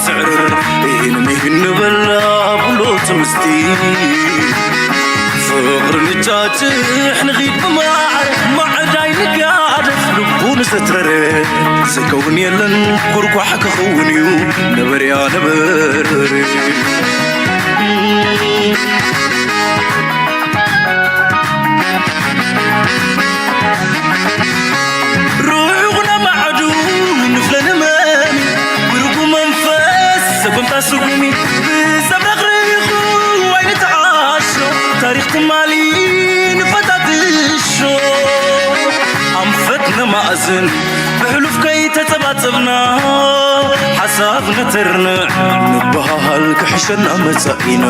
ስዕርር ኢህን ምሂን ንበላ ብሎ ትምስቲ ፍቕሪ ንጫጭሕ ንኺድ ብማዕረ ማዕዳይ ንጋደፍ ልቡ ንዘትረረ ዝከውን የለን ጉርጓሕ ክኸውን እዩ ነበርያ ነበርበረ ርሑቕ ነማዕዱ ንፍለ ንመን ብርጉ መንፈስ ሰጎምታ ስጉሚ ብሰብ ረኽሪኹ ኣይንተዓሾ ታሪኽ ትማሊ ንፈታትሾ ኣንፈት ነማእዝን ብሕሉፍ ከይተጸባጸብና ሓሳብ ነተርንዕ ንበሃል ክሕሸና መጻኢና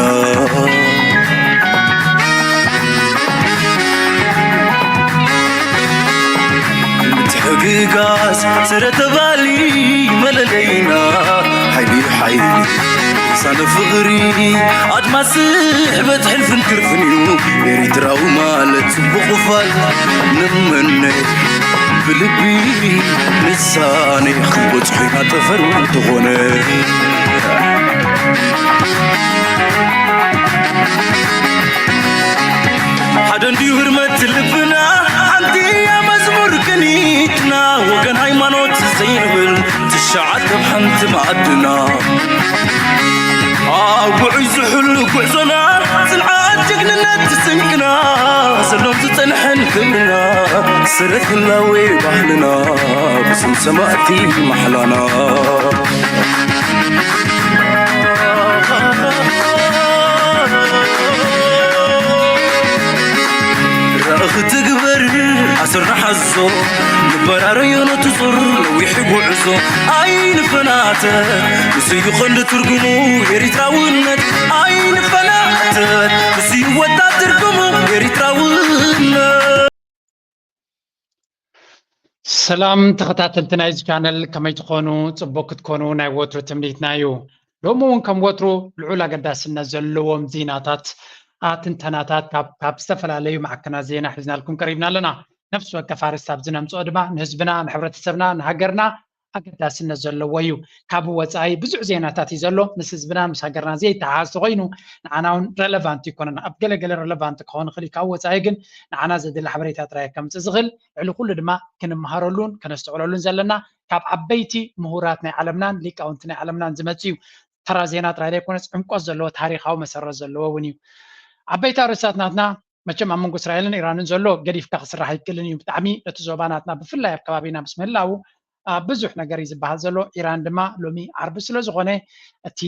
ምትሕግጋዝ ስረ ተባሊ መለለይና ሓይሊ ሓይሊ ልሳነ ፍቕሪ ኣድማስ ስሕበት ሕልፍን ክርፍን እዩ ኤሪትራዊ ማለት ጽቡቕ ፋል ንመነ ብልቢ ልሳነ ክንበጽሖ ኢና ጠፈር እንተኾነ ሓደ እንድዩ ህርመት ልብና ሓንቲ እያ መዝሙር ቅኒትና ወገን ሃይማኖት ዘይንብል ትሽዓተ ኣብ ሓንቲ መኣድና ኣብ ውዑይ ዝሕሉ ጉዕዞና ጽንዓት ጅግንነት ስንቅና ዘሎም ዝጸንሐን ክብርና ስረት ህላዌ ባህልና ብስም ሰማእቲ ማሕላና ራእኺ ትግበር ኣስር ንሓዞ ንበራረዮ ነቲ ዙር ነዊሕ ጉዕዞ ኣይንፈናተ ንስዩ ቐንዲ ትርጉሙ ኤሪትራውነት ኣይንፈናተ ንስዩ ወጣት ትርጉሙ ኤሪትራውነት ሰላም ተኸታተልቲ ናይዚ ቻነል ከመይ ትኾኑ? ጽቡቅ ክትኮኑ ናይ ወትሩ ትምኒትና እዩ። ሎሚ እውን ከም ወትሩ ልዑል ኣገዳስነት ዘለዎም ዜናታት፣ ትንተናታት ካብ ካብ ዝተፈላለዩ ማዕከናት ዜና ሒዝናልኩም ቀሪብና ኣለና። ነፍሲ ወከፍ ኣርእስቲ ኣብዚ ነምጽኦ ድማ ንህዝብና፣ ንሕብረተሰብና፣ ንሃገርና ኣገዳስነት ዘለዎ እዩ። ካብ ወጻኢ ብዙሕ ዜናታት እዩ ዘሎ። ምስ ህዝብና ምስ ሃገርና ዘይተሓዝ ተኮይኑ ንዓና እውን ረለቫንት ይኮነን። ኣብ ገለገለ ረለቫንት ክኸውን ይኽእል እዩ። ካብ ወጻኢ ግን ንዓና ዘድሊ ሓበሬታ ጥራይ ከምጽእ ዝኽእል ልዕሊ ኩሉ ድማ ክንመሃረሉን ከነስተውዕለሉን ዘለና ካብ ዓበይቲ ምሁራት ናይ ዓለምናን ሊቃውንቲ ናይ ዓለምናን ዝመጽእ እዩ። ተራ ዜና ጥራይ ዘይኮነስ ዕምቆት ዘለዎ ታሪኻዊ መሰረት ዘለዎ እውን እዩ። ዓበይቲ ኣርእስታት ናትና መቸም ኣብ መንጎ እስራኤልን ኢራንን ዘሎ ገዲፍካ ክስራሕ ኣይክእልን እዩ። ብጣዕሚ ነቲ ዞባ ናትና ብፍላይ ኣብ ከባቢና ምስ ምህላው ብዙሕ ነገር እዩ ዝበሃል ዘሎ። ኢራን ድማ ሎሚ ዓርቢ ስለ ዝኾነ እቲ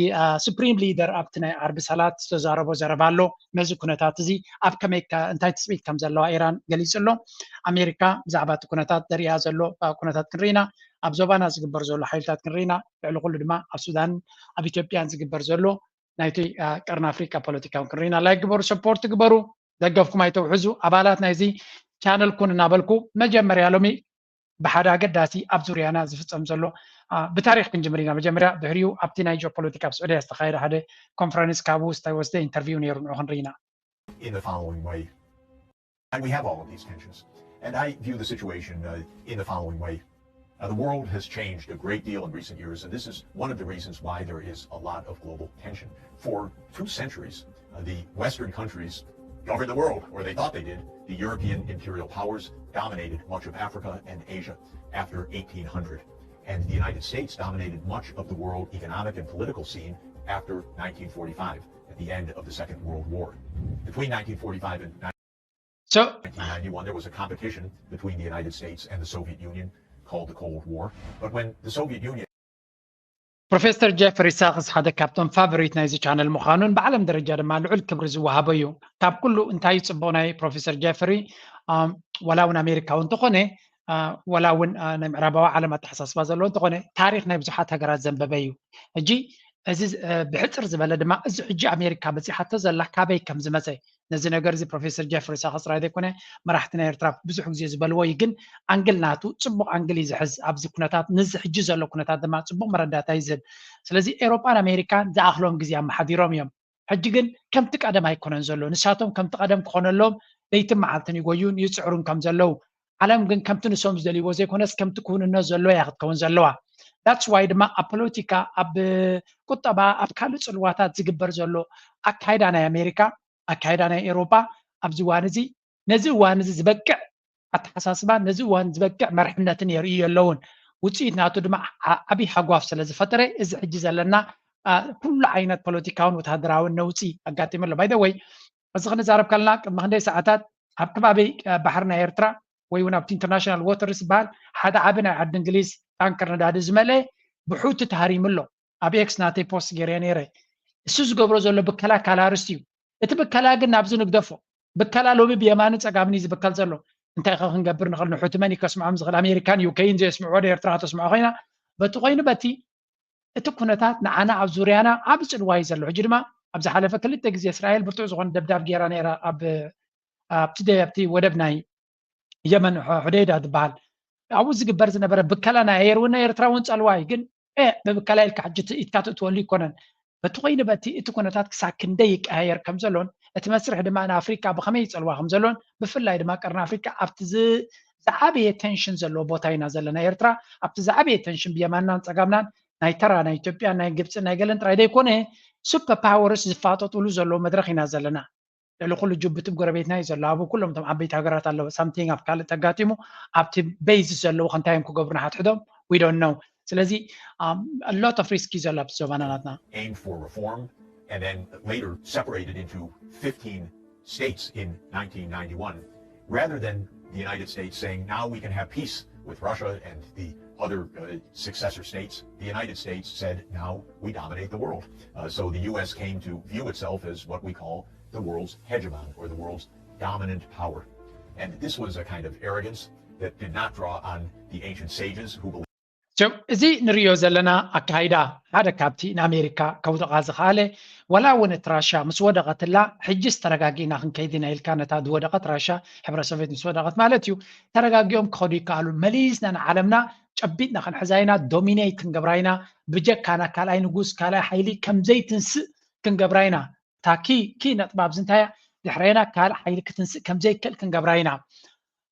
ሱፕሪም ሊደር ኣብቲ ናይ ዓርቢ ሰላት ዝተዛረቦ ዘረባ ኣሎ። ነዚ ኩነታት እዚ ኣብ ከመይ እንታይ ትፅቢት ከም ዘለዋ ኢራን ገሊፁ ኣሎ። ኣሜሪካ ብዛዕባ እቲ ኩነታት ዘሪኣ ዘሎ ኩነታት ክንርኢና፣ ኣብ ዞባና ዝግበር ዘሎ ሓይልታት ክንርኢና፣ ልዕሊ ኩሉ ድማ ኣብ ሱዳንን ኣብ ኢትዮጵያን ዝግበር ዘሎ ናይቲ ቀርኒ ኣፍሪካ ፖለቲካውን ክንርኢና። ላይክ ግበሩ፣ ሰፖርት ግበሩ፣ ደገፍኩም ኣይተውሕዙ። ኣባላት ናይዚ ቻነል ኩን እናበልኩ መጀመርያ ሎሚ ብሓደ ኣገዳሲ ኣብ ዙርያና ዝፍጸም ዘሎ ብታሪኽ ክንጅምር ኢና። መጀመርያ ድሕሪኡ ኣብቲ ናይ ጂኦፖለቲካ ኣብ ስዑድያ ዝተኻየደ ሓደ ኮንፈረንስ ካብኡ ዝተወስደ ኢንተርቪው ነይሩ፣ ንዑ ክንርኢ ኢና። in the following way. And we have all of these tensions. And I view the situation uh, in the following way. Uh, the world has changed a great deal in recent years, and this is one of the reasons why there is a lot of global tension. For two centuries, uh, the Western countries governed the world, or they thought they did. The European imperial powers dominated much of Africa and Asia after eighteen hundred. And the United States dominated much of the world economic and political scene after nineteen forty-five, at the end of the Second World War. Between nineteen forty-five and So, nineteen ninety-one, there was a competition between the United States and the Soviet Union called the Cold War. But when the Soviet Union ፕሮፌሰር ጀፍሪ ሳክስ ሓደ ካብቶም ፋቨሪት ናይዚ ቻነል ምዃኑን ብዓለም ደረጃ ድማ ልዑል ክብሪ ዝወሃቦ እዩ። ካብ ኩሉ እንታይ እዩ ጽቡቕ ናይ ፕሮፌሰር ጀፍሪ? ኣም፣ ዋላ እውን ኣሜሪካዊ እንተኾነ፣ ኣ፣ ዋላ እውን ኣ፣ ናይ ምዕራባዊ ዓለም ኣተሓሳስባ ዘለዎ እንተኾነ፣ ታሪኽ ናይ ብዙሓት ሃገራት ዘንበበ እዩ። ሕጂ እዚ እ፣ ብሕጽር ዝበለ ድማ እዚ ሕጂ ኣሜሪካ በጺሓቶ ዘላ ካበይ ከም ዝመጸ ነዚ ነገር እዚ ፕሮፌሰር ጀፍሪ ሳክስ ጥራይ ዘይኮነ መራሕቲ ናይ ኤርትራ ብዙሕ ግዜ ዝበልዎ እዩ። ግን ኣንግል ናቱ ጽቡቕ ኣንግል እዩ ዝሕዝ ኣብዚ ኩነታት፣ ንዚ ሕጂ ዘሎ ኩነታት ድማ ጽቡቕ መረዳእታ እዩ ዝህብ። ስለዚ ኤውሮጳን ኣሜሪካን ዝኣኽሎም ግዜ ኣመሓዲሮም እዮም። ሕጂ ግን ከምቲ ቀደም ኣይኮነን ዘሎ። ንሳቶም ከምቲ ቀደም ክኾነሎም ለይትን መዓልትን ይጎዩን ይጽዕሩን ከም ዘለዉ፣ ዓለም ግን ከምቲ ንሶም ዝደልይዎ ዘይኮነስ ከምቲ ክውንነት ዘሎ እያ ክትከውን ዘለዋ። That's why ድማ ኣብ ፖለቲካ፣ ኣብ ቁጠባ፣ ኣብ ካልእ ጽልዋታት ዝግበር ዘሎ ኣካይዳ ናይ ኣሜሪካ፣ ኣካይዳ ናይ ኤውሮጳ ኣብዚ እዋን እዚ፣ ነዚ እዋን እዚ ዝበቅዕ ኣተሓሳስባን ነዚ እዋን ዝበቅዕ መርሕነትን የርእዩ የለውን። ውፅኢት ናቱ ድማ ዓብይ ሃጓፍ ስለ ዝፈጠረ፣ እዚ ሕጂ ዘለና ኩሉ ዓይነት ፖለቲካውን ወተሃደራውን ነውፂ ኣጋጢሙ ኣሎ። ባይደወይ፣ እዚ ክንዛረብ ከለና ቅድሚ ክንደይ ሰዓታት ኣብ ከባቢ ባሕሪ ናይ ኤርትራ ወይ እውን ኣብቲ ኢንተርናሽናል ዎተርስ ዝበሃል ሓደ ዓቢ ናይ ዓዲ እንግሊዝ ታንከር ነዳዲ ዝመልአ ብሑቲ ተሃሪሙ ኣሎ። ኣብ ኤክስ ናተይ ፖስት ገይረ ነይረ። እሱ ዝገብሮ ዘሎ ብከላ ካልእ ኣርእስቲ እዩ። እቲ ብከላ ግን ናብዚ ንግደፎ። ብከላ ሎሚ ብየማንን ጸጋምን እዩ ዝብከል ዘሎ። እንታይ ከ ክንገብር ንኽእል? ንሑቲ መን እዩ ከስምዖም ዝኽእል? ኣሜሪካን ዩኬን ዘየስምዕዎ ዶ ኤርትራ ከተስምዖ ኮይና? በቲ ኮይኑ በቲ እቲ ኩነታት ንዓና ኣብ ዙርያና ዓቢ ጽልዋ እዩ ዘሎ። ሕጂ ድማ ኣብ ዝሓለፈ ክልተ ግዜ እስራኤል ብርቱዕ ዝኾነ ደብዳብ ገይራ ነይራ ኣብ ኣብቲ ደ- ኣብቲ ወደብ ናይ የመን ሖ- ሖዴይዳ ዝበሃል ኣብኡ ዝግበር ዝነበረ ብከላ ናይ ኣየር እውን ናይ ኤርትራ እውን ጸልዋ እዩ። ግን እ ብብከላ ኢልካ ሕጂ እቲ ኢድካ ትእትወሉ ይኮነን። በቲ ኮይኑ በቲ እቲ ኩነታት ክሳብ ክንደይ ይቀያየር ከም ዘሎን እቲ መስርሕ ድማ ንኣፍሪካ ብኸመይ ይጸልዋ ከም ዘሎን ብፍላይ ድማ ቀርኒ ኣፍሪካ ኣብቲ ዝ- ዝዓበየ ቴንሽን ዘለዎ ቦታ ኢና ዘለና ኤርትራ። ኣብቲ ዝዓበየ ቴንሽን ብየማንናን ጸጋምናን ናይ ተራ ናይ ኢትዮጵያ ናይ ግብፂ ናይ ገለን ጥራይ ዘይኮነ ሱፐር ፓወርስ ዝፋጠጡሉ ዘለዎ መድረክ ኢና ዘለና። ልዕሊ ኩሉ ጅቡቲ ጎረቤትና እዩ ዘሎ። ኣብ ኩሎም እቶም ዓበይቲ ሃገራት ኣለዉ። ሳምቲንግ ኣብ ካልእ ተጋጢሙ ኣብቲ ቤይዝ ዘለዉ ከንታይ እዮም ክገብሩና ሓትሕዶም we don't know። ስለዚ a lot of risk እዩ ዘሎ ኣብቲ ዞባና ናትና። Aimed for reform and then later separated into fifteen states in nineteen ninety-one, rather than the United States saying, "Now we can have peace with Russia and the other uh, successor states." The United States said, "Now we dominate the world." Uh, so the U S came to view itself as what we call the world's hegemon or the world's dominant power. And this was a kind of arrogance that did not draw on the ancient sages who believed. እዚ ንሪኦ ዘለና ኣካይዳ ሓደ ካብቲ ንኣሜሪካ ከውድቓ ዝኸኣለ፣ ወላ እውን እቲ ራሻ ምስ ወደቐትላ ሕጅስ ተረጋጊእና ክንከይድ ኢና ኢልካ ነታ ዝወደቐት ራሻ፣ ሕብረ ሶቬት ምስ ወደቐት ማለት እዩ፣ ተረጋጊኦም ክኸዱ ይከኣሉ። መሊስና ንዓለምና ጨቢጥና ክንሕዛ ኢና፣ ዶሚኔት ክንገብራ ኢና፣ ብጀካና ካልኣይ ንጉስ ካልኣይ ሓይሊ ከምዘይትንስእ ክንገብራ ኢና። እታ ኪ ኪ ነጥቢ ኣብዚ እንታይ እያ? ድሕሬና ካልእ ሓይሊ ክትንስእ ከምዘይክእል ክንገብራ ኢና።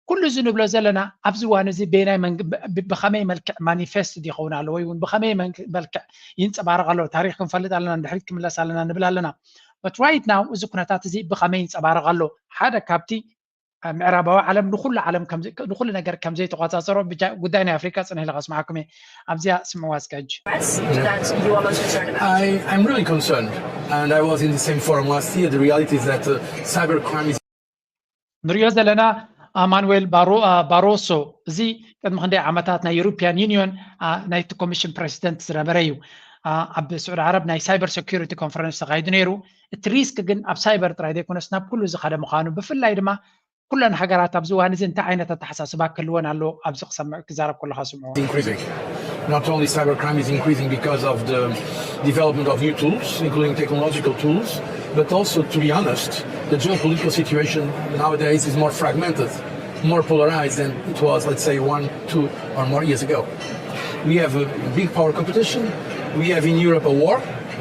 ኩሉ እዚ ንብሎ ዘለና ኣብዚ እዋን እዚ በየናይ መንግ- ብ- ብ- ብኸመይ መልክዕ ማኒፌስት ይኸውን ኣሎ ወይ እውን ብኸመይ መንግ- መልክዕ ይንፀባረቕ ኣሎ? ታሪክ ክንፈልጥ ኣለና፣ ንድሕሪት ክምለስ ኣለና ንብል ኣለና። But right now እዚ ኩነታት እዚ ብኸመይ ይንፀባረቕ ኣሎ? ሓደ ካብቲ ኣብ ምዕራባዊ ዓለም ንኹሉ ዓለም ከም ንኹሉ ነገር ከም ዘይተቆጻጸሮ ብጃ- ጉዳይ ናይ ኣፍሪካ ጽንሕ ኢለ ከስምዓኩም እየ። ኣብዚኣ ስምዕዋ እስከ ሕጂ። threats that you are most concerned about? I, I'm really concerned, and I was in the same forum last year. The reality is that uh, cybercrime is ንሪኦ ዘለና ኣማኑኤል ባሮ- አ፣ ባሮሶ፣ እዚ ቅድሚ ክንደይ ዓመታት ናይ ዩሮፒያን ዩኒዮን አ፣ ናይቲ ኮሚሽን ፕሬዚደንት ዝነበረ እዩ። አ፣ ኣብ ስዑዲ ዓረብ ናይ ሳይበር ሴኩሪቲ ኮንፈረንስ ተኻይዱ ነይሩ። እቲ ሪስክ ግን ኣብ ሳይበር ጥራይ ዘይኮነስ ናብ ኩሉ ዝኸደ ምዃኑ፣ ብፍላይ ድማ ኩለን ሃገራት ኣብዚ እዋን እዚ እንታይ ዓይነት ኣተሓሳስባ ክህልወን ኣለዎ? ኣብዚ ክሰምዕ ክዛረብ ከለኻ ስምዑ። increasing. Not only cybercrime is increasing because of the development of new tools, including technological tools, but also, to be honest, the geopolitical situation nowadays is more fragmented, more polarized than it was, let's say, one, two, or more years ago. We have a big power competition. We have in Europe a war.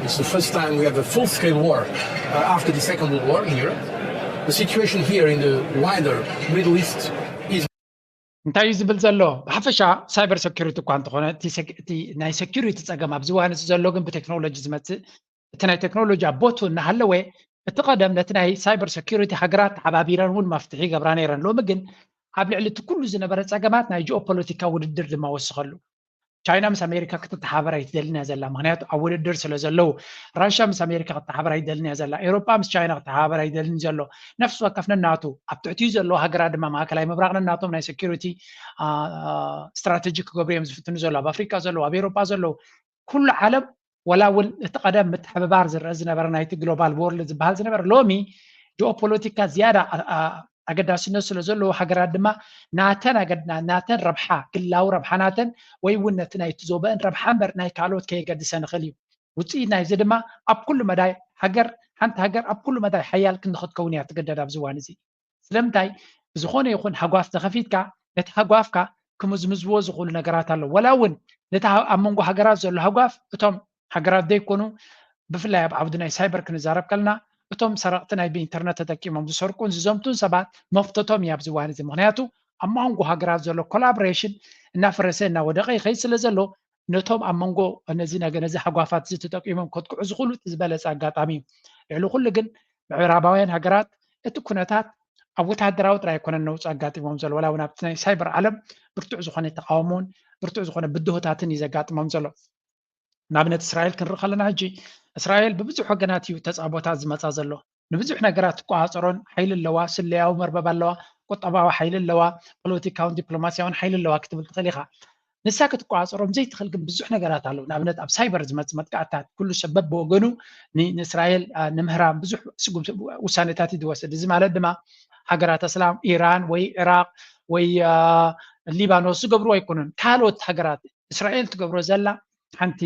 It's the first time we have a full-scale war uh, after the Second World War in Europe. The situation here in the wider Middle East is እንታይ እዩ ዝብል ዘሎ? ብሓፈሻ ሳይበር ሴኩሪቲ እኳ እንተኾነ እቲ ናይ ሴኩሪቲ ፀገም ኣብዚ እዋን እዚ ዘሎ ግን ብቴክኖሎጂ ዝመፅእ፣ እቲ ናይ ቴክኖሎጂ ኣብ ቦቱ እናሃለወ እቲ ቀደም ነቲ ናይ ሳይበር ሴኩሪቲ ሃገራት ተሓባቢረን እውን መፍትሒ ይገብራ ነይረን። ሎሚ ግን ኣብ ልዕሊ እቲ ኩሉ ዝነበረ ፀገማት ናይ ጂኦፖለቲካ ውድድር ድማ ወስኸሉ። ቻይና ምስ ኣሜሪካ ክትተሓባበር ኣይትደልን እያ ዘላ፣ ምክንያቱ ኣብ ውድድር ስለ ዘለዉ። ራሽያ ምስ ኣሜሪካ ክትተሓባበር ኣይትደልን እያ ዘላ፣ ኤውሮጳ ምስ ቻይና ክትተሓባበር ኣይደልን ዘሎ። ነፍሲ ወከፍ ነናቱ፣ ኣብ ትሕቲኡ ዘለዉ ሃገራት ድማ ማእከላይ ምብራቕ ነናቶም ናይ ሴኩሪቲ ስትራተጂ ክገብሩ እዮም ዝፍትኑ ዘለዉ። ኣብ ኣፍሪካ ዘለዉ፣ ኣብ ኤውሮጳ ዘለዉ፣ ኩሉ ዓለም ወላ እውን እቲ ቀደም ምትሕብባር ዝረአ ዝነበረ ናይቲ ግሎባል ወርልድ ዝበሃል ዝነበረ ሎሚ ጂኦፖለቲካ ዝያዳ ኣገዳስነት ስለ ዘለዎ ሃገራት ድማ ናተን ኣገድና ናተን ረብሓ ግላዊ ረብሓ ናተን ወይ እውን ነቲ ናይቲ ዞበአን ረብሓ እምበር ናይ ካልኦት ከየገድሰ ንኽእል እዩ። ውፅኢት ናይዚ ድማ ኣብ ኩሉ መዳይ ሃገር ሓንቲ ሃገር ኣብ ኩሉ መዳይ ሓያል ክንክትከውን እያ ትግደድ ኣብዚ እዋን እዚ። ስለምንታይ ብዝኾነ ይኹን ሃጓፍ ተኸፊትካ ነቲ ሃጓፍካ ክምዝምዝዎ ዝኽእሉ ነገራት ኣለዉ። ወላ እውን ነቲ ኣብ መንጎ ሃገራት ዘሎ ሃጓፍ እቶም ሃገራት ዘይኮኑ ብፍላይ ኣብ ዓውዲ ናይ ሳይበር ክንዛረብ ከለና እቶም ሰረቕቲ ናይ ብኢንተርነት ተጠቂሞም ዝሰርቁን ዝዘምቱን ሰባት መፍተቶም እዩ ኣብዚ እዋን እዚ። ምክንያቱ ኣብ መንጎ ሃገራት ዘሎ ኮላቦሬሽን እናፈረሰ እናወደቐ ይኸይድ ስለ ዘሎ ነቶም ኣብ መንጎ ነዚ ነገ ነዚ ሃጓፋት እዚ ተጠቂሞም ከጥቅዑ ዝኽእሉ እቲ ዝበለፀ ኣጋጣሚ እዩ። ልዕሊ ኩሉ ግን ምዕራባውያን ሃገራት እቲ ኩነታት ኣብ ወታደራዊ ጥራይ ኣይኮነን ነውፂ ኣጋጢሞም ዘሎ፣ ዋላ እውን ኣብቲ ናይ ሳይበር ዓለም ብርቱዕ ዝኾነ ተቃውሞን ብርቱዕ ዝኾነ ብድሆታትን እዩ ዘጋጥሞም ዘሎ። ንኣብነት እስራኤል ክንርኢ ከለና ሕጂ እስራኤል ብብዙሕ ወገናት እዩ ተፃቦታት ዝመፃ ዘሎ። ንብዙሕ ነገራት ትቆፃፀሮን ሓይሊ ኣለዋ፣ ስለያዊ መርበብ ኣለዋ፣ ቁጠባዊ ሓይሊ ኣለዋ፣ ፖለቲካውን ዲፕሎማሲያውን ሓይሊ ኣለዋ ክትብል ትኽእል ኢኻ። ንሳ ክትቆፃፀሮም ዘይትኽእል ግን ብዙሕ ነገራት ኣለዉ። ንኣብነት ኣብ ሳይበር ዝመፅእ መጥቃዕትታት ኩሉ ሰብ በብወገኑ ን- ንእስራኤል አ፣ ንምህራም ብዙሕ ስጉም ውሳኔታት እዩ ዝወስድ። እዚ ማለት ድማ ሃገራት እስላም ኢራን ወይ ኢራቅ ወይ አ፣ ሊባኖስ ዝገብርዎ ኣይኮኑን። ካልኦት ሃገራት እስራኤል ትገብሮ ዘላ ሓንቲ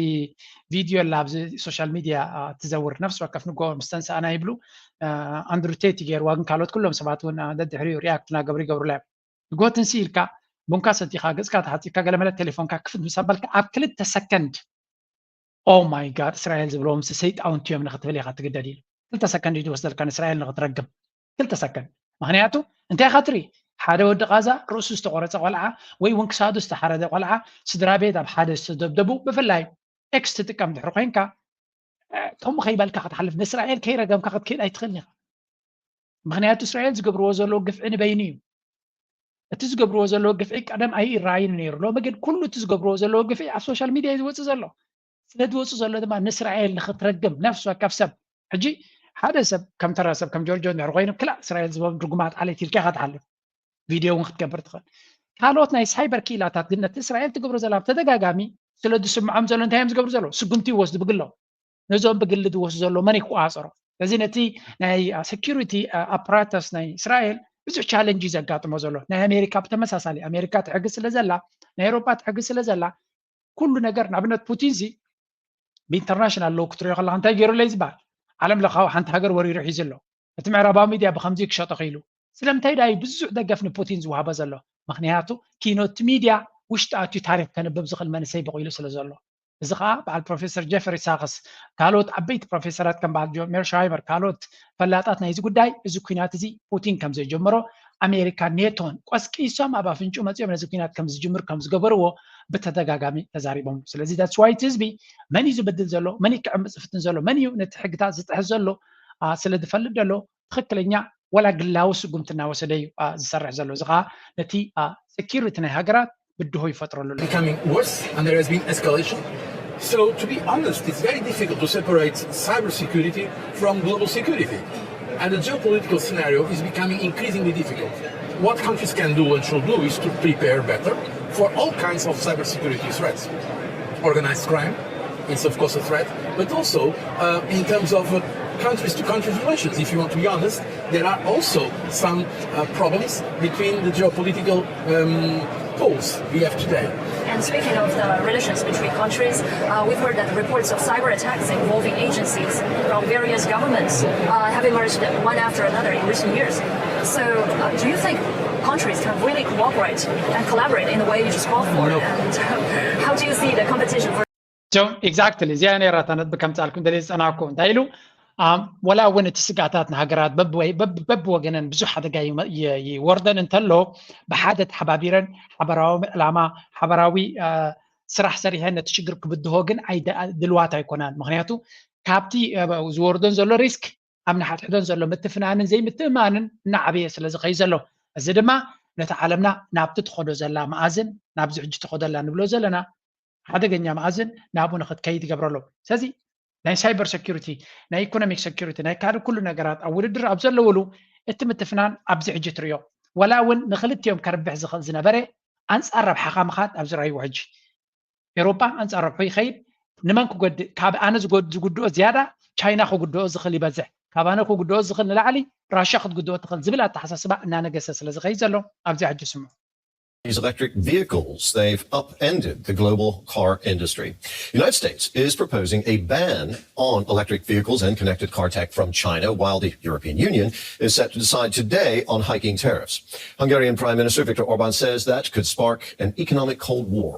ቪድዮ ኣላ ኣብዚ ሶሻል ሚድያ አ፣ ትዘውር ነፍሲ ወከፍ ንጎ ምስ ተንሰኣና ይብሉ አ፣ ኣንድሩ ቴቲ ገይርዋ ግን ካልኦት ኩሎም ሰባት እውን አ፣ ደድሕሪኡ ሪያክት እናገብሩ ይገብሩላ እዮም። ጎትን ሲ ኢልካ ቡንካ ሰቲኻ ገፅካ ተሓፂብካ ገለመለ ቴሌፎንካ ክፍት ምስ ኣበልካ ኣብ ክልተ ሰከንድ ኦ ማይ ጋድ እስራኤል ዝብለዎም ሰይጣውንቲ እዮም ንክትብል ኢኻ ትግደድ ኢሉ ክልተ ሰከንድ እዩ ዝወስደልካ ንእስራኤል ንክትረግም ክልተ ሰከንድ። ምክንያቱ እንታይ ኢኻ ትርኢ? ሓደ ወዲ ቃዛ ርእሱ ዝተቆረፀ ቆልዓ ወይ እውን ክሳዱ ዝተሓረደ ቆልዓ፣ ስድራ ቤት ኣብ ሓደ ዝተደብደቡ፣ ብፍላይ ኤክስ ትጥቀም ድሕሪ ኮይንካ ከምኡ ከይበልካ ክትሓልፍ ንእስራኤል ከይረገምካ ክትከይድ ኣይትኽእልን ኢኻ። ምክንያቱ እስራኤል ዝገብርዎ ዘለዉ ግፍዒ ንበይኑ እዩ። እቲ ዝገብርዎ ዘለዉ ግፍዒ ቀደም ኣይረኣይን ነይሩ። ሎሚ ግን ኩሉ እቲ ዝገብርዎ ዘለዉ ግፍዒ ኣብ ሶሻል ሚድያ እዩ ዝወፅእ ዘሎ። ስለ ዝወፅእ ዘሎ ድማ ንእስራኤል ንክትረግም ነፍሲ ወከፍ ሰብ ሕጂ ሓደ ሰብ ከም ተራ ሰብ ከም ጆርጆ እንድሕር ኮይኑ ክላእ እስራኤል ዝበም ድጉማት ዓሌት ኢልካ ኢኻ ትሓልፍ። ቪድዮ እውን ክትገብር ትኽእል። ካልኦት ናይ ሳይበር ክኢላታት ግን ነቲ እስራኤል ትገብሮ ዘላ ብተደጋጋሚ ስለ ዝስምዖም ዘሎ እንታይ እዮም ዝገብሩ ዘለዉ? ስጉምቲ ይወስዱ ብግሎም። ነዞም ብግሊ ዝወስዱ ዘለዉ መን ይቆፃፀሮ? ስለዚ ነቲ ናይ ሴኪሪቲ ኣፓራተስ ናይ እስራኤል ብዙሕ ቻለንጅ እዩ ዘጋጥሞ ዘሎ። ናይ ኣሜሪካ ብተመሳሳሊ ኣሜሪካ ትሕግዝ ስለ ዘላ ናይ ኤውሮጳ ትሕግዝ ስለ ዘላ ኩሉ ነገር ንኣብነት ፑቲን ዚ ብኢንተርናሽናል ሎው ክትሪኦ ከለካ እንታይ ገይሩ ኣለይ ዝበሃል ዓለም ለኻዊ ሓንቲ ሃገር ወሪሩ ሒዙ ኣሎ። እቲ ምዕራባዊ ሚድያ ብከምዚ ክሸጦ ክኢሉ ስለምንታይ ዳዩ ብዙሕ ደገፍ ንፑቲን ዝወሃቦ ዘሎ? ምክንያቱ ኪኖቲ ሚድያ ውሽጢ ኣትዩ ታሪክ ከንብብ ዝኽእል መንእሰይ በቂሉ ስለ ዘሎ። እዚ ከዓ በዓል ፕሮፌሰር ጀፈሪ ሳክስ ካልኦት ዓበይቲ ፕሮፌሰራት ከም በዓል ጆን ሜርሻይመር ካልኦት ፈላጣት ናይዚ ጉዳይ እዚ ኩናት እዚ ፑቲን ከም ዘይጀመሮ ኣሜሪካ ኔቶን ቆስቂሶም ኣብ ኣፍንጭኡ መፂኦም ነዚ ኩናት ከም ዝጅምር ከም ዝገበርዎ ብተደጋጋሚ ተዛሪቦም። ስለዚ that's why እቲ ህዝቢ መን እዩ ዝበድል ዘሎ፣ መን እዩ ክዕምፅ ዝፍትን ዘሎ፣ መን እዩ ነቲ ሕግታት ዝጥሕስ ዘሎ ስለ ዝፈልጥ ዘሎ ትኽክለኛ ወላ ግላዊ ስጉምቲ እናወሰደ እዩ ዝሰርሕ ዘሎ። እዚ ከዓ ነቲ ሴኪሪቲ ናይ ሃገራት ብድሆ ይፈጥረሉ ኣሎ። Becoming worse and there has been escalation. So to be honest, it's very difficult to separate cybersecurity from global security. And the geopolitical scenario is becoming increasingly difficult. What countries can do and should do is to prepare better for all kinds of cybersecurity threats. Organized crime is, of course, a threat, but also uh, in terms of uh, countries to countries relations, if you want to be honest, there are also some uh, problems between the geopolitical um, poles we have today. And speaking of the relations between countries, uh, we've heard that reports of cyber attacks involving agencies from various governments uh, have emerged one after another in recent years. So, uh, do you think countries can really cooperate and collaborate in the way you just called for? No. And uh, how do you see the competition for So exactly እዚኣ ነራታ ነጥቢ ከምፃልኩም ደለ ዝፀናኩ እንታይ ኢሉ ዋላ እውን እቲ ስጋታት ንሃገራት በብወገነን ብዙሕ ሓደጋ ይወርደን እንተሎ ብሓደ ተሓባቢረን ሓበራዊ ዕላማ ሓበራዊ ስራሕ ሰሪሐን ነቲ ሽግር ክብድሆ ግን ድልዋት ኣይኮናን። ምክንያቱ ካብቲ ዝወርደን ዘሎ ሪስክ ኣብ ንሓድሕደን ዘሎ ምትፍናንን ዘይምትእማንን እናዓበየ ስለ ዝኸይ ዘሎ እዚ ድማ ነቲ ዓለምና ናብቲ ትኸዶ ዘላ መኣዝን ናብዚ ሕጂ ትኸዶ ኣላ ንብሎ ዘለና ሓደገኛ መኣዝን ናብኡ ንክትከይድ ይገብረሉ። ስለዚ ናይ ሳይበር ሴኩሪቲ ናይ ኢኮኖሚክ ሴኩሪቲ ናይ ካልእ ኩሉ ነገራት ኣብ ውድድር ኣብ ዘለውሉ እቲ ምትፍናን ኣብዚ ሕጂ ትሪኦ ዋላ እውን ንክልቲኦም ከርብሕ ዝኽእል ዝነበረ ኣንፃር ረብሓኻ ምኻድ ኣብዚ ራይዎ ሕጂ ኤሮፓ ኣንፃር ረብሑ ይኸይድ። ንመን ክጎድእ ካብ ኣነ ዝጎድ- ዝጉድኦ ዝያዳ ቻይና ክጉድኦ ዝኽእል ይበዝሕ ካብ ኣነ ክጉድኦ ዝኽእል ንላዕሊ ራሻ ክትጉድኦ ትኽእል ዝብል ኣተሓሳስባ እናነገሰ ስለ ዝኸይድ ዘሎ ኣብዚ ሕጂ ስምዑ። These electric vehicles, they've upended the global car industry. The United States is proposing a ban on electric vehicles and connected car tech from China, while the European Union is set to decide today on hiking tariffs. Hungarian Prime Minister Viktor Orban says that could spark an economic cold war.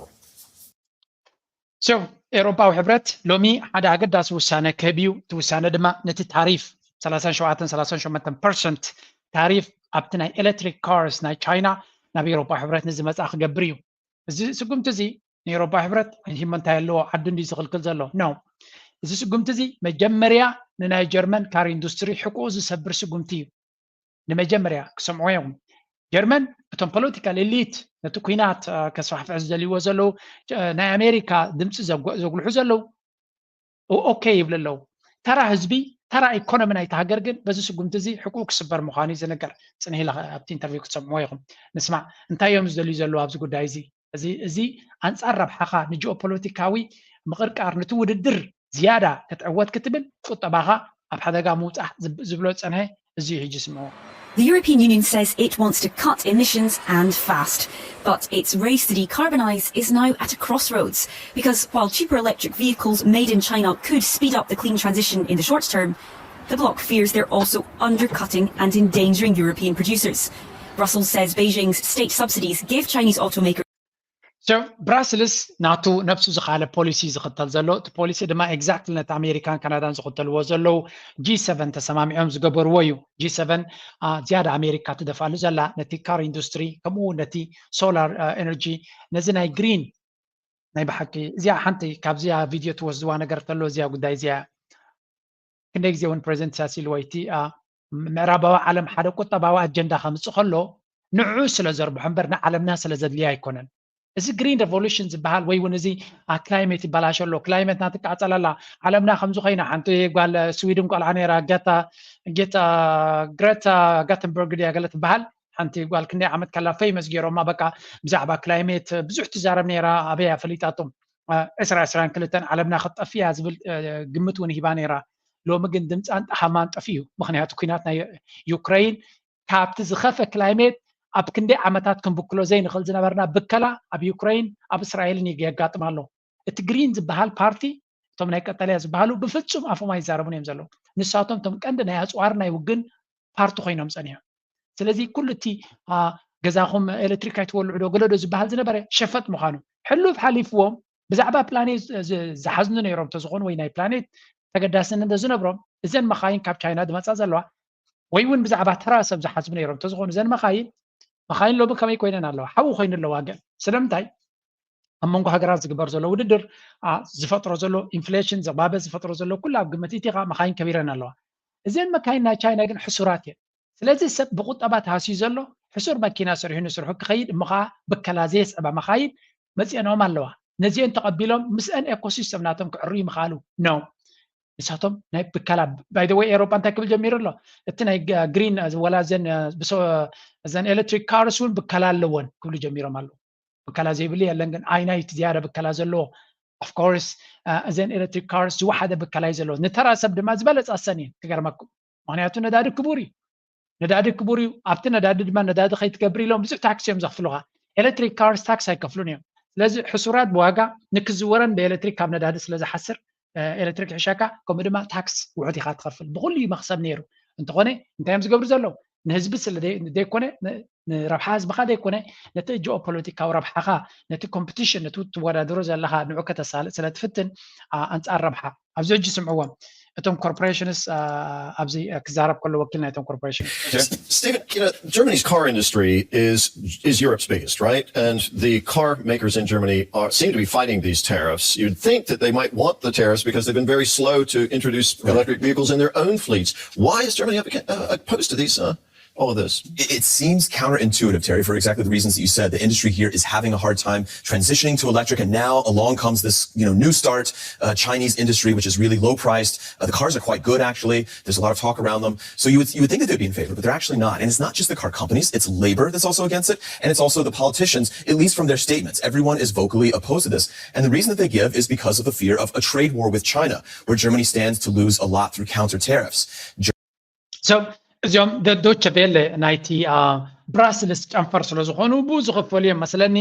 So ኤሮፓዊ ሕብረት ሎሚ ሓደ ኣገዳሲ ውሳነ ክህብ እዩ። እቲ ውሳነ ድማ ነቲ ታሪፍ ሰላሳን ሸውዓተን ሰላሳን ሸሞንተን ፐርሰንት ታሪፍ ኣብቲ ናይ ኤሌክትሪክ ካርስ ናይ ቻይና ናብ ኤሮፓዊ ሕብረት ንዝመፅኣ ክገብር እዩ። እዚ ስጉምቲ እዚ ኤውሮፓ ሕብረት ሂሞ እንታይ ኣለዎ? ዓዱ እንዲ ዝኽልክል ዘሎ? No። እዚ ስጉምቲ እዚ መጀመርያ ንናይ ጀርመን ካር ኢንዱስትሪ ሕቁኡ ዝሰብር ስጉምቲ እዩ። ንመጀመርያ ክሰምዕዎ እዮም። ጀርመን እቶም ፖለቲካል ኤሊት ነቲ ኩናት ከስፋሕፍሑ ዝደልይዎ ዘለዉ፣ ናይ ኣሜሪካ ድምፂ ዘጉልሑ ዘለዉ ኦኬ ይብሉ ኣለዉ። ተራ ህዝቢ፣ ተራ ኢኮኖሚ ናይቲ ሃገር ግን በዚ ስጉምቲ እዚ ሕቁ ክስበር ምዃኑ እዩ ዝነገር። ፅንሕ ኢለ ኣብቲ ኢንተርቪው ክትሰምዕዎ ኢኹም። ንስማዕ እንታይ እዮም ዝደልዩ ዘለዉ ኣብዚ ጉዳይ እዚ። እዚ ኣንፃር ረብሓኻ ንጂኦፖለቲካዊ ምቕርቃር፣ ነቲ ውድድር ዝያዳ ክትዕወት ክትብል ቁጠባኻ ኣብ ሓደጋ ምውፃእ ዝብሎ ዝፀንሐ እዚ እዩ። ሕጂ ስምዕዎ። The European Union says it wants to cut emissions and fast, but its race to decarbonise is now at a crossroads, because while cheaper electric vehicles made in China could speed up the clean transition in the short term, the bloc fears they're also undercutting and endangering European producers. Brussels says Beijing's state subsidies give Chinese automakers So ብራስልስ ናቱ ነፍሱ ዝኻለ ፖሊሲ ዝኽተል ዘሎ፣ እቲ ፖሊሲ ድማ ኤግዛክትሊ ነቲ ኣሜሪካን ካናዳን ዝኽተልዎ ዘለዉ ጂ ሰቨን ተሰማሚዖም ዝገበርዎ እዩ። ጂ ሰቨን ዝያዳ ኣሜሪካ ትደፍኣሉ ዘላ ነቲ ካር ኢንዱስትሪ፣ ከምኡ እውን ነቲ ሶላር ኤነርጂ፣ ነዚ ናይ ግሪን ናይ ብሓቂ እዚኣ ሓንቲ ካብዚኣ ቪድዮ ትወስድዋ ነገር ተሎ እዚኣ ጉዳይ እዚኣ ክንደይ ግዜ እውን ፕሬዚደንት ኢሳያስ ኢልዎ እቲ ምዕራባዊ ዓለም ሓደ ቁጠባዊ ኣጀንዳ ከምፅእ ከሎ ንዑ ስለ ዘርብሖ እምበር ንዓለምና ስለ ዘድልያ ኣይኮነን። እዚ ግሪን ሬቮሉሽን ዝበሃል ወይ እውን እዚ ክላይሜት ይበላሸ ኣሎ፣ ክላይሜትና ትቃፀል ኣላ፣ ዓለምና ከምዚ ኮይና። ሓንቲ ጓል ስዊድን ቆልዓ ነይራ፣ ገታ ጌታ ግረታ ጋተንበርግ ድያ ገለ ትበሃል። ሓንቲ ጓል ክንደይ ዓመት ከላ ፌመስ ገይሮማ፣ በቃ ብዛዕባ ክላይሜት ብዙሕ ትዛረብ ነይራ። ኣበያ ፈሊጣቶም ዕስራ ዕስራን ክልተን ዓለምና ክትጠፍእ እያ ዝብል ግምት እውን ሂባ ነይራ። ሎሚ ግን ድምፃን ጠሃማን ጠፊኡ። ምክንያቱ ኩናት ናይ ዩክረይን ካብቲ ዝኸፈ ክላይሜት ኣብ ክንደይ ዓመታት ክንብክሎ ዘይንኽእል ዝነበርና ብከላ ኣብ ዩክረይን ኣብ እስራኤልን የጋጥም ኣሎ። እቲ ግሪን ዝበሃል ፓርቲ፣ እቶም ናይ ቀጠልያ ዝበሃሉ ብፍፁም ኣፎም ኣይዛረቡን እዮም ዘለዉ። ንሳቶም እቶም ቀንዲ ናይ ኣፅዋር ናይ ውግን ፓርቲ ኮይኖም ፀኒሖም። ስለዚ ኩሉ እቲ ገዛኹም ኤሌክትሪክ ኣይትወልዑ ዶ ገለዶ ዝበሃል ዝነበረ ሸፈጥ ምዃኑ ሕሉፍ ሓሊፍዎም ብዛዕባ ፕላኔት ዝሓዝኑ ነይሮም ተዝኾኑ ወይ ናይ ፕላኔት ተገዳስነት ዝነብሮም እዘን መኻይን ካብ ቻይና ዝመፃ ዘለዋ ወይ እውን ብዛዕባ ተራ ሰብ ዝሓስቡ ነይሮም ተዝኾኑ እዘን መኻይን መኻይን ሎሚ ከመይ ኮይነን ኣለዋ? ሓዊ ኮይኑ ኣለዋ። ገን ስለምንታይ ኣብ መንጎ ሃገራት ዝግበር ዘሎ ውድድር ዝፈጥሮ ዘሎ ኢንፍሌሽን ዘባበ ዝፈጥሮ ዘሎ ኩሉ ኣብ ግምት ኢቲኻ መኻይን ከቢረን ኣለዋ። እዘን መካይን ናይ ቻይና ግን ሕሱራት እየን። ስለዚ ሰብ ብቁጠባ ተሃስዩ ዘሎ ሕሱር መኪና ሰሪሑ ንስርሑ ክኸይድ እሞ ከዓ ብከላ ዘየስዕባ መኻይን መፅአንኦም ኣለዋ። ነዚአን ተቐቢሎም ምስአን ኤኮሲስተም ናቶም ክዕርዩ ምኽኣሉ ነው። ንሳቶም ናይ ብከላ ባይ ወይ ኤሮፓ እንታይ ክብል ጀሚሩ ኣሎ? እቲ ናይ ግሪን ወላ እዘን ኤሌክትሪክ ካርስ እውን ብከላ ኣለወን ክብሉ ጀሚሮም ኣለዉ። ብከላ ዘይብሉ የለን ግን ኣይናይቲ ዝያዳ ብከላ ዘለዎ ኦፍኮርስ እዘን ኤሌክትሪክ ካርስ ዝወሓደ ብከላ እዩ ዘለዎ። ንተራ ሰብ ድማ ዝበለፃ ሰን እየን ክገርመኩም። ምክንያቱ ነዳዲ ክቡር እዩ። ነዳዲ ክቡር እዩ። ኣብቲ ነዳዲ ድማ ነዳዲ ከይትገብር ኢሎም ብዙሕ ታክስ እዮም ዘኽፍሉኻ። ኤሌክትሪክ ካርስ ታክስ ኣይከፍሉን እዮም። ስለዚ ሕሱራት ብዋጋ ንክዝወረን ብኤሌክትሪክ ካብ ነዳዲ ስለዝሓስር ኤሌክትሪክ ይሕሸካ፣ ከምኡ ድማ ታክስ ውሑድ ኢኻ ትኸፍል። ብኩሉ እዩ መኽሰብ ነይሩ። እንተኾነ እንታይ እዮም ዝገብሩ ዘለዉ? ንህዝቢ ስለ ዘይኮነ ንረብሓ ህዝብኻ ዘይኮነ ነቲ ጂኦፖለቲካዊ ረብሓኻ ነቲ ኮምፒቲሽን ነቲ ትወዳደሮ ዘለኻ ንዑ ከተሳልጥ ስለ ትፍትን ኣንፃር ረብሓ ኣብዚ ሕጂ ስምዕዎም እቶም ኮርፖሬሽንስ ኣብዚ ክዛረብ ከሎ ወኪል ናይቶም ኮርፖሬሽን Stephen, you know, Germany's car industry is is Europe's biggest, right? And the car makers in Germany are seem to be fighting these tariffs. You'd think that they might want the tariffs because they've been very slow to introduce electric vehicles in their own fleets. Why is Germany uh, opposed to these uh, all of this? It seems counterintuitive, Terry, for exactly the reasons that you said. The industry here is having a hard time transitioning to electric, and now along comes this, you know, new start uh, Chinese industry, which is really low priced. Uh, the cars are quite good, actually. There's a lot of talk around them. So you would, you would think that they'd be in favor, but they're actually not. And it's not just the car companies, it's labor that's also against it, and it's also the politicians, at least from their statements. Everyone is vocally opposed to this. And the reason that they give is because of the fear of a trade war with China, where Germany stands to lose a lot through counter tariffs. So እዚኦም ዶቸ ቤለ ናይቲ ብራስልስ ጨንፈር ስለ ዝኾኑ ብኡ ዝኽፈሉ እዮም መስለኒ።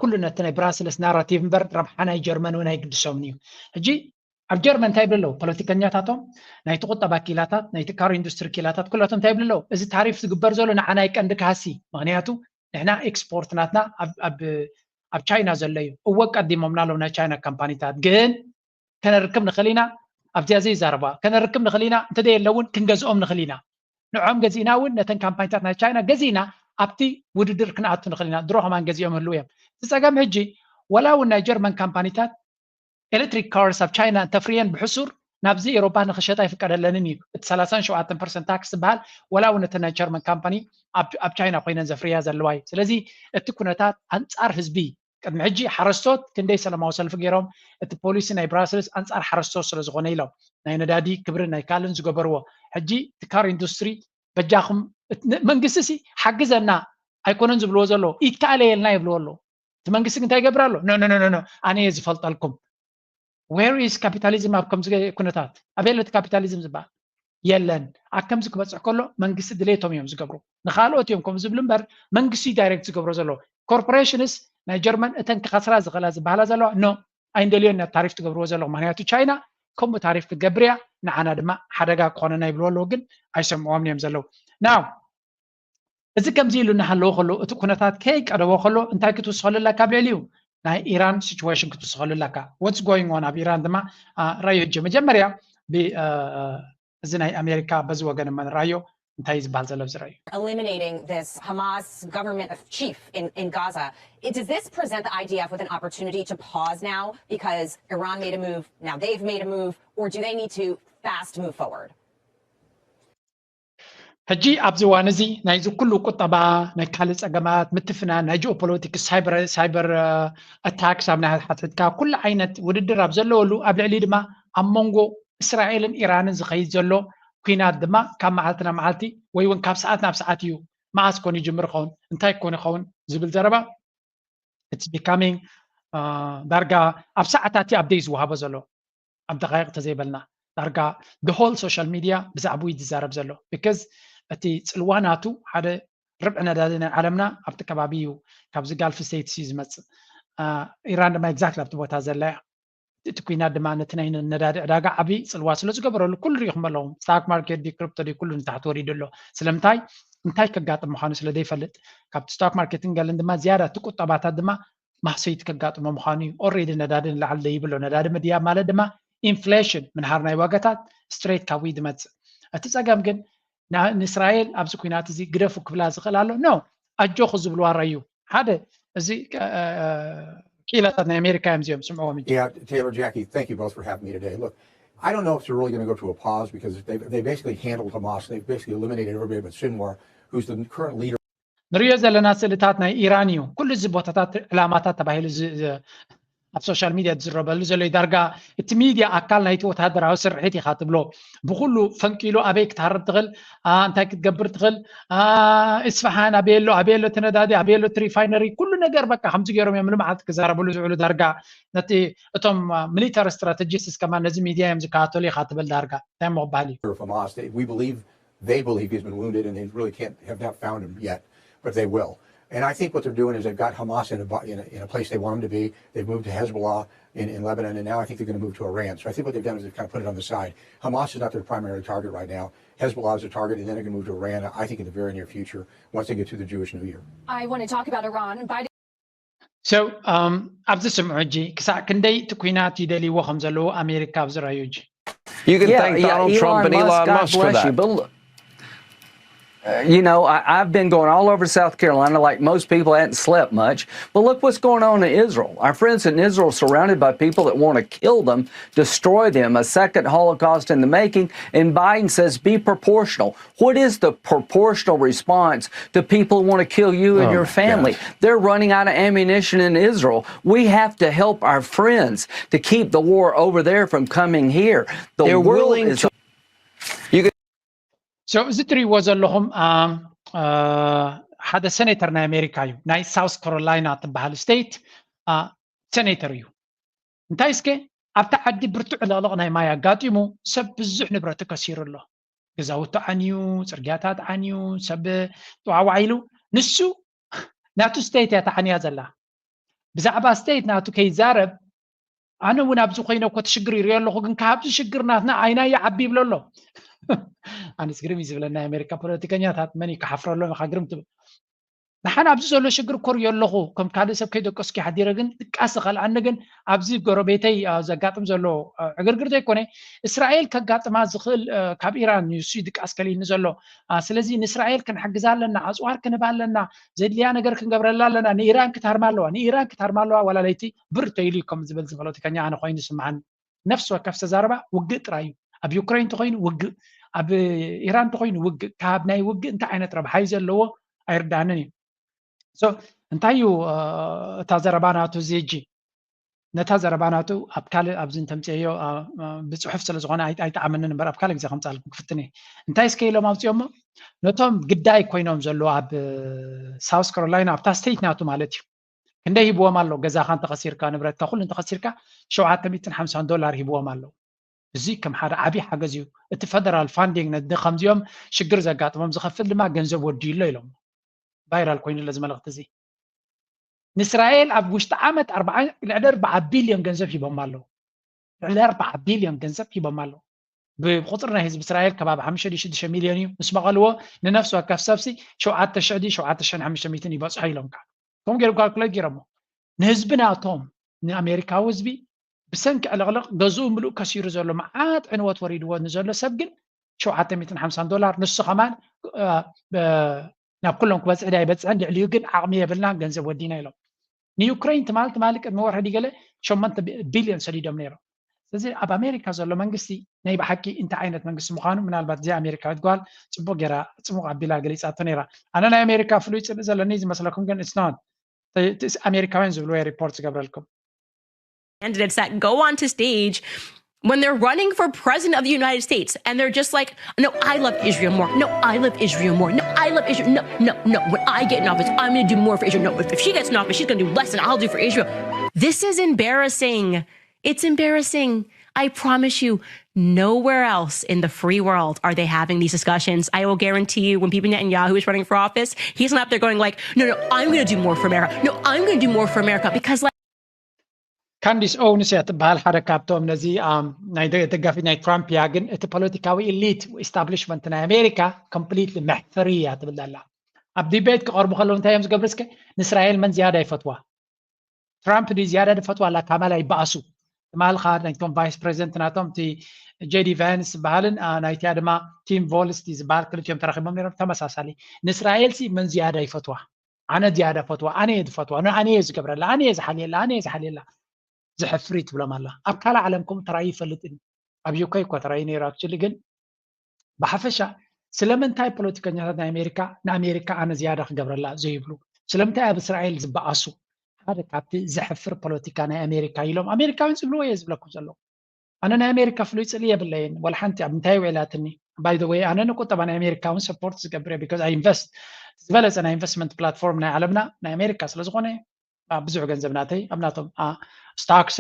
ኩሉ ነቲ ናይ ብራስልስ ናራቲቭ እምበር ረብሓ ናይ ጀርመን እውን ኣይግድሶምን እዩ። ሕጂ ኣብ ጀርመን እንታይ ይብሉ ኣለዉ ፖለቲከኛታቶም? ናይቲ ቁጠባ ኪላታት ናይቲ ካር ኢንዱስትሪ ኪላታት ኩላቶም እንታይ ይብሉ ኣለዉ? እዚ ታሪፍ ዝግበር ዘሎ ንዓና ይቀንዲ ካሲ። ምክንያቱ ንሕና ኤክስፖርት ናትና ኣብ ቻይና ዘሎ እዩ። እወ ቀዲሞምና ኣለዉ ናይ ቻይና ካምፓኒታት ግን ከነርክብ ንኽእል ኢና። ኣብዚኣ ዘይዛረባ ከነርክብ ንኽእል ኢና። እንተ የለውን ክንገዝኦም ንኽእል ኢና። ንዖም ገዚእና እውን ነተን ካምፓኒታት ናይ ቻይና ገዚእና ኣብቲ ውድድር ክንኣቱ ንኽእል ኢና። ድሮ ከማን ገዚኦም ህልው እዮም። እቲ ፀገም ሕጂ ወላ እውን ናይ ጀርመን ካምፓኒታት ኤሌክትሪክ ካርስ ኣብ ቻይና እንተፍርየን ብሕሱር ናብዚ ኤሮፓ ንኽሸጣ ይፍቀደለንን እዩ። እቲ ሰላሳን ሸውዓተን ፐርሰንት ታክስ ዝበሃል ወላ እውን እቲ ናይ ጀርመን ካምፓኒ ኣብ ቻይና ኮይነን ዘፍርያ ዘለዋ እዩ። ስለዚ እቲ ኩነታት ኣንጻር ህዝቢ ቅድሚ ሕጂ ሓረስቶት ክንደይ ሰላማዊ ሰልፊ ገይሮም፣ እቲ ፖሊሲ ናይ ብራስልስ ኣንጻር ሓረስቶት ስለ ዝኾነ ኢሎም ናይ ነዳዲ ክብርን ናይ ካልእን ዝገበርዎ። ሕጂ እቲ ካር ኢንዱስትሪ በጃኹም መንግስቲ ሲ ሓግዘና ኣይኮነን ዝብልዎ ዘለዉ፣ ይከኣለየልና ይብልዎ ኣለዉ። እቲ መንግስቲ ግን እንታይ ይገብር ኣሎ? ኖ ኖ ኖ፣ ኣነ እየ ዝፈልጠልኩም። Where is capitalism ኣብ ከምዚ ኩነታት? ኣበይ ኣሎ እቲ ካፒታሊዝም ዝበሃል? የለን። ኣብ ከምዚ ክበፅሕ ከሎ መንግስቲ ድሌቶም እዮም ዝገብሩ። ንካልኦት እዮም ከምኡ ዝብሉ እምበር መንግስቲ ዳይሬክት ዝገብሮ ዘሎ። ኮርፖሬሽንስ ናይ ጀርመን እተን ክኸስራ ዝኽእላ ዝበሃላ ዘለዋ ኖ ኣይንደልዮን ኢና ታሪፍ ትገብርዎ ዘለኹም። ምክንያቱ ቻይና ከምኡ ታሪፍ ክትገብር እያ፣ ንዓና ድማ ሓደጋ ክኾነና ይብልዎ ኣለዉ፣ ግን ኣይሰምዕዎም እዮም ዘለዉ። ናው እዚ ከምዚ ኢሉ እናሃለዎ ከሎ እቲ ኩነታት ከይቀደቦ ከሎ እንታይ ክትውስኸሉ ኣለካ? ኣብ ልዕሊኡ ናይ ኢራን ሲቹዌሽን ክትውስኸሉ ኣለካ። What's going on ኣብ ኢራን ድማ ራዮ ጀ መጀመርያ እዚ ናይ ኣሜሪካ በዚ ወገን እመ ንራዮ እንታይ እዩ ዝበሃል ዘሎ ኣብዚ ራዮ። Eliminating this Hamas government of chief in, in Gaza. It, does this present the I D F with an opportunity to pause now because Iran made a move, now they've made a move, or do they need to fast move forward? ሕጂ ኣብዚ እዋን እዚ ናይዚ ኩሉ ቁጠባ ናይ ካልእ ጸገማት ምትፍናን ናይ ጂኦፖለቲክስ ሳይበር ሳይበር ኣታክስ ኣብ ናይ ሓትሕድካ ኩሉ ዓይነት ውድድር ኣብ ዘለወሉ ኣብ ልዕሊ ድማ ኣብ መንጎ እስራኤልን ኢራንን ዝኸይድ ዘሎ ኲናት ድማ ካብ መዓልቲ ናብ መዓልቲ ወይ እውን ካብ ሰዓት ናብ ሰዓት እዩ መዓስ ኮን ይጅምር ይኸውን እንታይ ኮን ይኸውን ዝብል ዘረባ it's becoming ዳርጋ ኣብ ሰዓታት እዩ ኣብደይ ዝወሃቦ ዘሎ ኣብ ደቃይቅ ተዘይበልና ዳርጋ the whole social media ብዛዕባኡ እዩ ዝዛረብ ዘሎ because እቲ ፅልዋ ናቱ ሓደ ርብዒ ነዳዲ ናይ ዓለምና ኣብቲ ከባቢ እዩ ካብዚ ጋልፍ ስቴትስ እዩ ዝመፅእ ኢራን ድማ exactly ኣብቲ ቦታ ዘላ እያ እቲ ኩናት ድማ ነቲ ናይ ነዳዲ ዕዳጋ ዓብዪ ፅልዋ ስለ ዝገበረሉ ኩሉ ሪኢኹም ኣለኹም stock market ድዩ crypto ድዩ ኩሉ ንታሕቲ ወሪዱ ኣሎ ስለምንታይ እንታይ ከጋጥም ምዃኑ ስለ ዘይፈልጥ ካብቲ stock market ን ገለን ድማ ዝያዳ እቲ ቁጠባታት ድማ ማህሰይቲ ከጋጥሞ ምዃኑ እዩ already ነዳዲ ንላዕሊ ደይብሎ ነዳዲ ምድያብ ማለት ድማ ኢንፍሌሽን ምንሃር ናይ ዋጋታት straight ካብኡ እዩ ዝመፅእ እቲ ፀገም ግን ንእስራኤል ኣብዚ ኩናት እዚ ግደፉ ክብላ ዝኽእል ኣሎ no ኣጆኹ ዝብልዋ ራዩ ሓደ እዚ ክኢላታት ናይ ኣሜሪካ እዮም እዚኦም ስምዕዎም Yeah, Taylor, Jackie, thank you both for having me today. Look, I don't know if they're really going to go to a pause because they they basically handled Hamas. They've basically eliminated everybody but Sinwar, who's the current leader. ንሪኦ ዘለና ስእልታት ናይ ኢራን እዩ ኩሉ እዚ ቦታታት ዕላማታት ተባሂሉ ኣብ social media ዝዝረበሉ ዘሎ ዳርጋ እቲ ሚድያ ኣካል ናይቲ ወታደራዊ ስርሒት ኢኻ ትብሎ ብኩሉ ፈንቂሉ ኣበይ ክትሃርብ ትኽእል እንታይ ክትገብር ትኽእል እስፋሃን ኣበየሎ ኣበየሎ እቲ ነዳዲ ኣበየሎ እቲ refinery ኩሉ ነገር በቃ ከምዚ ገይሮም እዮም ልምዓት ክዛረብሉ ዝውዕሉ ዳርጋ ነቲ እቶም military strategists ከማ ነዚ ሚድያ እዮም ዝከታተሉ ኢኻ ትብል ዳርጋ እንታይ እሞ ክበሃል እዩ Hamas. They, we believe they believe he's been wounded and they really can't have not found him yet, but they will. And I think what they're doing is they've got Hamas in a, in a, in a place they want them to be. They've moved to Hezbollah in, in Lebanon, and now I think they're going to move to Iran. So I think what they've done is they've kind of put it on the side. Hamas is not their primary target right now. Hezbollah is a target, and then they're going to move to Iran, I think, in the very near future once they get through the Jewish New Year. I want to talk about Iran. Biden So um, ኣብዚ ስምዑ ሕጂ ክሳዕ ክንደይ እቲ ኩናት ይደልይዎ ከም ዘለዉ ኣሜሪካ ኣብዚ ራዩ ሕጂ You can yeah, thank yeah, Donald Elon Trump and Musk, Elon God Musk bless for that. You. But look, uh, you know, I, I've been going all over South Carolina like most people. I hadn't slept much. But look what's going on in Israel. Our friends in Israel surrounded by people that want to kill them, destroy them, a second Holocaust in the making. And Biden says, be proportional. What is the proportional response to people who want to kill you and oh your family? They're running out of ammunition in Israel. We have to help our friends to keep the war over there from coming here. The they're world willing is to. You can So እዚ ትሪእዎ ዘለኹም ሓደ ሴኔተር ናይ ኣሜሪካ እዩ ናይ ሳውስ ካሮላይና ትበሃል ስቴት ሴኔተር እዩ እንታይ እስከ ኣብቲ ዓዲ ብርቱዕ ዕልቕልቕ ናይ ማይ ኣጋጢሙ ሰብ ብዙሕ ንብረቱ ከሲሩ ኣሎ ገዛውቱ ዓንዩ ፅርግያታት ዓንዩ ሰብ ጥዋዕዋዕ ኢሉ ንሱ ናቱ ስቴት እያ ተዓንያ ዘላ ብዛዕባ ስቴት ናቱ ከይዛረብ ኣነ እውን ኣብዚ ኮይነ እኮ ትሽግር ይሪኦ ኣለኹ ግን ካብዚ ሽግር ናትና ኣይና ይዓቢ ይብሎ ኣሎ ኣነስ ግርም እዩ ዝብለና ኣሜሪካ ፖለቲከኛታት መን እዩ ክሓፍረ ኣሎ ኢኻ ግርም ትብል ንሓን ኣብዚ ዘሎ ሽግር ኮርዮ ኣለኹ፣ ከም ካልእ ሰብ ከይደቀስኩ ሓዲረ፣ ግን ድቃስ ዝኸልኣኒ ግን ኣብዚ ጎረቤተይ ዘጋጥም ዘሎ ዕግርግር ዘይኮነ፣ እስራኤል ከጋጥማ ዝኽእል ካብ ኢራን እዩ ድቃስ ከልእኒ ዘሎ። ስለዚ ንእስራኤል ክንሕግዛ ኣለና፣ ኣፅዋር ክንህባ ኣለና፣ ዘድልያ ነገር ክንገብረላ ኣለና። ንኢራን ክትሃርማ ኣለዋ፣ ንኢራን ክትሃርማ ኣለዋ፣ ዋላ ለይቲ ብር ተይሉ እዩ ከም ዝብል ፖለቲከኛ ኣነ ኮይኑ ይስምዓኒ። ነፍሲ ወከፍ ዝተዛረባ ውግእ ጥራይ እዩ። ኣብ ዩክሬን እንተኮይኑ ውግእ፣ ኣብ ኢራን እንተኮይኑ ውግእ። ካብ ናይ ውግእ እንታይ ዓይነት ረብሓ እዩ ዘለዎ ኣይርዳንን እዩ። እንታይ እዩ እታ ዘረባ ናቱ እዚ? ሕጂ ነታ ዘረባ ናቱ ኣብ ካልእ ኣብዚ እንተምፅዮ ብፅሑፍ ስለ ዝኾነ ኣይጠዓመንን እምበር ኣብ ካልእ ግዜ ከምፃልኩም ክፍትን እየ። እንታይ እስከ ኢሎም ኣውፅኦሞ? ነቶም ግዳይ ኮይኖም ዘለዉ ኣብ ሳውስ ካሮላይና ኣብታ ስቴት ናቱ ማለት እዩ። ክንደይ ሂብዎም ኣሎ? ገዛኻ እንተኸሲርካ፣ ንብረትካ ኩሉ እንተኸሲርካ ሸውዓተ ሚእትን ሓምሳን ዶላር ሂብዎም ኣሎ። እዚ ከም ሓደ ዓብዪ ሓገዝ እዩ። እቲ ፈደራል ፋንዲንግ ነዚ ከምዚኦም ሽግር ዘጋጥሞም ዝኸፍል ድማ ገንዘብ ወዲዩ ኣሎ ኢሎም። ቫይራል ኮይኑ ኣሎ እዚ መልእኽቲ እዚ። ንእስራኤል ኣብ ውሽጢ ዓመት ኣርባዓ ልዕሊ ኣርባዓ ቢልዮን ገንዘብ ሂቦም ኣለዉ። ልዕሊ ኣርባዓ ቢልዮን ገንዘብ ሂቦም ኣለዉ። ብቁፅሪ ናይ ህዝቢ እስራኤል ከባቢ ሓሙሽተ ሽዱሽተ ሚልዮን እዩ። ምስ መቐልዎ ንነፍሲ ወከፍ ሰብሲ ሸውዓተ ሽሕ ድዩ ሸውዓተ ሽሕን ሓሙሽተ ሚእትን ይበፅሖ ኢሎም ከዓ ከምኡ ገይሮም ካልኩሌት ገይሮሞ። ንህዝቢ ናቶም ንኣሜሪካዊ ህዝቢ ብሰንኪ ዕልቕልቕ ገዝኡ ምሉእ ከሲሩ ዘሎ መዓት ዕንወት ወሪድዎ ንዘሎ ሰብ ግን ሸውዓተ ሚእትን ሓምሳን ዶላር ንሱ ከማን ናብ ኩሎም ክበፅሕ ድያ ኣይበፅሕን፣ ልዕሊኡ ግን ዓቕሚ የብልና ገንዘብ ወዲና ኢሎም። ንዩክሬን ትማል ትማሊ ቅድሚ ወርሒ ድገለ ሸሞንተ ቢልዮን ሰዲዶም ነይሮም። ስለዚ ኣብ ኣሜሪካ ዘሎ መንግስቲ ናይ ብሓቂ እንታይ ዓይነት መንግስቲ ምዃኑ ምናልባት እዚኣ ኣሜሪካዊት ጓል ፅቡቅ ገይራ ፅቡቅ ኣቢላ ገሊፃቶ ነይራ። ኣነ ናይ ኣሜሪካ ፍሉይ ፅልኢ ዘለኒ ዝመስለኩም ግን it's not። ኣሜሪካውያን ዝብልዎ ሪፖርት ዝገብረልኩም። Candidates that go onto stage when they're running for president of the United States and they're just like, no, I love Israel more. No, I love Israel more. No, I love Israel. No, no, no. When I get in office, I'm going to do more for Israel. No, if she gets in office, she's going to do less than I'll do for Israel. This is embarrassing. It's embarrassing. I promise you, nowhere else in the free world are they having these discussions. I will guarantee you, when Bibi Netanyahu is running for office, he's not up there going like, no, no, I'm going to do more for America. No, I'm going to do more for America because like, ካንዲስ ኦውንስ እያ ትበሃል። ሓደ ካብቶም ነዚ ናይ ደጋፊት ናይ ትራምፕ እያ። ግን እቲ ፖለቲካዊ ኢሊት ኢስታብሊሽመንት ናይ ኣሜሪካ ኮምፕሊትሊ መሕፈሪ እያ ትብል ዘላ። ኣብ ዲቤት ክቐርቡ ከለዉ እንታይ እዮም ዝገብሩ? እስከ ንእስራኤል መን ዝያዳ ይፈትዋ? ትራምፕ ድዩ ዝያዳ ዝፈትዋ? ኣላ ካማላ ይበኣሱ። ትማልኻ ናይቶም ቫይስ ፕሬዚደንት ናቶም እቲ ጄዲ ቫንስ ዝበሃልን ናይቲያ ድማ ቲም ቮልስ ዝበሃል ክልቲኦም ተራኺቦም ነሮም። ተመሳሳሊ ንእስራኤል ሲ መን ዝያዳ ይፈትዋ? ኣነ ዝያዳ ፈትዋ፣ ኣነ እየ ዝፈትዋ፣ ኣነ እየ ዝገብረላ፣ ኣነ እየ ዝሓልየላ፣ ኣነ እየ ዝሓልየላ። ዘሕፍር እዩ ትብሎም ኣላ። ኣብ ካልእ ዓለም ከምኡ ተራእዩ ይፈልጥን እዩ። ኣብ ዩኬ እኳ ተራእዩ ነይሩ ኣክቹሊ። ግን ብሓፈሻ ስለምንታይ ፖለቲከኛታት ናይ ኣሜሪካ ንኣሜሪካ ኣነ ዝያዳ ክገብረላ ዘይብሉ? ስለምንታይ ኣብ እስራኤል ዝበኣሱ? ሓደ ካብቲ ዘሕፍር ፖለቲካ ናይ ኣሜሪካ ኢሎም ኣሜሪካውያን ዝብልዎ እየ ዝብለኩም ዘለኹ። ኣነ ናይ ኣሜሪካ ፍሉይ ፅልኢ የብለይን፣ ዋላ ሓንቲ ኣብ ምንታይ ውዒላትኒ። ባይ ዘ ወይ ኣነ ንቁጠባ ናይ ኣሜሪካ እውን ሰፖርት ዝገብር እየ፣ ቢካዝ ኣይ ኢንቨስት። ዝበለፀ ናይ ኢንቨስትመንት ፕላትፎርም ናይ ዓለምና ናይ ኣሜሪካ ስለዝኾነ ብዙሕ ገንዘብ ናተይ ኣብ ናቶም ስታክስ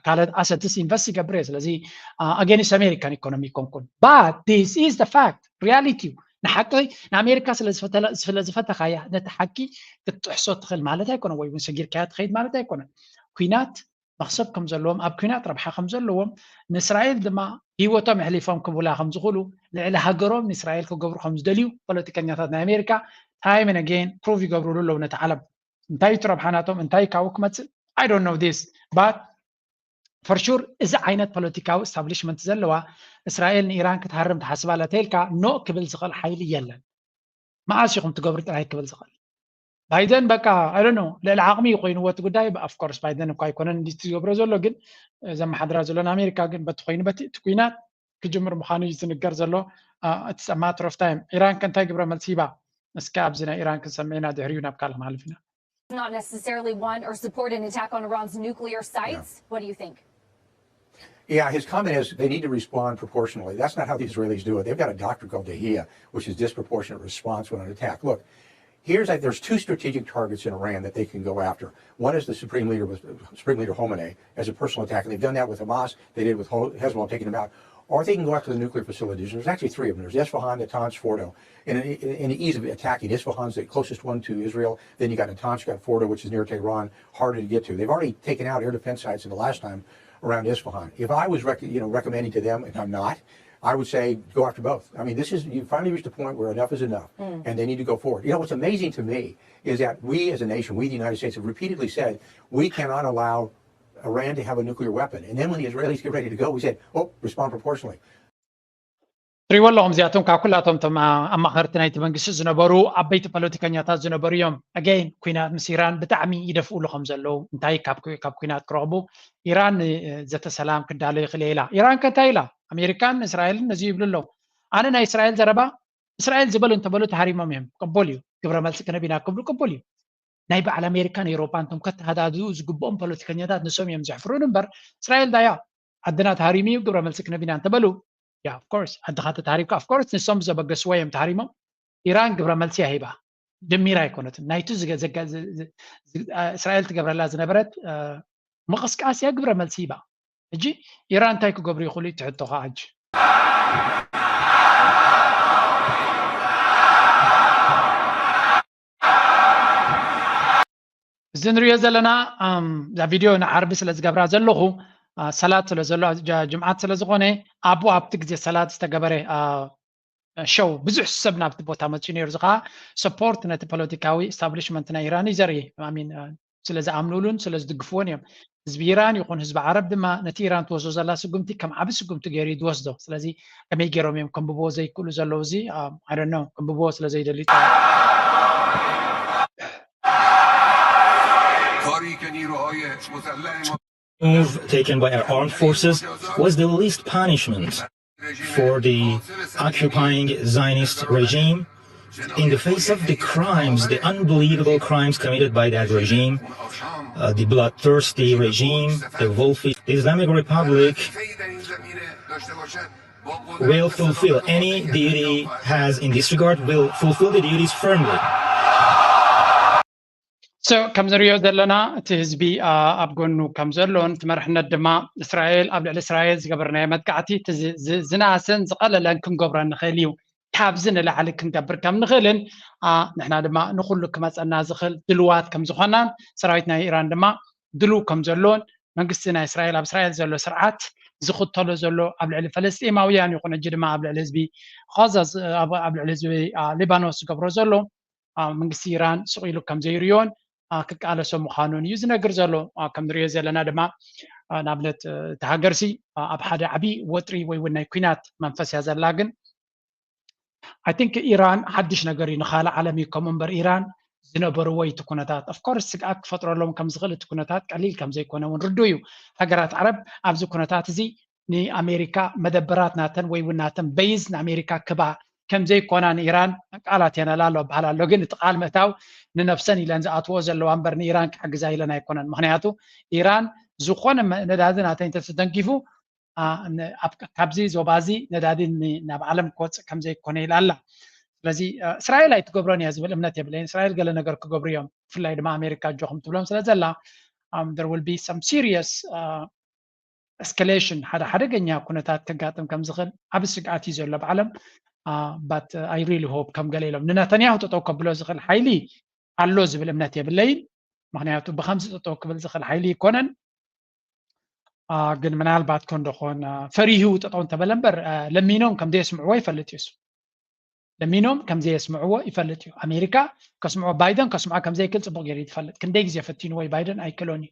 ካልኦት ኣሰትስ ኢንቨስት ይገብር እየ። ስለዚ ኣጌንስት ኣሜሪካን ኢኮኖሚ ይኮንኩን። But this is the fact, ሪያሊቲ እዩ። ንሓቂ ንኣሜሪካ ስለዝፈተላ- ስለዝፈተኻያ ነቲ ሓቂ ክትጥሕሶ ትኽእል ማለት ኣይኮነ፣ ወይ እውን ሰጊርካያ ትኸይድ ማለት ኣይኮነ። ኩናት መኽሰብ ከም ዘለዎም፣ ኣብ ኩናት ረብሓ ከም ዘለዎም፣ ንእስራኤል ድማ ህይወቶም ኣሕሊፎም ክቡላ ከም ዝኽእሉ፣ ልዕሊ ሃገሮም ንእስራኤል ክገብሩ ከም ዝደልዩ ፖለቲከኛታት ናይ ኣሜሪካ ታይም ን ኣጌን ፕሩቭ ይገብሩሉ ኣለዉ ነቲ ዓለም። እንታይ እዩ እቲ ረብሓ ናቶም? እንታይ ካብኡ ክመፅእ? I don't know this, but for sure እዚ ዓይነት ፖለቲካዊ ኢስታብሊሽመንት ዘለዋ እስራኤል ንኢራን ክትሃርም ትሓስብ ኣላ ተይልካ ኖ ክብል ዝኽእል ሓይሊ የለን። መዓስ ኢኹም ትገብሩ ጥራይ ክብል ዝኽእል። ባይደን በቃ I don't know ልዕሊ ዓቕሚ እዩ ኮይንዎ እቲ ጉዳይ። Of course ባይደን እኳ ኣይኮነን እንዲ ዝገብሮ ዘሎ፣ ግን ዘመሓድራ ዘሎ ንኣሜሪካ ግን በቲ ኮይኑ በቲ እቲ ኩናት ክጅምር ምዃኑ እዩ ዝንገር ዘሎ። It's a matter of time። ኢራን ከ እንታይ ግብረ መልሲ ሂባ? እስከ ኣብዚ ናይ ኢራን ክንሰምዕ ኢና፣ ድሕሪኡ ናብ ካልእ ክንሓልፍ ኢና። Not necessarily want or support an attack on Iran's nuclear sites. What do you think? Yeah, his comment is they need to respond proportionally. That's not how the Israelis do it. They've got a doctrine called Dahiyah, which is disproportionate response when an attack. Look, here's there's two strategic targets in Iran that they can go after. One is the Supreme Leader with Supreme Leader Khamenei as a personal attack, and they've done that with Hamas. They did with Hezbollah, taking them out. Or they can go after the nuclear facilities. There's actually three of them. There's Isfahan, Natanz, Fordo. And in, in the ease of attacking, Isfahan's the closest one to Israel. Then you got Natanz, you got Fordo, which is near Tehran, harder to get to. They've already taken out air defense sites in the last time around Isfahan. If I was rec- you know, recommending to them, and I'm not, I would say go after both. I mean, this is, you finally reached a point where enough is enough, and they need to go forward. You know, what's amazing to me is that we as a nation, we, the United States, have repeatedly said we cannot allow Iran to have a nuclear weapon. And then when the Israelis get ready to go, we said, oh, respond proportionally. ትሪእዎ ኣለኹም። እዚኣቶም ካብ ኩላቶም እቶም ኣማኸርቲ ናይቲ መንግስቲ ዝነበሩ ዓበይቲ ፖለቲከኛታት ዝነበሩ እዮም። ኣገይን ኩናት ምስ ኢራን ብጣዕሚ ይደፍኡሉ ከም ዘለዉ፣ እንታይ ካብ ኩናት ክረኽቡ ኢራን ዘተሰላም ክዳሎ ይኽእል ኢላ። ኢራን ከ እንታይ ኢላ? ኣሜሪካን እስራኤልን ነዚ ይብሉ ኣለዉ። ኣነ ናይ እስራኤል ዘረባ፣ እስራኤል ዝበሉ እንተበሉ ተሃሪሞም እዮም። ቅቡል እዩ። ግብረ መልሲ ክነብ ኢና ክብሉ ቅቡል እዩ። ናይ በዓል ኣሜሪካን ኤውሮጳን እቶም ከተሃዳድኡ ዝግብኦም ፖለቲከኛታት ንሶም እዮም ዘሕፍሩን እምበር፣ እስራኤል ዳያ ዓድና ተሃሪሙ እዩ፣ ግብረ መልሲ ክነብ ኢና እንተበሉ፣ ያ ኦፍኮርስ ዓድኻ ተተሃሪምካ ኦፍኮርስ ንሶም ዘበገስዎ እዮም ተሃሪሞም። ኢራን ግብረ መልሲ እያ ሂባ፣ ድሚራ ኣይኮነትን። ናይቲ እስራኤል ትገብረላ ዝነበረት ምቕስቃስ እያ ግብረ መልሲ ሂባ። ሕጂ ኢራን እንታይ ክገብሩ ይኽእሉ እዩ ትሕቶኻ ሕጂ? እዚ ንሪኦ ዘለና እዛ ቪድዮ ንዓርቢ ስለ ዝገብራ ዘለኹ፣ ሰላት ስለ ዘሎ፣ ጅምዓት ስለ ዝኾነ፣ ኣብኡ ኣብቲ ግዜ ሰላት ዝተገበረ ሸው ብዙሕ ሰብ ናብቲ ቦታ መፅኡ ነይሩ። እዚ ከዓ ሰፖርት ነቲ ፖለቲካዊ ኤስታብሊሽመንት ናይ ኢራን እዩ ዘርኢ። ስለ ዝኣምኑሉን ስለ ዝድግፍዎን እዮም። ህዝቢ ኢራን ይኹን ህዝቢ ዓረብ ድማ ነቲ ኢራን ትወስዶ ዘላ ስጉምቲ ከም ዓቢ ስጉምቲ ገይሩ እዩ ዝወስዶ። ስለዚ ከመይ ገይሮም እዮም ከንብብዎ ዘይክእሉ ዘለዉ? እዚ ኣደኖ ከንብብዎ ስለ ዘይደልዩ move taken by our armed forces was the least punishment for the occupying Zionist regime in the face of the crimes, the unbelievable crimes committed by that regime, uh, the bloodthirsty regime, the wolfish Islamic Republic will fulfill any duty has in this regard, will fulfill the duties firmly. So ከም ንሪኦ ዘለና እቲ ህዝቢ ኣብ ጎኑ ከም ዘሎን እቲ መርሕነት ድማ እስራኤል ኣብ ልዕሊ እስራኤል ዝገበርናዮ መጥቃዕቲ ዝነኣሰን ዝቐለለን ክንገብሮ ንኽእል እዩ፣ ካብዚ ንላዕሊ ክንገብር ከም ንኽእልን ንሕና ድማ ንኹሉ ክመፀና ዝኽእል ድልዋት ከም ዝኾናን ሰራዊት ናይ ኢራን ድማ ድልው ከም ዘሎን መንግስቲ ናይ እስራኤል ኣብ እስራኤል ዘሎ ስርዓት ዝኽተሎ ዘሎ ኣብ ልዕሊ ፈለስጢማውያን ይኹን ሕጂ ድማ ኣብ ልዕሊ ህዝቢ ዛ ኣብ ልዕሊ ህዝቢ ሊባኖስ ዝገብሮ ዘሎ መንግስቲ ኢራን ስቕ ኢሉ ከም ዘይርዮን ክቃለሶ ምዃኑን እዩ ዝነግር ዘሎ። ከም ንሪኦ ዘለና ድማ ንኣብነት እቲ ሃገርሲ ኣብ ሓደ ዓብዪ ወጥሪ ወይ እውን ናይ ኩናት መንፈስ እያ ዘላ። ግን I think ኢራን ሓድሽ ነገር እዩ፣ ንኻልእ ዓለም እዩ። ከምኡ እምበር ኢራን ዝነበርዎ እዩ እቲ ኩነታት። Of course ስግኣት ክፈጥረሎም ከም ዝኽእል እቲ ኩነታት ቀሊል ከም ዘይኮነ እውን ርዱእ እዩ። ሃገራት ዓረብ ኣብዚ ኩነታት እዚ ንኣሜሪካ መደበራት ናተን ወይ እውን ናተን በይዝ ንኣሜሪካ ክባ ከም ዘይኮና ንኢራን ቃላት የነላ ኣሎ በሃል ኣሎ። ግን እቲ ቃል ምእታው ንነብሰን ኢለን ዝኣትዎ ዘለዋ እምበር ንኢራን ክሕግዛ ኢለን ኣይኮነን። ምክንያቱ ኢራን ዝኾነ ነዳዲ ናተን እንተተተንኪፉ ካብዚ ዞባ እዚ ነዳዲ ናብ ዓለም ክወፅእ ከም ዘይኮነ ኢላ ኣላ። ስለዚ እስራኤል ኣይትገብሮን እያ ዝብል እምነት የብለይን። እስራኤል ገለ ነገር ክገብሩ እዮም፣ ብፍላይ ድማ ኣሜሪካ ኣጆኹም ትብሎም ስለ ዘላ there will be some serious escalation፣ ሓደ ሓደገኛ ኩነታት ከጋጥም ከም ዝኽእል ዓቢ ስግኣት እዩ ዘሎ ኣብ ዓለም። But I really hope ከም ገለ ኢሎም ንነተንያሁ ጠጠው ከብሎ ዝኽእል ሓይሊ ኣሎ ዝብል እምነት የብለይን። ምክንያቱ ብከምዚ ጠጠው ክብል ዝኽእል ሓይሊ ይኮነን። ግን ምናልባት ኮን ዶኾን ፈሪሁ ጠጠው እንተበለ እምበር ለሚኖም ከም ዘየስምዕዎ ይፈልጥ እዩ። እሱ ለሚኖም ከም ዘየስምዕዎ ይፈልጥ እዩ። ኣሜሪካ ከስምዖ፣ ባይደን ከስምዖ ከም ዘይክእል ፅቡቕ ገይሩ እዩ ዝፈልጥ። ክንደይ ግዜ ፈቲንዎ እዩ ባይደን፣ ኣይክእሎን እዩ።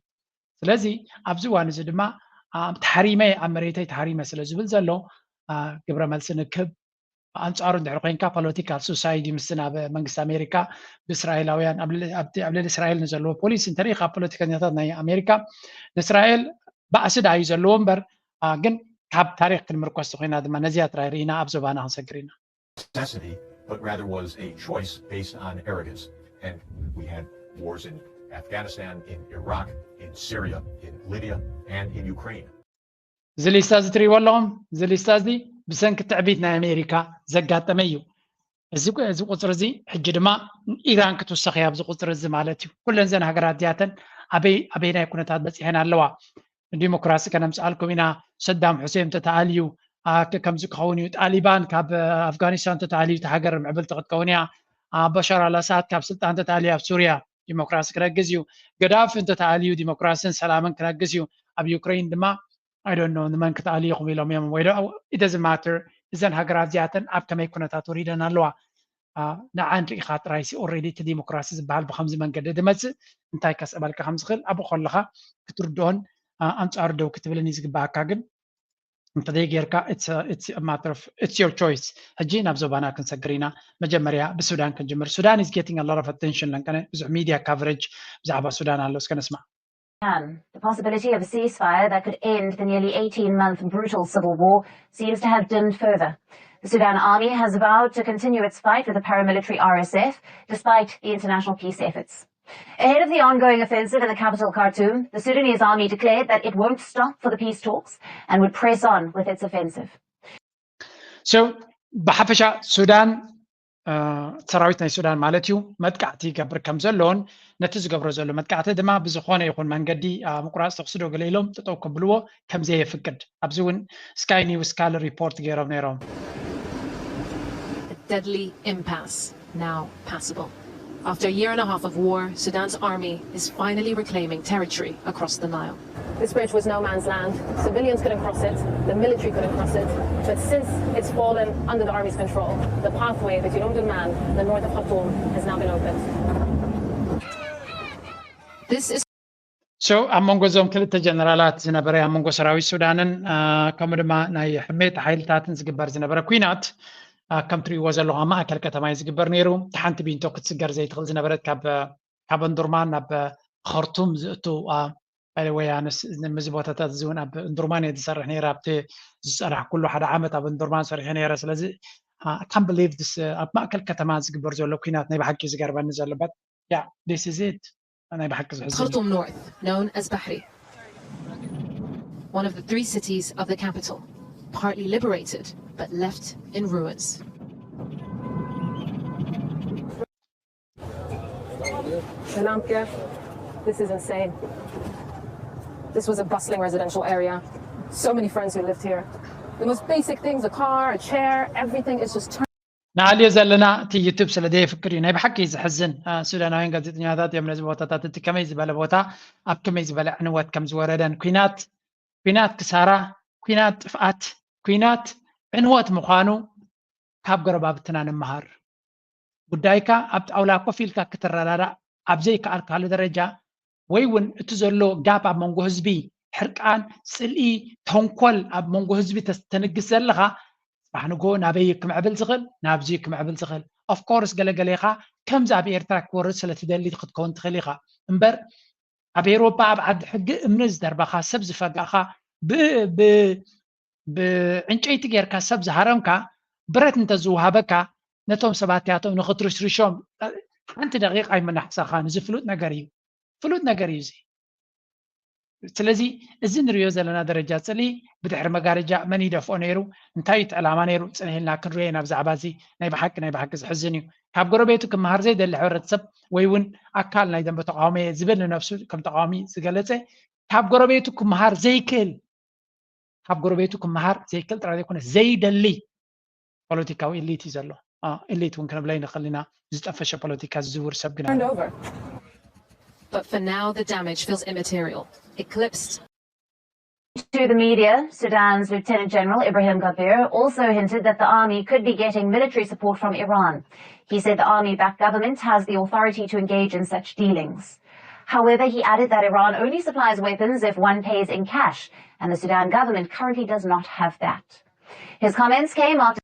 ስለዚ ኣብዚ እዋን እዚ ድማ ተሓሪመ፣ ኣብ መሬተይ ተሓሪመ ስለ ዝብል ዘሎ ግብረ መልሲ ንክህብ ኣንጻሩ እንድሕር ኮይንካ ፖለቲካል ሱሳይድ ይምስን ኣብ መንግስቲ ኣሜሪካ ብእስራኤላውያን ኣብ ልዕሊ እስራኤል ንዘለዎ ፖሊሲ እንተሪኢካ ፖለቲከኛታት ናይ ኣሜሪካ ንእስራኤል ባእሲ ደኣ እዩ ዘለዎ እምበር ግን ካብ ታሪክ ክንምርኮስ ተኮይና ድማ ነዚኣ ጥራይ ርኢና ኣብ ዞባና ክንሰግር ኢና። But rather was a choice based on arrogance. And we had wars in Afghanistan, in Iraq, in Syria, in Libya, and in Ukraine. እዚ ሊስታ እዚ ትሪእዎ ኣለኹም። እዚ ሊስታ እዚ ብሰንኪ ትዕቢት ናይ ኣሜሪካ ዘጋጠመ እዩ። እዚ ቁፅሪ እዚ ሕጂ ድማ ኢራን ክትውሰኽ እያ ኣብዚ ቁፅሪ እዚ ማለት እዩ። ኩለን ዘን ሃገራት እዚኣተን ኣበይ ኣበይናይ ኩነታት በፂሐን ኣለዋ? ዲሞክራሲ ከነምፅኣልኩም ኢና። ሰዳም ሑሴን እንተተኣልዩ ከምዚ ክኸውን እዩ። ጣሊባን ካብ ኣፍጋኒስታን እንተተኣልዩ እቲ ሃገር ምዕብልቲ ክትከውን እያ። በሻር ኣልኣሳድ ካብ ስልጣን እንተተኣልዩ ኣብ ሱርያ ዲሞክራሲ ክነግስ እዩ። ገዳፊ እንተተኣልዩ ዲሞክራሲን ሰላምን ክነግስ እዩ። ኣብ ዩክሬን ድማ I don't know ንመን ክትኣልዩ ኢኹም ኢሎም እዮም ወይ it doesn't matter። እዘን ሃገራት እዚኣተን ኣብ ከመይ ኩነታት ወሪደን ኣለዋ። ንዓን ርኢኻ ጥራይሲ ኦልሬዲ እቲ ዲሞክራሲ ዝበሃል ብከምዚ መንገዲ ድመፅእ እንታይ ከስዕበልካ ከም ዝኽእል ኣብኡ ከለኻ ክትርድኦን ኣንፃሩ ደው ክትብልን እዩ ዝግባኣካ። ግን እንተዘይ ጌርካ it's your choice። ሕጂ ናብ ዞባና ክንሰግር ኢና። መጀመርያ ብሱዳን ክንጅምር። Sudan is getting a lot of attention። ለንቀነ ብዙሕ ሚድያ ካቨሬጅ ብዛዕባ ሱዳን ኣሎ። እስከ ንስማዕ። The possibility of a ceasefire that could end the nearly eighteen-month brutal civil war seems to have dimmed further. The Sudan army has vowed to continue its fight with the paramilitary R S F despite the international peace efforts. Ahead of the ongoing offensive in the capital Khartoum, the Sudanese army declared that it won't stop for the peace talks and would press on with its offensive. So ብሓፈሻ ሱዳን ሰራዊት ናይ ሱዳን ማለት እዩ መጥቃዕቲ ይገብር ከም ዘሎን ነቲ ዝገብሮ ዘሎ መጥቃዕቲ ድማ ብዝኾነ ይኹን መንገዲ ምቁራፅ ተኽሲ ዶ ገለ ኢሎም ጠጠው ከብልዎ ከም ዘየፍቅድ ኣብዚ እውን ስካይ ኒውስ ካልእ ሪፖርት ገይሮም ነይሮም። Deadly impasse, now passable. After a year and a half of war, Sudan's army is finally reclaiming territory across the Nile. This bridge was no man's land. Civilians couldn't cross it. The military couldn't cross it. But since it's fallen under the army's control, the pathway between Omdurman and the north of Khartoum has now been opened. This is So ኣብ መንጎ እዞም ክልተ ጀነራላት ዝነበረ ኣብ መንጎ ሰራዊት ሱዳንን ከምኡ ድማ ናይ ሕሜት ሓይልታትን ዝግበር ዝነበረ ኩናት ከም ትሪእዎ ዘለኹም ኣብ ማእከል ከተማ እዩ ዝግበር ነይሩ። ሓንቲ ቢንቶ ክትስገር ዘይትኽእል ዝነበረት ካብ ካብ እንዱርማን ናብ ኸርቱም ዝእቱ ወይ ኣነስ ነዚ ቦታታት እዚ እውን ኣብ እንዱርማን እየ ዝሰርሕ ነይረ። ኣብቲ ዝፀናሕኩሉ ሓደ ዓመት ኣብ እንዱርማን ሰሪሐ ነይረ። ስለዚ I can't believe this ኣብ ማእከል ከተማ ዝግበር ዘሎ ኩናት ናይ ብሓቂ ዝገርመኒ ዘሎ but yeah, this is it። ናይ ብሓቂ ዝሕዝን እዩ። Khartoum North, known as Bahri, one of the three cities of the capital, partly liberated but left in ruins. Salam, Pierre. This is insane. This was a bustling residential area. So many friends who lived here. The most basic things, a car, a chair, everything is just turned. ንኣልዮ ዘለና እቲ ዩቱብ ስለ ዘየፍቅድ እዩ ናይ ብሓቂ ዝሕዝን። ሱዳናውያን ጋዜጠኛታት እዮም ነዚ ቦታታት እቲ ከመይ ዝበለ ቦታ ኣብ ከመይ ዝበለ ዕንወት ከም ዝወረደን ኩናት ኩናት ክሳራ ኩናት ጥፍኣት ኩናት ዕንወት ምዃኑ ካብ ጎረባብትና ንመሃር። ጉዳይካ ኣብ ጣውላ ኮፍ ኢልካ ክትረዳዳእ ኣብ ዘይከኣልካሉ ደረጃ ወይ እውን እቲ ዘሎ ጋፕ ኣብ መንጎ ህዝቢ ሕርቃን፣ ፅልኢ፣ ተንኮል ኣብ መንጎ ህዝቢ ተንግስ ዘለኻ ፅባሕ ንግሆ ናበይ ክምዕብል ዝኽእል ናብዚ ክምዕብል ዝኽእል። Of course ገለገሌኻ ከምዚ ኣብ ኤርትራ ክወርድ ስለትደሊ ክትከውን ትኽእል ኢኻ እምበር ኣብ ኤውሮጳ ኣብ ዓዲ ሕጊ እምኒ ዝደርበኻ ሰብ ዝፈጋእኻ ብዕንጨይቲ ጌርካ ሰብ ዝሃረምካ ብረት እንተዝወሃበካ ነቶም ሰባት ያቶም ንኽትርሽርሾም ሓንቲ ደቂቕ ኣይመናሕሳኻን። እዚ ፍሉጥ ነገር እዩ፣ ፍሉጥ ነገር እዩ እዚ። ስለዚ እዚ ንሪኦ ዘለና ደረጃ ፅልኢ ብድሕሪ መጋረጃ መን ይደፍኦ ነይሩ? እንታይ እቲ ዕላማ ነይሩ? ፅንሕ ኢልና ክንሪኦ ኢና ብዛዕባ እዚ። ናይ ብሓቂ ናይ ብሓቂ ዝሕዝን እዩ። ካብ ጎረቤቱ ክመሃር ዘይደሊ ሕብረተሰብ ወይ እውን ኣካል ናይ ደንበ ተቃውሞ እየ ዝብል ንነብሱ ከም ተቃዋሚ ዝገለፀ ካብ ጎረቤቱ ክመሃር ዘይክእል ካብ ጎረቤቱ ክመሃር ዘይክእል ጥራይ ዘይኮነ ዘይደሊ ፖለቲካዊ ኢሊት እዩ ዘሎ። ኢሊት እውን ክንብሎ ይንኽእል ኢና። ዝጠፈሸ ፖለቲካ ዝዝውር ሰብ ግን ኣሎ። But for now, the damage feels immaterial, eclipsed. To the media, Sudan's Lieutenant General Ibrahim Gabir also hinted that the army could be getting military support from Iran. He said the army-backed government has the authority to engage in such dealings. However, he added that Iran only supplies weapons if one pays in cash, and the Sudan government currently does not have that. His comments came after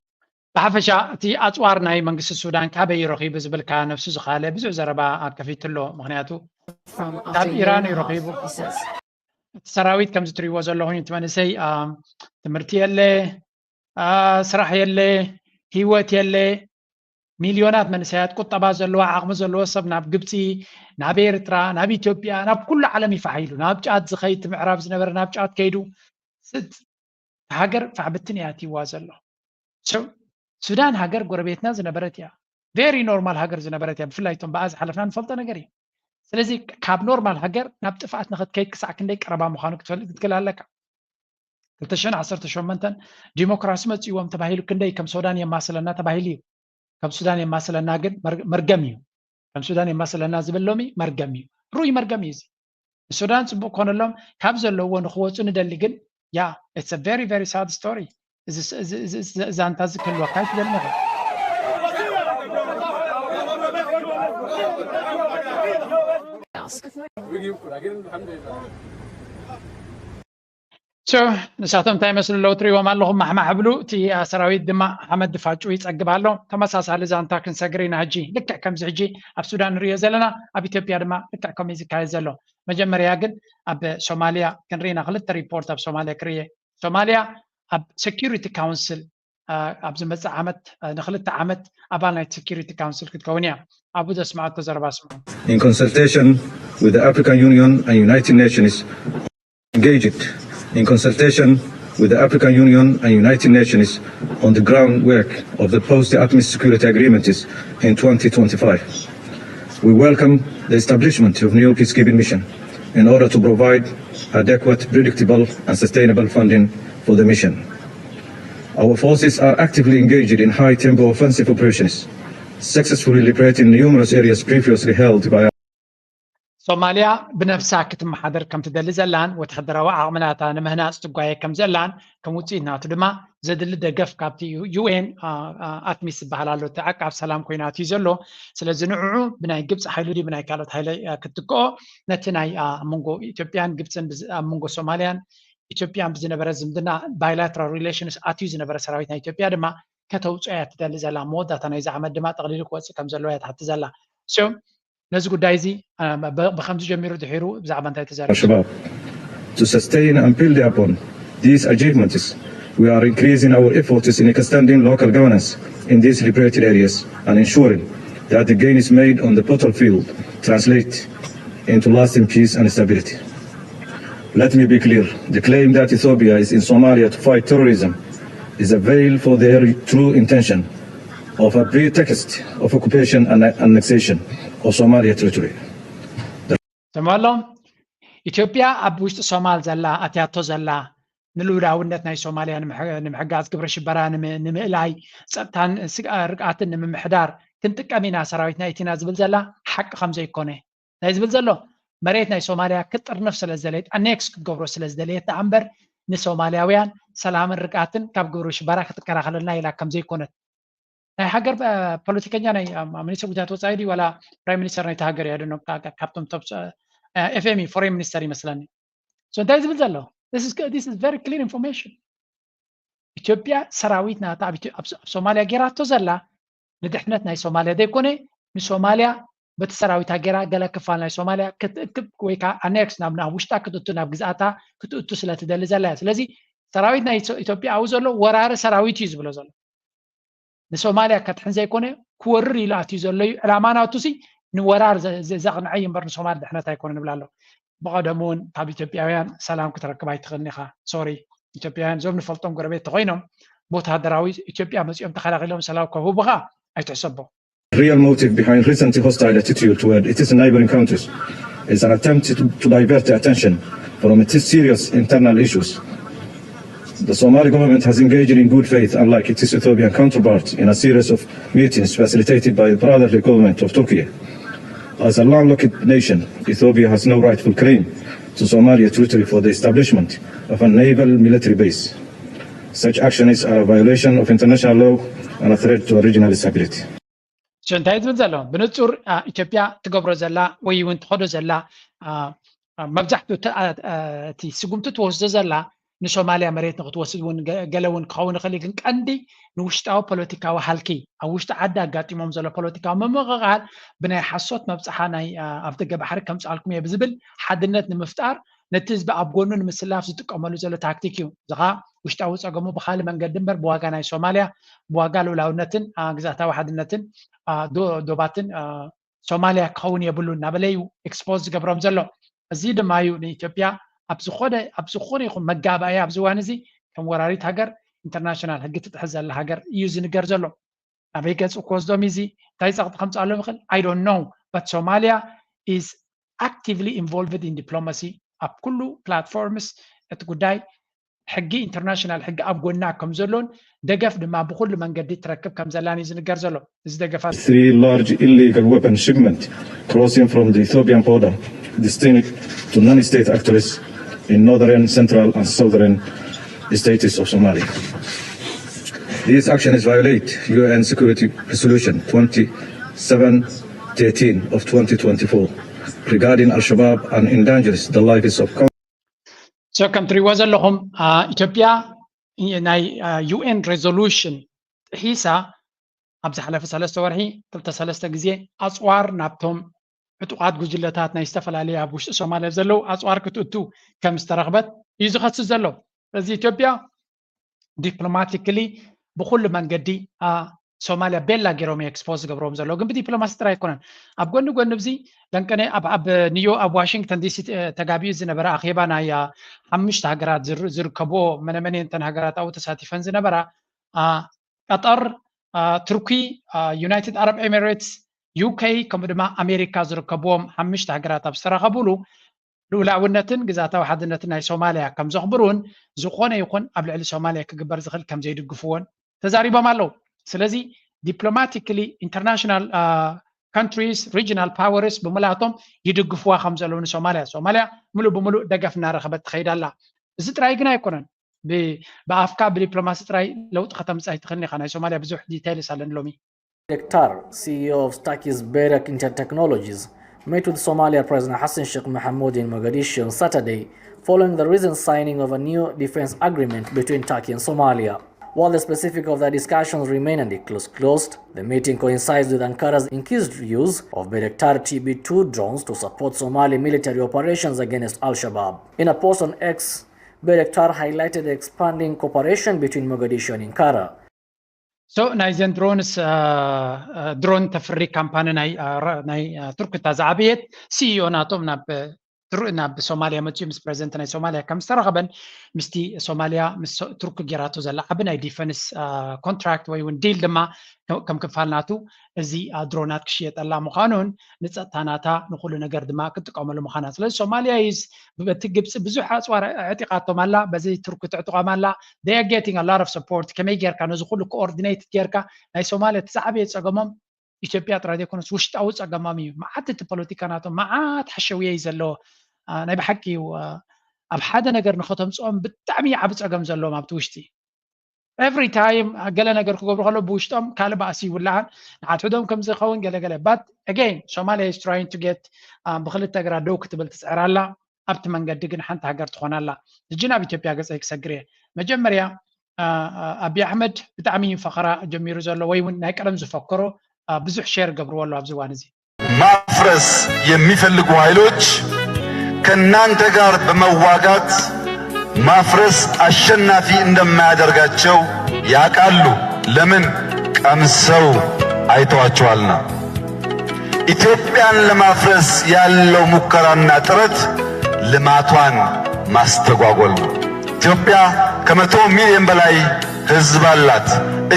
ብሓፈሻ እቲ ኣፅዋር ናይ መንግስቲ ሱዳን ካበይ እዩ ረኺቡ ዝብል ከኣ ነብሱ ዝኻለ ብዙሕ ዘረባ ከፊቱ ኣሎ። ምኽንያቱ ካብ ኢራን እዩ ረኺቡ። እቲ ሰራዊት ከምዚ ትሪእዎ ዘለኹም እቲ መንእሰይ ትምህርቲ የለ፣ ስራሕ የለ፣ ህይወት የለ። ሚልዮናት መንእሰያት ቁጠባ ዘለዎ ዓቕሚ ዘለዎ ሰብ ናብ ግብፂ፣ ናብ ኤርትራ፣ ናብ ኢትዮጵያ፣ ናብ ኩሉ ዓለም ይፋሕ ኢሉ ናብ ጫት ዝኸይድ ምዕራብ ዝነበረ ናብ ጫት ከይዱ ስት ሃገር ፋሕብትን እያ ትይዋ ዘሎ። ሱዳን ሃገር ጎረቤትና ዝነበረት እያ። ቬሪ ኖርማል ሃገር ዝነበረት እያ። ብፍላይ እቶም ብኣ ዝሓለፍና ንፈልጦ ነገር እዩ። ስለዚ ካብ ኖርማል ሃገር ናብ ጥፍኣት ንኽትከይድ ክሳዕ ክንደይ ቀረባ ምዃኑ ክትፈልጥ ክትክእል ኣለካ። ክልተ ሽሕን ዓሰርተ ሸሞንተን ዲሞክራሲ መፅእዎም ተባሂሉ ክንደይ ከም ሱዳን የማስለና ተባሂሉ እዩ። ከም ሱዳን የማስለና ግን መርገም እዩ። ከም ሱዳን የማስለና ዝብል ሎሚ መርገም እዩ። ርኡይ መርገም እዩ እዚ። ንሱዳን ፅቡቅ ኮነሎም ካብ ዘለውዎ ንክወፁ ንደሊ ግን ያ it's a very very sad story። እዚ ዛንታ እዚ ክህልወካ ኣይትደልን ኢኻ። ንሳቶም እንታይ ይመስሉ ኣለዉ ትሪእዎም ኣለኹም፣ ማሕማሕ ብሉ። እቲ ሰራዊት ድማ ሓመድ ድፋጩ ይጸግብ ኣሎ። ተመሳሳሊ ዛንታ ክንሰግር ኢና ሕጂ። ልክዕ ከምዚ ሕጂ ኣብ ሱዳን ንሪኦ ዘለና፣ ኣብ ኢትዮጵያ ድማ ልክዕ ከምኡ እዩ ዝካየድ ዘሎ። መጀመርያ ግን ኣብ ሶማልያ ክንርኢ ኢና፣ ክልተ ሪፖርት ኣብ ሶማልያ ክርእየ። ሶማልያ ኣብ ሴኪሪቲ ካውንስል ኣብ ዝመፅእ ዓመት ንክልተ ዓመት ኣባል ናይ ሴኪሪቲ ካውንስል ክትከውን እያ። ኣብኡ ዘስምዐቶ ዘረባ ስምዑ። In consultation with the African Union and United Nations, engaged in consultation with the African Union and United Nations on the groundwork of the post-ATMIS security agreements in twenty twenty-five. We welcome the establishment of new peacekeeping mission in order to provide adequate, predictable and sustainable funding for the mission. Our forces are actively engaged in high-tempo offensive operations, successfully liberating numerous areas previously held by ሶማልያ ብነብሳ ክትመሓደር ከም ትደሊ ዘላን ወተሃደራዊ ዓቕሚ ናታ ንምህናፅ ትጓየ ከም ዘላን ከም ውፅኢት ናቱ ድማ ዘድሊ ደገፍ ካብቲ ዩኤን ኣትሚስ ዝበሃል ኣሎ እቲ ዓቃብ ሰላም ኮይናት እዩ ዘሎ። ስለዚ ንዕዑ ብናይ ግብፂ ሓይሉ ድዩ ብናይ ካልኦት ሓይለ ክትትክኦ ነቲ ናይ ኣብ መንጎ ኢትዮጵያን ግብፅን ኣብ መንጎ ሶማልያን ኢትዮጵያን ብዝነበረ ዝምድና ባይላትራል ሪሌሽንስ ኣትዩ ዝነበረ ሰራዊት ናይ ኢትዮጵያ ድማ ከተውፅኦ እያ ትደሊ ዘላ። መወዳእታ ናይዚ ዓመት ድማ ጠቕሊሉ ክወፅእ ከም ዘለዎ እያ ትሓቲ ዘላ። ነዚ ጉዳይ እዚ ብከምዚ ጀሚሩ ድሒሩ ብዛዕባ እንታይ ተዛረብ? To sustain and build upon these achievements, we are increasing our efforts in extending local governance in these liberated areas and ensuring that the gains made on the battlefield translate into lasting peace and stability. Let me be clear, the claim that Ethiopia is in Somalia to fight terrorism is a veil for their true intention of a pretext of occupation and annexation of Somalia territory. ተማሎ ኢትዮጵያ ኣብ ውሽጢ ሶማል ዘላ ኣትያቶ ዘላ ንልኡላውነት ናይ ሶማልያ ንምሕጋዝ ግብረ ሽበራ ንምእላይ ጸጥታን ርግኣትን ንምምሕዳር ክንጥቀም ኢና ሰራዊትና ኢቲና ዝብል ዘላ ሓቂ ከም ዘይኮነ ናይ ዝብል ዘሎ መሬት ናይ ሶማልያ ክጥርንፍ ስለ ዝደለየት ኣኔክስ ክትገብሮ ስለ ዝደለየት ደኣ እምበር ንሶማልያውያን ሰላምን ርግኣትን ካብ ግብረ ሽበራ ክትከላኸለልና ኢላ ከም ዘይኮነት ናይ ሃገር ፖለቲከኛ ናይ ሚኒስትር ጉዳያት ወፃኢ ድዩ ዋላ ፕራይም ሚኒስተር ናይቲ ሃገር እያ ደኖ ካብቶም ቶፕ ኤፍኤም ፎሬን ሚኒስተር ይመስለኒ። እንታይ ዝብል ዘሎ very clear information ኢትዮጵያ ሰራዊት ናታ ኣብ ሶማልያ ጌራቶ ዘላ ንድሕነት ናይ ሶማልያ ዘይኮነ ንሶማልያ በቲ ሰራዊታ ጌራ ገለ ክፋል ናይ ሶማልያ ክትእክብ ወይ ከዓ ኣኔክስ ናብ ናብ ውሽጣ ክትእቱ ናብ ግዝኣታ ክትእቱ ስለ ትደሊ ዘላ እያ። ስለዚ ሰራዊት ናይ ኢትዮጵያ ኣብኡ ዘሎ ወራሪ ሰራዊት እዩ ዝብሎ ዘሎ። ንሶማልያ ከድሕን ዘይኮነ ክወርር ኢሉ ኣትዩ ዘሎ እዩ ዕላማ ናቱ ሲ ንወራር ዘቕንዐ እዩ እምበር ንሶማል ድሕነት ኣይኮነ ንብላ ኣሎ። ብቐደሙ እውን ካብ ኢትዮጵያውያን ሰላም ክትረክብ ኣይትኽእልን ኢኻ። ሶሪ ኢትዮጵያውያን እዞም ንፈልጦም ጎረቤት ተኮይኖም ብወተሃደራዊ ኢትዮጵያ መፂኦም ተኸላኺሎም ሰላም ከህቡኻ ኣይትሕሰቦ። Real motive behind recent hostile attitude toward its neighboring countries is an attempt to, to divert the attention from its serious internal issues. The Somali government has engaged in good faith, unlike its Ethiopian counterpart, in a series of meetings facilitated by the brotherly government of Turkey. As a landlocked nation, Ethiopia has no rightful claim to Somalia territory for the establishment of a naval military base. Such actions are a violation of international law and a threat to regional stability. እንታይ ዝብል ዘሎ ብንጹር ኢትዮጵያ ትገብሮ ዘላ ወይ እውን ትኸዶ ዘላ መብዛሕትኡ እቲ ስጉምቲ ትወስዶ ዘላ ንሶማልያ መሬት ንክትወስድ እውን ገለ እውን ክኸውን ይኽእል ግን ቀንዲ ንውሽጣዊ ፖለቲካዊ ሃልኪ ኣብ ውሽጢ ዓዲ ኣጋጢሞም ዘሎ ፖለቲካዊ ምምቕቓል ብናይ ሓሶት መብፅሓ ናይ ኣብ ደገ ባሕሪ ከምፅኣልኩም እየ ብዝብል ሓድነት ንምፍጣር ነቲ ህዝቢ ኣብ ጎኑ ንምስላፍ ዝጥቀመሉ ዘሎ ታክቲክ እዩ። እዚ ከዓ ውሽጣዊ ፀገሙ ብካልእ መንገዲ እምበር ብዋጋ ናይ ሶማልያ ብዋጋ ልኡላውነትን ግዝኣታዊ ሓድነትን ዶባትን ሶማልያ ክኸውን የብሉን እናበለ እዩ ኤክስፖዝ ዝገብሮም ዘሎ። እዚ ድማ እዩ ንኢትዮጵያ ኣብ ዝኾነ ኣብ ዝኾነ ይኹን መጋባእያ ኣብዚ እዋን እዚ ከም ወራሪት ሃገር ኢንተርናሽናል ሕጊ ትጥሕስ ዘላ ሃገር እዩ ዝንገር ዘሎ። ኣበይ ገፁ ክወስዶም እዚ እንታይ ፀቕጢ ከምፅኣሎም ይኽእል I don't know but Somalia is actively involved in diplomacy ኣብ ኩሉ ፕላትፎርምስ እቲ ጉዳይ ሕጊ ኢንተርናሽናል ሕጊ ኣብ ጎና ከም ዘሎን ደገፍ ድማ ብኩሉ መንገዲ ትረክብ ከም ዘላን እዩ ዝንገር ዘሎ። እዚ ደገፋት Three large illegal weapon shipment crossing from the Ethiopian border destined to non-state actors in northern, central and southern states of Somalia. This action is violate U N Security Resolution twenty-seven thirteen of twenty twenty-four regarding Al-Shabaab and endangers the lives of So ከም ትሪእዎ ዘለኹም ኢትዮጵያ ናይ ዩ ኤን ሬዞሉሽን ጥሒሳ ኣብ ዝሓለፈ ሰለስተ ወርሒ ክልተ ሰለስተ ግዜ ኣፅዋር ናብቶም ዕጡቓት ጉጅለታት ናይ ዝተፈላለዩ ኣብ ውሽጢ ሶማልያ ዘለዉ ኣፅዋር ክትእቱ ከም ዝተረኽበት እዩ ዝኸስስ ዘሎ። ስለዚ ኢትዮጵያ ዲፕሎማቲክሊ ብኩሉ መንገዲ ሶማልያ ቤላ ገይሮም ኤክስፖዝ ዝገብርዎም ዘለዉ ግን ብዲፕሎማሲ ጥራይ ኣይኮነን። ኣብ ጎኒ ጎኒ ብዚ ለንቀነ ኣብ ኒዮ ኣብ ዋሽንግተን ዲሲ ተጋቢኡ ዝነበረ ኣኼባ ናይ ሓሙሽተ ሃገራት ዝርከብኦ መነመኔንተን ሃገራት ኣብኡ ተሳቲፈን ዝነበራ ቀጠር፣ ቱርኪ፣ ዩናይትድ ኣረብ ኤሚሬትስ፣ ዩኬ ከምኡ ድማ ኣሜሪካ ዝርከብዎም ሓሙሽተ ሃገራት ኣብ ዝተረኸብሉ ልኡላውነትን ግዛታዊ ሓድነትን ናይ ሶማልያ ከም ዘኽብሩን ዝኾነ ይኹን ኣብ ልዕሊ ሶማልያ ክግበር ዝኽእል ከም ዘይድግፍዎን ተዛሪቦም ኣለዉ። ስለዚ ዲፕሎማቲክሊ ኢንተርናሽናል ካንትሪስ ሪጂናል ፓወርስ ብምልኣቶም ይድግፍዋ ከም ዘለዉ ንሶማልያ ሶማልያ ሙሉእ ብሙሉእ ደገፍ እናረኸበት ትኸይድ ኣላ። እዚ ጥራይ ግን ኣይኮነን። ብኣፍካ ብዲፕሎማሲ ጥራይ ለውጢ ከተምፅእ ኣይትኽእልን ኢኻ። ናይ ሶማልያ ብዙሕ ዲቴይልስ ኣለኒ ሎሚ። Bektar, C E O of Turkey's Bayrak Inter Technologies, met with Somalia President Hassan Sheikh Mohamud in Mogadishu on Saturday, following the recent signing of a new defense agreement between Turkey and Somalia. While the specifics of the discussions remain undisclosed, the meeting coincides with Ankara's increased use of Bayraktar T B two drones to support Somali military operations against Al-Shabaab. In a post on X, Bayraktar highlighted the expanding cooperation between Mogadishu and Ankara. So ናይዘን ድሮንስ ድሮን ተፍሪ ካምፓኒ ናይ ቱርክ እታ ዝዓበየት ሲኢኦ ናቶም ናብ ናብ ሶማልያ መፅኡ ምስ ፕሬዚደንት ናይ ሶማልያ ከም ዝተረኸበን ምስቲ ሶማልያ ምስ ቱርክ ጌራቶ ዘላ ዓቢ ናይ ዲፈንስ ኮንትራክት ወይ እውን ዲል ድማ ከም ክፋል ናቱ እዚ ድሮናት ክሽየጠላ ምዃኑን ንፀጥታ ናታ ንኩሉ ነገር ድማ ክትጥቀመሉ ምዃና። ስለዚ ሶማልያ ይስ በቲ ግብፂ ብዙሕ ኣፅዋር ዕጢቓቶም ኣላ፣ በዚ ቱርክ ትዕጥቖም ኣላ። They are getting a lot of support። ከመይ ጌርካ ነዚ ኩሉ ኮኦርዲኔት ጌርካ ናይ ሶማልያ እቲ ዝዓበየ ፀገሞም ኢትዮጵያ ጥራይ ዘይኮነስ ውሽጣዊ ፀገሞም እዩ። መዓት እቲ ፖለቲካ ናቶም መዓት ሓሸውየ እዩ ዘለዎ። ናይ ብሓቂ እዩ ኣብ ሓደ ነገር ንኸተምፅኦም ብጣዕሚ ዓቢ ፀገም ዘለዎም ኣብቲ ውሽጢ። ኤቭሪ ታይም ገለ ነገር ክገብሩ ከለዉ ብውሽጦም ካልእ ባእሲ ይውልዓን ንሓድሕዶም ከም ዝኸውን ገለገለ but again Somalia is trying to get ብክልተ እግራ ደው ክትብል ትፅዕር ኣላ። ኣብቲ መንገዲ ግን ሓንቲ ሃገር ትኾን ኣላ። ሕጂ ናብ ኢትዮጵያ ገፀይ ክሰግር እየ። መጀመርያ ኣብይ ኣሕመድ ብጣዕሚ እዩ ፈኸራ ጀሚሩ ዘሎ ወይ እውን ናይ ቀደም ዝፈከሮ ብዙሕ ሼር ገብርዎ ኣሎ ኣብዚ እዋን እዚ። ማፍረስ የሚፈልጉ ኃይሎች ከእናንተ ጋር በመዋጋት ማፍረስ አሸናፊ እንደማያደርጋቸው ያውቃሉ። ለምን? ቀምሰው አይተዋቸዋልና። ኢትዮጵያን ለማፍረስ ያለው ሙከራና ጥረት ልማቷን ማስተጓጎል ነው። ኢትዮጵያ ከመቶ ሚሊዮን በላይ ሕዝብ አላት።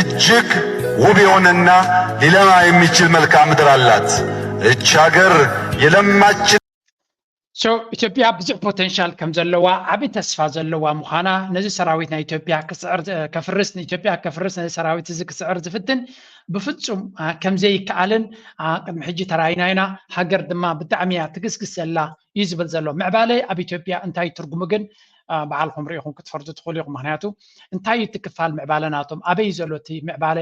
እጅግ ውብ የሆነና ሊለማ የሚችል መልክዓ ምድር አላት። እች ሀገር የለማች So ኢትዮጵያ ብዙሕ ፖቴንሻል ከም ዘለዋ ዓቢ ተስፋ ዘለዋ ምዃና ነዚ ሰራዊት ናይ ኢትዮጵያ ክስዕር ከፍርስ ንኢትዮጵያ ከፍርስ ነዚ ሰራዊት እዚ ክስዕር ዝፍትን ብፍጹም ከም ዘይከኣልን ቅድሚ ሕጂ ተራኢና ኢና። ሃገር ድማ ብጣዕሚ እያ ትግስግስ ዘላ እዩ ዝብል ዘሎ። ምዕባለ ኣብ ኢትዮጵያ እንታይ ትርጉሙ ግን በዓልኹም ርኢኹም ክትፈርዱ ትኽእሉ ኢኹም። ምክንያቱ እንታይ እዩ እቲ ክፋል ምዕባለ ናቶም ኣበይ እዩ ዘሎ እቲ ምዕባለ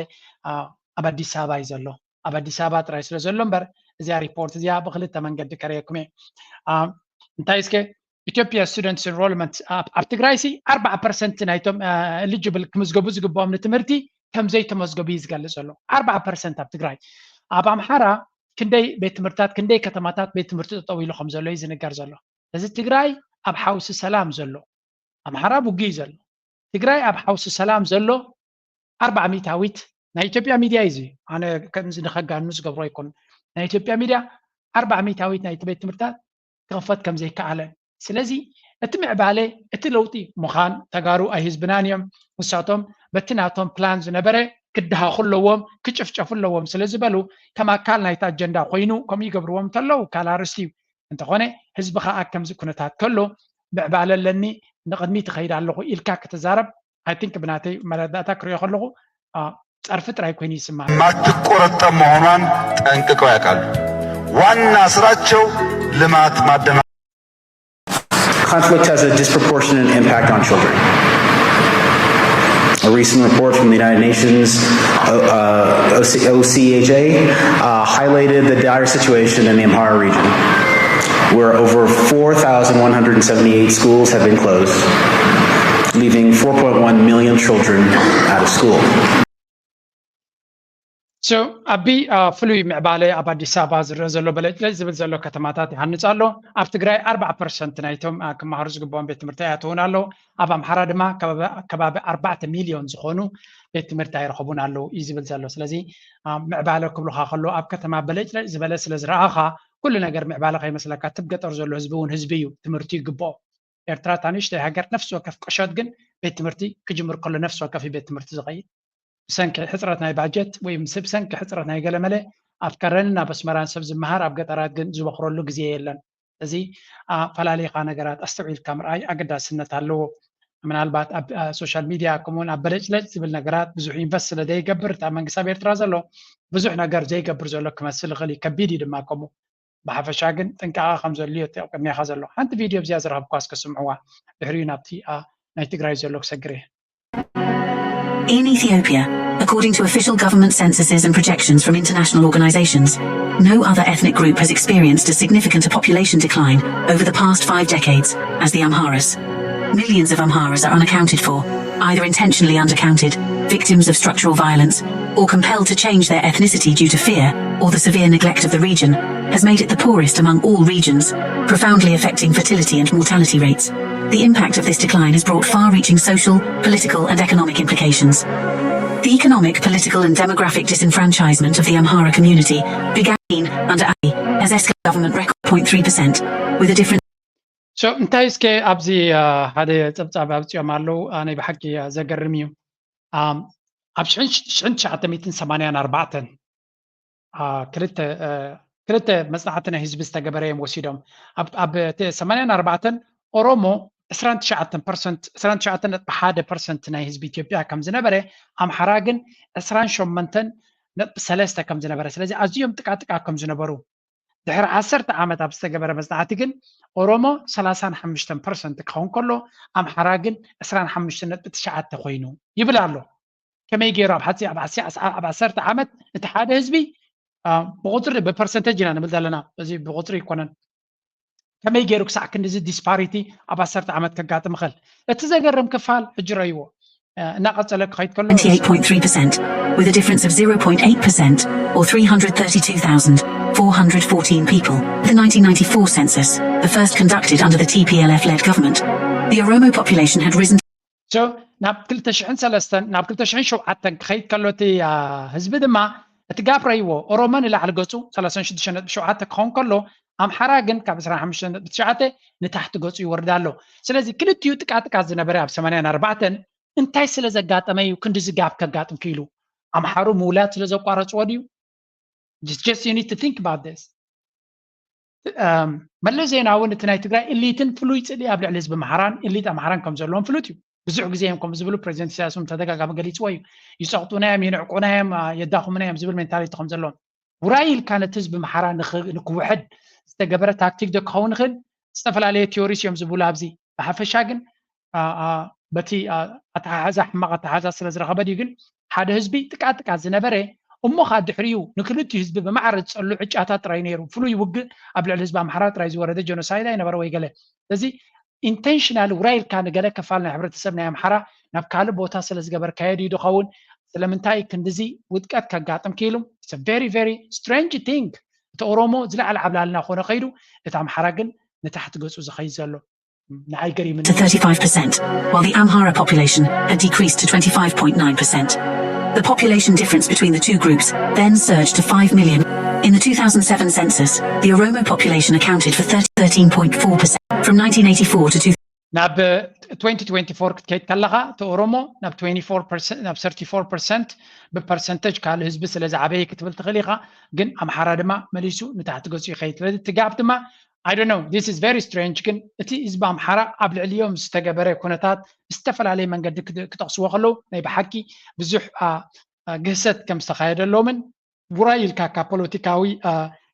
ኣብ ኣዲስ ኣበባ እዩ ዘሎ። ኣብ ኣዲስ ኣበባ ጥራይ ስለ ዘሎ እምበር እዚኣ ሪፖርት እዚኣ ብክልተ መንገዲ ከረየኩም እየ። እንታይ እስከ ኢትዮጵያ ስቱደንትስ ኢንሮልመንት ኣብ ትግራይ ሲ ኣርባዓ ፐርሰንት ናይቶም ኤሊጅብል ክምዝገቡ ዝግብኦም ንትምህርቲ ከም ዘይተመዝገቡ እዩ ዝገልፅ ዘሎ። ኣርባዓ ፐርሰንት ኣብ ትግራይ። ኣብ ኣምሓራ ክንደይ ቤት ትምህርትታት ክንደይ ከተማታት ቤት ትምህርቲ ጠጠው ኢሉ ከም ዘሎ እዩ ዝንገር ዘሎ። እዚ ትግራይ ኣብ ሓውሲ ሰላም ዘሎ ኣምሓራ ብጉ እዩ ዘሎ። ትግራይ ኣብ ሓውሲ ሰላም ዘሎ ኣርባዓ ሚእታዊት ናይ ኢትዮጵያ ሚድያ እዩ እዚ። ኣነ ከምዚ ንኸጋኑ ዝገብሮ ኣይኮን። ናይ ኢትዮጵያ ሚድያ ኣርባዓ ሚእታዊት ናይ ቤት ትምህርታት ክኽፈት ከም ዘይከኣለ። ስለዚ እቲ ምዕባለ እቲ ለውጢ ምዃን ተጋሩ ኣይህዝብናን እዮም። ንሳቶም በቲ ናቶም ፕላን ዝነበረ ክድሃኹ ኣለዎም ክጭፍጨፉ ኣለዎም ስለ ዝበሉ ከም ኣካል ናይቲ ኣጀንዳ ኮይኑ ከምኡ ይገብርዎም እንተለዉ ካልእ ኣርእስቲ እዩ። እንተኾነ ህዝቢ ኸኣ ከምዚ ኩነታት ከሎ ምዕባለ ኣለኒ ንቕድሚት እኸይድ ኣለኹ ኢልካ ክትዛረብ I think ብናተይ መረዳእታ ክሪኦ ከለኹ ጸርፊ ጥራይ ኮይኑ ይስማዕ። የማትቆረጠም መሆኗን ጠንቅቀው ያውቃሉ። ዋና ስራቸው ልማት ማደና Conflict has a disproportionate impact on children. A recent report from the United Nations uh, uh, OCHA uh, highlighted the dire situation in the Amhara region, where over four thousand one hundred seventy-eight schools have been closed, leaving four point one million children out of school. So ኣቢ ፍሉይ ምዕባለ ኣብ ኣዲስ ኣበባ ዝረአ ዘሎ በለጭለጭ ዝብል ዘሎ ከተማታት ይሃንፅ ኣሎ። ኣብ ትግራይ ኣርባዓ ፐርሰንት ናይቶም ክመሃሩ ዝግብኦም ቤት ትምህርቲ ኣያተውን ኣለዉ። ኣብ ኣምሓራ ድማ ከባቢ ኣርባዕተ ሚልዮን ዝኾኑ ቤት ትምህርቲ ኣይረኸቡን ኣለዉ እዩ ዝብል ዘሎ። ስለዚ ምዕባለ ክብሉካ ከሎ ኣብ ከተማ በለጭለጭ ዝበለ ስለ ዝረኣኻ ኩሉ ነገር ምዕባለ ከይመስለካ፣ ትብ ገጠር ዘሎ ህዝቢ እውን ህዝቢ እዩ፣ ትምህርቲ ይግብኦ። ኤርትራ ታንሽተይ ሃገር ነፍሲ ወከፍ ቅሸት ግን ቤት ትምህርቲ ክጅምር ከሎ ነፍሲ ወከፍ ቤት ትምህርቲ ዝኸይድ ብሰንኪ ሕፅረት ናይ ባጀት ወይ ብሰንኪ ሕፅረት ናይ ገለመለ ኣብ ከረንን ኣብ ኣስመራን ሰብ ዝመሃር ኣብ ገጠራት ግን ዝበኽረሉ ግዜ የለን። እዚ ኣፈላሊኻ ነገራት ኣስተውዒልካ ምርኣይ ኣገዳስነት ኣለዎ። ምናልባት ኣብ ሶሻል ሚድያ ከምኡውን ኣብ በለጭለጭ ዝብል ነገራት ብዙሕ ኢንቨስት ስለ ዘይገብር እታ መንግስቲ ኣብ ኤርትራ ዘሎ ብዙሕ ነገር ዘይገብር ዘሎ ክመስል ይኽእል እዩ። ከቢድ እዩ ድማ ከምኡ። ብሓፈሻ ግን ጥንቃቐ ከም ዘድልዮ እቲ ኣብ ቅድሜኻ ዘሎ ሓንቲ ቪድዮ ኣብዚኣ ዝረኸብኳ እስከ ስምዕዋ፣ ድሕሪኡ ናብቲ ናይ ትግራይ ዘሎ ክሰግር እየ። In Ethiopia, according to official government censuses and projections from international organizations, no other ethnic group has experienced as significant a population decline over the past five decades as the Amharas. Millions of Amharas are unaccounted for, either intentionally undercounted, victims of structural violence, or compelled to change their ethnicity due to fear or the severe neglect of the region, has made it the poorest among all regions, profoundly affecting fertility and mortality rates. The impact of this decline has brought far-reaching social, political and economic implications. The economic, political and demographic disenfranchisement of the Amhara community began under Abiy as escalated government record zero point three percent, with a different So እንታይ እስከ ኣብዚ ሓደ ጸብጻብ ኣብጺኦም ኣለዉ። ናይ ብሓቂ ዘገርም እዩ። ኣብ ሽሕን ትሽዓተ ሚእትን ሰማንያን ኣርባዕተን ክልተ መጽናዕቲ ናይ ህዝቢ ዝተገበረ እዮም ወሲዶም። ኣብ ሰማንያን ኣርባዕተን ኦሮሞ ዕስራን ትሽዓተን ፐርሰንት ዕስራን ትሽዓተን ነጥቢ ሓደ ፐርሰንት ናይ ህዝቢ ኢትዮጵያ ከም ዝነበረ፣ ኣምሓራ ግን ዕስራን ሸሞንተን ነጥቢ ሰለስተ ከም ዝነበረ። ስለዚ ኣዝዮም ጥቃጥቃ ከም ዝነበሩ ድሕሪ ዓሰርተ ዓመት ኣብ ዝተገበረ መጽናዕቲ ግን ኦሮሞ ሰላሳን ሓሙሽተን ፐርሰንት ክኸውን ከሎ ኣምሓራ ግን ዕስራን ሓሙሽተን ነጥቢ ትሽዓተ ኮይኑ ይብል ኣሎ። ከመይ ገይሩ ኣብ ሓፂ ኣብ ዓሰርተ ዓመት እቲ ሓደ ህዝቢ ብቁፅሪ ብፐርሰንቴጅ ኢና ንብል ዘለና፣ እዚ ብቁፅሪ ይኮነን። ከመይ ገይሩ ክሳዕ ክንድዚ ዲስፓሪቲ ኣብ ዓሰርተ ዓመት ከጋጥም ይኽእል? እቲ ዘገርም ክፋል ሕጂ ረይዎ እናቐጸለ ክኸይድ ከሎ twenty-eight point three percent, with a difference of zero point eight percent or three hundred thirty-two thousand four hundred fourteen people. The nineteen ninety-four census, the first conducted under the T P L F-led government, the Oromo population had risen So ናብ ክልተ ሽሕን ሰለስተን ናብ ክልተ ሽሕን ሸውዓተን ክኸይድ ከሎ እቲ ህዝቢ ድማ እቲ ጋፕ ረይዎ። ኦሮሞ ንላዕሊ ገጹ ሰላሳን ሽዱሽተን ነጥቢ ሸውዓተ ክኸውን ከሎ ኣምሓራ ግን ካብ ዕስራን ሓሙሽተን ነጥቢ ትሽዓተ ንታሕቲ ገጹ ይወርድ ኣሎ። ስለዚ ክልቲኡ ጥቃጥቃ ዝነበረ ኣብ ሰማንያን ኣርባዕተን እንታይ ስለ ዘጋጠመ እዩ ክንድዚ ጋፕ ከጋጥም ክኢሉ? ኣምሓሩ ምውላድ ስለ ዘቋረጽዎ ድዩ? Just you need to think about this. መለስ ዜናዊ እቲ ናይ ትግራይ ኢሊትን ፍሉይ ጽልኢ ኣብ ልዕሊ ህዝቢ ኣምሓራን ኢሊት ኣምሓራን ከም ዘለዎም ፍሉጥ እዩ። ብዙሕ ግዜ እዮም ከምኡ ዝብሉ። ፕሬዚደንት ኢሳያስ እውን ተደጋጋሚ ገሊፅዎ እዩ። ይፀቕጡና እዮም፣ ይንዕቁና እዮም፣ የዳኽሙና እዮም ዝብል ሜንታሊቲ ከም ዘለዎም። ውራይ ኢልካ ነቲ ህዝቢ ኣምሓራ ንክውሕድ ዝተገበረ ታክቲክ ዶ ክኸውን ይኽእል? ዝተፈላለየ ቲዮሪስ እዮም ዝብሉ ኣብዚ። ብሓፈሻ ግን በቲ ኣተሓሕዛ ሕማቕ ኣተሓሕዛ ስለ ዝረኸበ ድዩ ግን ሓደ ህዝቢ ጥቃጥቃ ዝነበረ እሞ ኸዓ ድሕሪኡ ንክልቲኡ ህዝቢ ብማዕረ ዝጸሉ ዕጫታት ጥራይ ነይሩ። ፍሉይ ውግእ ኣብ ልዕሊ ህዝቢ ኣምሓራ ጥራይ ዝወረደ ጀኖሳይድ ኣይነበረ ወይ ገለ። ስለዚ ኢንቴንሽናል ውራይ ኢልካ ንገለ ክፋል ናይ ሕብረተሰብ ናይ ኣምሓራ ናብ ካልእ ቦታ ስለ ዝገበርካዮ ድዩ ዝኸውን? ስለምንታይ ክንድዚ ውድቀት ከጋጥም ክኢሉ? It's a very very strange thing። እቲ ኦሮሞ ዝለዓለ ዓብላልና ኮነ ከይዱ እቲ ኣምሓራ ግን ንታሕቲ ገጹ ዝኸይድ ዘሎ ንዓይ ገሪምኒ። to thirty-five percent, while the Amhara population had decreased to twenty-five point nine percent. The population difference between the two groups then surged to five million. In the two thousand seven census, the Oromo population accounted for thirty, thirteen point four percent from nineteen eighty-four to two ናብ twenty twenty-four ክትከይድ ከለኻ እቲ ኦሮሞ ናብ twenty-four percent ናብ thirty-four percent ብፐርሰንተጅ ካልእ ህዝቢ ስለ ዝዓበየ ክትብል ትኽእል ኢኻ። ግን ኣምሓራ ድማ መሊሱ ንታሕቲ ገጹ ይኸይድ። ስለዚ እቲ ጋፕ ድማ I don't know, this is very strange። ግን እቲ ህዝቢ ኣምሓራ ኣብ ልዕሊኦም ዝተገበረ ኩነታት ዝተፈላለየ መንገዲ ክጠቕስዎ ከለዉ ናይ ብሓቂ ብዙሕ ግህሰት ከም ዝተኻየደሎምን ውራይ ኢልካ ካብ ፖለቲካዊ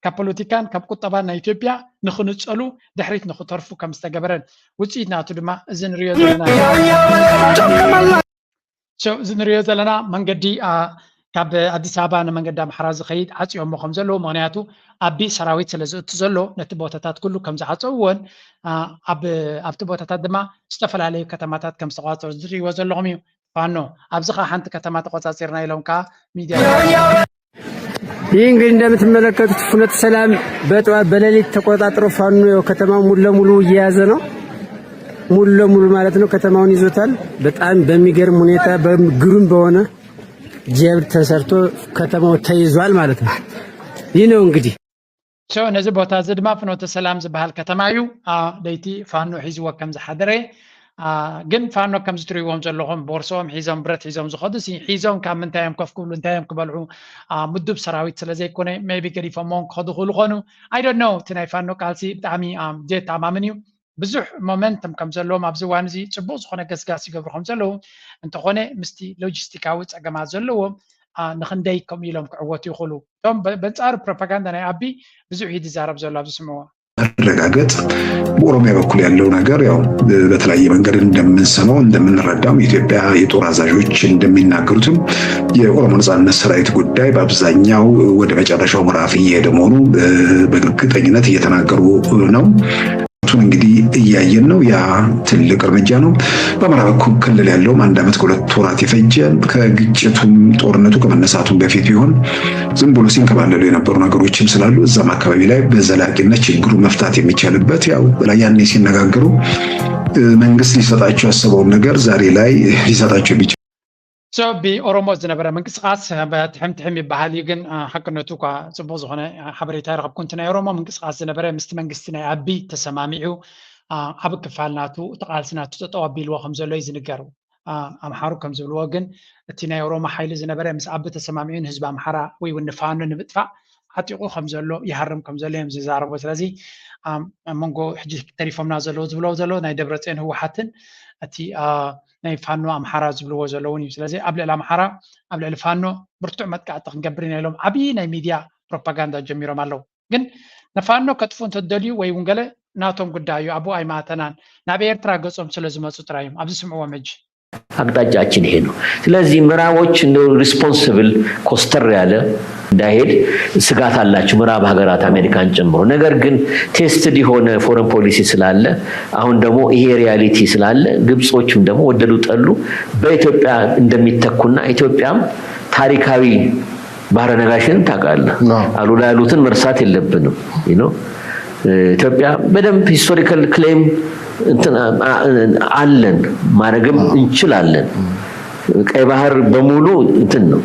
ካብ ፖለቲካን ካብ ቁጠባን ናይ ኢትዮጵያ ንክንጸሉ ድሕሪት ንክተርፉ ከም ዝተገበረን ውፅኢት ናቱ ድማ እዚ ንሪኦ ዘለና እዚ ንሪኦ ዘለና መንገዲ ካብ ኣዲስ ኣበባ ንመንገዲ ኣምሓራ ዝኸይድ ዓፅዮሞ ከም ዘለዉ፣ ምክንያቱ ኣቢ ሰራዊት ስለ ዝእቱ ዘሎ ነቲ ቦታታት ኩሉ ከም ዝዓፀውዎን ኣብቲ ቦታታት ድማ ዝተፈላለዩ ከተማታት ከም ዝተቋፀሩ ዝሪእዎ ዘለኹም እዩ። ፋኖ ኣብዚ ከዓ ሓንቲ ከተማ ተቆፃፂርና ኢሎም ከዓ ሚድያ ይህ እንግዲህ እንደምትመለከቱት ፍኖተ ሰላም በጠዋት በሌሊት ተቆጣጥሮ ፋኖ ከተማው ሙሉ ለሙሉ እየያዘ ነው። ሙሉ ለሙሉ ማለት ነው ከተማውን ይዞታል። በጣም በሚገርም ሁኔታ በግሩም በሆነ ጀብድ ተሰርቶ ከተማው ተይዟል ማለት ነው። ይህ ነው እንግዲህ ነዚ ቦታ እዚ ድማ ፍኖተ ሰላም ዝበሃል ከተማ እዩ። ለይቲ ፋኖ ሒዝዎ ከም ዝሓደረ ግን ፋኖ ከምዚ ትሪእዎም ዘለኹም ቦርሶም ሒዞም ብረት ሒዞም ዝኸዱ ሲ ሒዞም ካብ ምንታይ እዮም ከፍ ክብሉ እንታይ እዮም ክበልዑ ምዱብ ሰራዊት ስለ ዘይኮነ maybe ገዲፎምዎም ክኸዱ ክኽእሉ ኾኑ። I don't know። እቲ ናይ ፋኖ ቃልሲ ብጣዕሚ ዘየተኣማምን እዩ። ብዙሕ momentum ከም ዘለዎም ኣብዚ እዋን እዚ ፅቡቅ ዝኾነ ገስጋስ ይገብሩ ከም ዘለዉ እንተኾነ ምስቲ ሎጂስቲካዊ ፀገማት ዘለዎም ንክንደይ ከምኡ ኢሎም ክዕወቱ ይኽእሉ እቶም በንፃሩ ፕሮፓጋንዳ ናይ ኣቢ ብዙሕ እዩ ዝዛረብ ዘሎ ኣብዚ ስምዕዎ። መረጋገጥ በኦሮሚያ በኩል ያለው ነገር ያው በተለያየ መንገድ እንደምንሰማው እንደምንረዳም የኢትዮጵያ የጦር አዛዦች እንደሚናገሩትም የኦሮሞ ነጻነት ሰራዊት ጉዳይ በአብዛኛው ወደ መጨረሻው ምዕራፍ እየሄደ መሆኑ በእርግጠኝነት እየተናገሩ ነው። ቱን እንግዲህ እያየን ነው። ያ ትልቅ እርምጃ ነው። በአማራ በኩል ክልል ያለውም አንድ ዓመት ከሁለት ወራት የፈጀ ከግጭቱም ጦርነቱ ከመነሳቱም በፊት ቢሆን ዝም ብሎ ሲንከባለሉ የነበሩ ነገሮችም ስላሉ እዛም አካባቢ ላይ በዘላቂነት ችግሩ መፍታት የሚቻልበት ያው ያኔ ሲነጋገሩ መንግስት ሊሰጣቸው ያሰበውን ነገር ዛሬ ላይ ሊሰጣቸው የሚችል ብኦሮሞ ዝነበረ ምንቅስቃስ ትሕም ትሕም ይበሃል እዩ። ግን ሓቅነቱ እኳ ፅቡቅ ዝኾነ ሓበሬታ ይረኸብኩ። እቲ ናይ ኦሮሞ ምንቅስቃስ ዝነበረ ምስቲ መንግስቲ ናይ ኣቢ ተሰማሚዑ ዓብ ክፋል ናቱ እቲ ቃልሲ ናቱ ጠጠው ኣቢልዎ ከም ዘሎ እዩ ዝንገር። ኣምሓሩ ከም ዝብልዎ ግን እቲ ናይ ኦሮሞ ሓይሊ ዝነበረ ምስ ኣቢ ተሰማሚዑ ንህዝቢ ኣምሓራ ወይ እውን ንፋኖ ንምጥፋእ ዓጢቑ ከም ዘሎ ይሃርም ከም ዘሎ እዮም ዝዛረቡ። ስለዚ ኣብ መንጎ ሕጂ ተሪፎምና ዘለዉ ዝብለዉ ዘለዉ ናይ ደብረፅዮን ህወሓትን እቲ ናይ ፋኖ ኣምሓራ ዝብልዎ ዘለውን እዩ። ስለዚ ኣብ ልዕሊ ኣምሓራ ኣብ ልዕሊ ፋኖ ብርቱዕ መጥቃዕቲ ክንገብር ኢና ኢሎም ዓብዪ ናይ ሚድያ ፕሮፓጋንዳ ጀሚሮም ኣለዉ። ግን ንፋኖ ከጥፉ እንተደልዩ ወይ እውን ገለ ናቶም ጉዳይ እዩ። ኣብኡ ኣይማእተናን። ናብ ኤርትራ ገጾም ስለ ዝመፁ ጥራይ እዮም። ኣብዚ ስምዕዎም ሕጂ። አቅጣጫችን ይሄ ነው። ስለዚህ ምዕራቦች እንደ responsible ኮስተር ያለ እንዳይሄድ ስጋት አላቸው፣ ምዕራብ ሀገራት አሜሪካን ጨምሮ። ነገር ግን tested የሆነ foreign policy ስላለ አሁን ደግሞ ይሄ reality ስላለ ግብጾችም ደግሞ ወደዱ ጠሉ በኢትዮጵያ እንደሚተኩና ኢትዮጵያም ታሪካዊ ባህረ ነጋሽን ታውቃለህ። አሉላ ያሉትን መርሳት የለብንም። ኢትዮጵያ በደንብ historical claim አለን፣ ማድረግም እንችላለን። ቀይ ባህር በሙሉ እንትን ነው።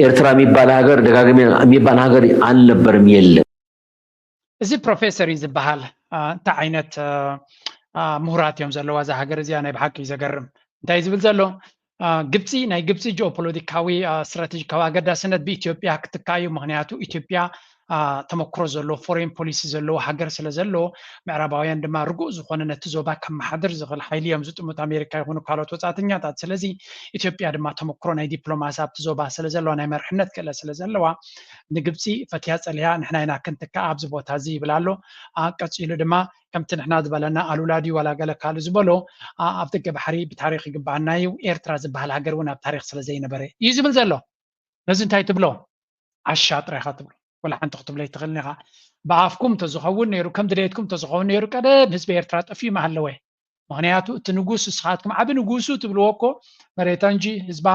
ኤርትራ የሚባል ሀገር ደጋግሜ የሚባል ሀገር አልነበርም፣ የለም። እዚ ፕሮፌሰር እዩ ዝበሃል። እንታይ ዓይነት ምሁራት እዮም ዘለዋ እዛ ሃገር እዚኣ? ናይ ብሓቂ እዩ ዘገርም። እንታይ ዝብል ዘሎ ግብፂ ናይ ግብፂ ጂኦፖለቲካዊ ስትራቴጂካዊ ኣገዳስነት ብኢትዮጵያ ክትካ እዩ። ምክንያቱ ኢትዮጵያ ተመክሮ ዘለዎ ፎሬን ፖሊሲ ዘለዎ ሃገር ስለ ዘሎ ምዕራባውያን ድማ ርጉእ ዝኾነ ነቲ ዞባ ከመሓድር ዝኽእል ሓይሊ እዮም ዝጥምቱ ኣሜሪካ ይኹኑ ካልኦት ወፃእተኛታት። ስለዚ ኢትዮጵያ ድማ ተመክሮ ናይ ዲፕሎማሲ ኣብቲ ዞባ ስለ ዘለዋ ናይ መርሕነት ክእለት ስለ ዘለዋ ንግብፂ ፈትያ ፀሊያ ንሕና ኢና ክንትካ ኣብዚ ቦታ እዚ ይብል ኣሎ። ቀፂሉ ድማ ከምቲ ንሕና ዝበለና ኣሉላ ድዩ ዋላ ገለ ካልእ ዝበሎ ኣብ ደገ ባሕሪ ብታሪክ ይግባኣና እዩ። ኤርትራ ዝበሃል ሃገር እውን ኣብ ታሪክ ስለ ዘይነበረ እዩ ዝብል ዘሎ። ነዚ እንታይ ትብሎ? ዓሻ ጥራይ ኢኻ ትብሎ። ወላ ሓንቲ ክትብሎ ኣይትኽእልን ኢኻ። ብኣፍኩም እንተዝኸውን ነይሩ ከም ድሌትኩም እንተዝኸውን ነይሩ ቀደም ህዝቢ ኤርትራ ጠፊኡ ምሃለወ። ምክንያቱ እቲ ንጉስ ንስኻትኩም ዓቢ ንጉሱ ትብልዎ እኮ መሬታ እንጂ ህዝባ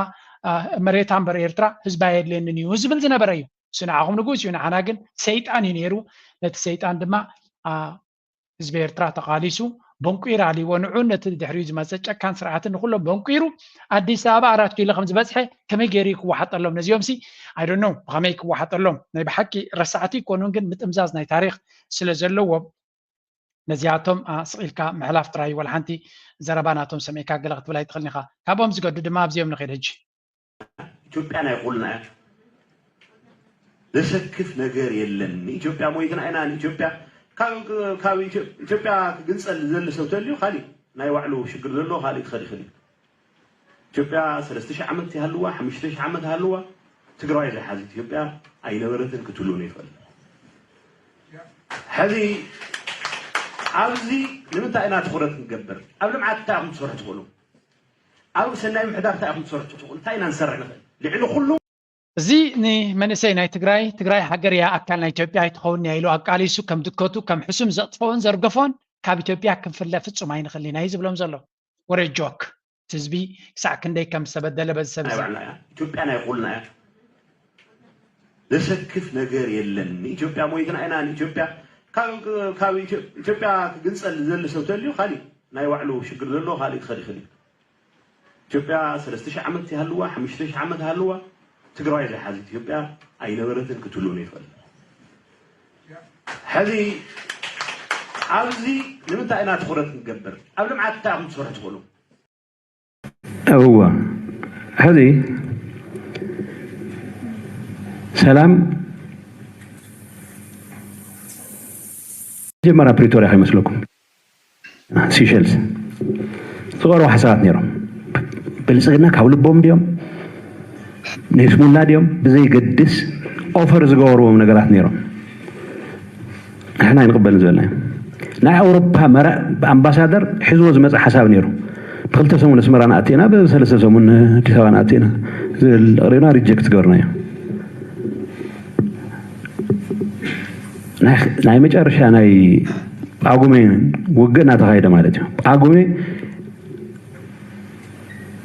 መሬታ እምበር ኤርትራ ህዝባ የድልየንን እዩ ዝብል ዝነበረ እዩ። እሱ ንዓኹም ንጉስ እዩ፣ ንዓና ግን ሰይጣን እዩ ነይሩ። ነቲ ሰይጣን ድማ ህዝቢ ኤርትራ ተቓሊሱ በንቂሩ ኣልይዎ። ንዑ ነቲ ድሕሪኡ ዝመፀ ጨካን ስርዓትን ንኩሎም በንቂሩ ኣዲስ ኣበባ ኣራት ኪሎ ከም ዝበፅሐ ከመይ ገይሩ ክወሓጠሎም ነዚኦም ሲ I don't know ብኸመይ ክወሓጠሎም ናይ ብሓቂ ረሳዕቲ ይኮኑን ግን ምጥምዛዝ ናይ ታሪክ ስለ ዘለዎም ነዚኣቶም ስቕ ኢልካ ምሕላፍ ጥራይ እዩ። ዋላ ሓንቲ ዘረባ ናቶም ሰሚዕካ ገለ ክትብል ኣይትኽእልን ኢኻ። ካብኦም ዝገዱ ድማ ኣብዚኦም ንኽእል ሕጂ። ኢትዮጵያ ናይ ኩልና እያ። ዘሰክፍ ነገር የለን። ንኢትዮጵያ ሞይትና ኢና። ንኢትዮጵያ ካብ ኢትዮጵያ ክግንፀል ዝደሊ ሰብ ተልዩ ካሊእ ናይ ባዕሉ ሽግር ዘለዎ ካሊእ ክኸድ ይኽእል እዩ። ኢትዮጵያ ሰለስተ ሺሕ ዓመት ይሃልዋ፣ ሓሙሽተ ሺሕ ዓመት ይሃልዋ፣ ትግራዋይ ዘይሓዘት ኢትዮጵያ ኣይነበረትን ክትህሉ እውን ኣይትኽእልን። ሕዚ ኣብዚ ንምንታይ ኢና ትኹረት ክንገብር? ኣብ ልምዓት እንታይ ኢኹም ትሰርሑ ትኽእሉ? ኣብ ሰናይ ምሕዳር እንታይ ኢኹም ትሰርሑ ትኽእሉ? እንታይ ኢና ንሰርሕ ንኽእል? ልዕሊ ኩሉ እዚ ንመንእሰይ ናይ ትግራይ፣ ትግራይ ሃገር እያ፣ ኣካል ናይ ኢትዮጵያ ኣይትኸውን እያ ኢሉ ኣቃሊሱ ከም ድከቱ፣ ከም ሕሱም ዘቕጥፎን ዘርገፎን ካብ ኢትዮጵያ ክንፍለ ፍጹም ኣይንኽልን ኢና እዩ ዝብሎም ዘሎ። ወረ ጆክ። ህዝቢ ክሳዕ ክንደይ ከም ዝተበደለ በዚ ሰብ ናይ እዚ። ባዕልና እያ። ኢትዮጵያ ናይ ኩልና እያ። ዘሰክፍ ነገር የለን። ንኢትዮጵያ ሞይትና ኢና፣ ንኢትዮጵያ ካብ፣ ካብ ኢትዮ-፣ ኢትዮጵያ ክግንጸል ዝደሊ ሰብ ተልዩ ካሊእ ናይ ባዕሉ ሽግር ዘለዎ ካሊእ ክኸድ ይኽእል እዩ። ኢትዮጵያ ሰለስተ ሺሕ ዓመት ይሃልዋ፣ ሓሙሽተ ሺሕ ዓመት ይሃልዋ፣ ትግራዋይ ዘይሓዘት ኢትዮጵያ ኣይነበረትን፣ ክትህልውን ይኽእል። ሕዚ ኣብዚ ንምንታይ ኢና ትኹረት ክንገብር? ኣብ ልምዓት እንታይ ኢኹም ትሰርሑ ትኽእሉ? እወ፣ ሕዚ ሰላም መጀመርያ ፕሪቶርያ ከይመስለኩም። ሲሸልስ ዝቐረቡ ሓሳባት ነይሮም። ብልጽግና ካብ ልቦም ድዮም? ንስሙላ ድዮም? ብዘይገድስ ኦፈር ዝገበርዎም ነገራት ነይሮም። ንሕና ኣይንቕበልን ዝበልናዮ። ናይ ኣውሮፓ መራ-፣ ኣምባሳደር ሒዝዎ ዝመጽእ ሓሳብ ነይሩ። ብክልተ ሰሙን ኣስመራ ንኣቴና፣ ብሰለስተ ሰሙን ኣዲስ ኣበባ ንኣቴና ዝብል ኣቕሪብና ሪጀክት ዝገበርናዮ። ናይ፣ ናይ መጨረሻ ናይ ጳጉሜ ውግእ እናተኻየደ ማለት እዩ። ጳጉሜ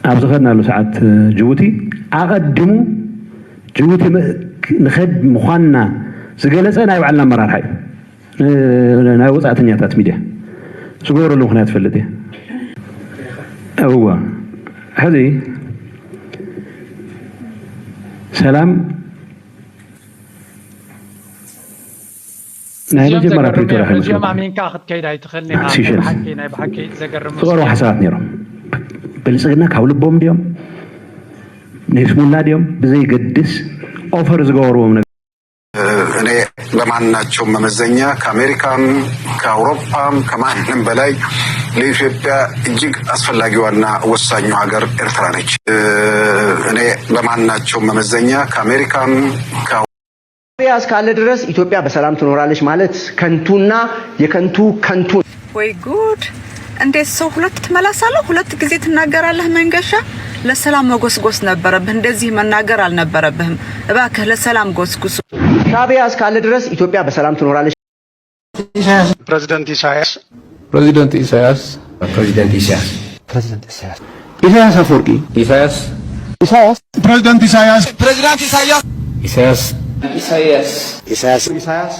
ኣብ ዝኸድናሉ ሰዓት ጅቡቲ ኣቐዲሙ ጅቡቲ ም-፣ ንኸድ ምዃንና ዝገለጸ ናይ ባዕልና ኣመራርሓ እዩ። ን-፣ ናይ ወጻእተኛታት ሚድያ ዝገበረሉ ምኽንያት ትፈልጥ እየ። እወ፣ ሕዚ ሰላም ናይ እዚኦም መጀመርያ ዘገርሙ ፕሪቶርያ እዮም። እዚኦም ከይመስለኩም። ኣሚንካ ክትከይድ ኣይትኽእልን ኢኻ። ናይ ሲሸልስ ብሓቂ፣ ናይ ብሓቂ ዘገርሙ ዝቐረቡ ሓሳባት ነይሮም። ብልጽግና ካብ ልቦም ድዮም? ንስሙላ ድዮም? ብዘይገድስ ኦፈር ዝገበርዎም ነገር እኔ በማናቸውም መመዘኛ ከአሜሪካም ከአውሮፓም ከማንም በላይ ለኢትዮጵያ እጅግ አስፈላጊዋና ወሳኙ ሀገር ኤርትራ ነች። እኔ በማናቸውም መመዘኛ ከአሜሪካም ከ- ሻዕቢያ እስካለ ድረስ ኢትዮጵያ በሰላም ትኖራለች ማለት ከንቱና የከንቱ ከንቱ። ወይ ጉድ! እንዴት ሰው ሁለት ምላስ አለው? ሁለት ጊዜ ትናገራለህ መንገሻ? ለሰላም መጎስጎስ ነበረብህ። እንደዚህ መናገር አልነበረብህም። እባክህ ለሰላም ጎስጉሱ። ሻዕቢያ እስካለ ድረስ ኢትዮጵያ በሰላም ትኖራለች። ፕሬዝደንት ኢሳያስ። ፕሬዚደንት ኢሳያስ። ፕሬዚደንት ኢሳያስ። ፕሬዚደንት ኢሳያስ። ኢሳያስ አፈወርቂ። ኢሳያስ። ኢሳያስ። ፕሬዚደንት ኢሳያስ። ፕሬዚዳንት ኢሳያስ። ኢሳያስ። ኢሳያስ። ኢሳያስ። ኢሳያስ።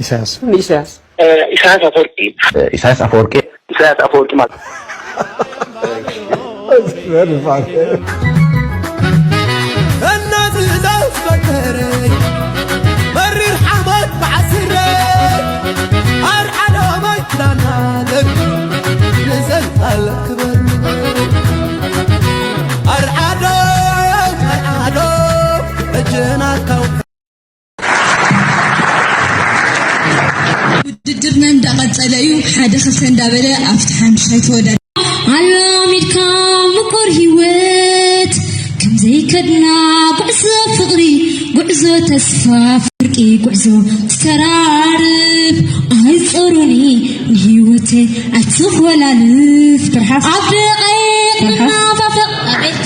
ኢሳያስ። ኢሳያስ አፈወርቂ። ኢሳያስ አፈወርቂ። ኢሳያስ አፈወርቂ ማለት እናዝዛዝ መከረይ መሪር ሓሞት መዓስረይ ኣርዓዶመይ ክዳናለግ ንዘልኣለም ክበር ኣርዓዶም ኣርዓዶም እጅናትካው ውድድርና እንዳቐጸለ እዩ። ሓደ ክልተ እንዳበለ ኣብቲ ሓሙሻይ ተወዳዳሪ ኣላሚድካ ምቁር ህይወት ከም ዘይከድና ጉዕዞ ፍቕሪ ጉዕዞ ተስፋ ፍርቂ ጉዕዞ ትተራርፍ ኣይጾሩኒ ንህይወተይ ኣይትኾላልፍ ትርሓፍ ኣብ ደቐይ ትርሓፍ። እናፋፍቕ ኣቤት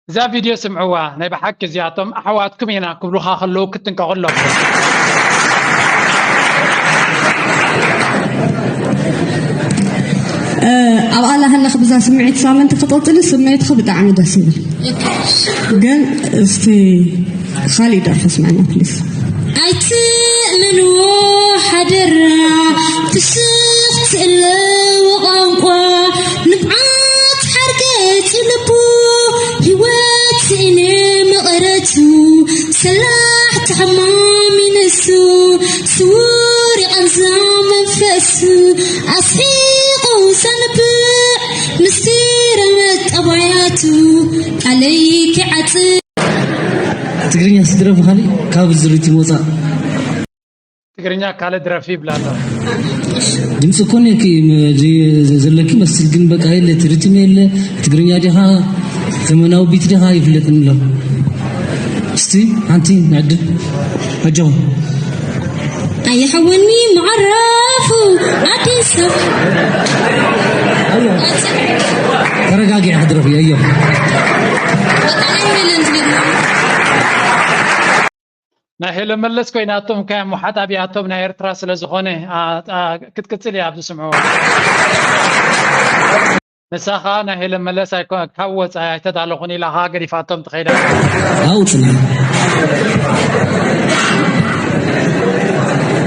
እዛ ቪድዮ ስምዕዋ፣ ናይ ብሓቂ እዚኣቶም ኣሕዋትኩም ኢና ክብሉኻ ከለዉ ክትጥንቀቑ ኣለኩም። እ፣ ኣብኣ ላሃለኽ ብዛ ስምዒት ሳመን ተፈጠጥሊ ስምዒትኺ ብጣዕሚ ደስ ይብል። ግን እስቲ ካሊእ ደርፊ ስምዕና ፕሊስ። ኣይትእመንዎ ሓደራ፣ ፍሽኽቲ ኣለዎ ቋንቋ፣ ንብዓት ሓርገጽ ልቡ፣ ህይወት ስእነ መቐረቱ፣ ሰላሕ ተሓማሚ ንሱ፣ ስውር ይቐንዛ መንፈሱ፣ ኣስሒቑ ዘንብዕ ምስጢረ መጠባያቱ፣ ቃለይ ክዓጽ ትግርኛ ስድረፍ ካሊእ ካብ ዝሪትም ወፃእ። ትግርኛ ካልእ ድረፊ ይብላ ኣሎ። ድምፂ እኮ ነኪ፣ ም-፣ ድ-፣ ዘለኪ መስል ግን በቃ የለ፣ እቲ ሪትም የለ። ትግርኛ ዲኻ ዘመናዊ ቢት ዲኻ ይፍለጥን ኣሎ። እስቲ ሓንቲ ንዕድል። ኣጆኹም። ኣይሓወኒ መዓረፉ ኣዲስ ኣበባ። ኣዮ፣ ተረጋጊዕ ክድረፍ እዩ። ኣዮ። በቃ ኣይብልን ዝብል ናይ ሄለን መለስ ኮይናቶም ከ ሙሓጥ ኣብያቶም ናይ ኤርትራ ስለ ዝኾነ ኣ- ኣ- ክትቅጽል እያ ኣብዚ ስምዑ። ንሳ ኸኣ ናይ ሄለን መለስ ኣይኮ- ካብ ወጻኢ ኣይተዳለኹን ኢላ ኸኣ ገዲፋቶም ትኸይዳ። ኣብኡ ጽንሒ።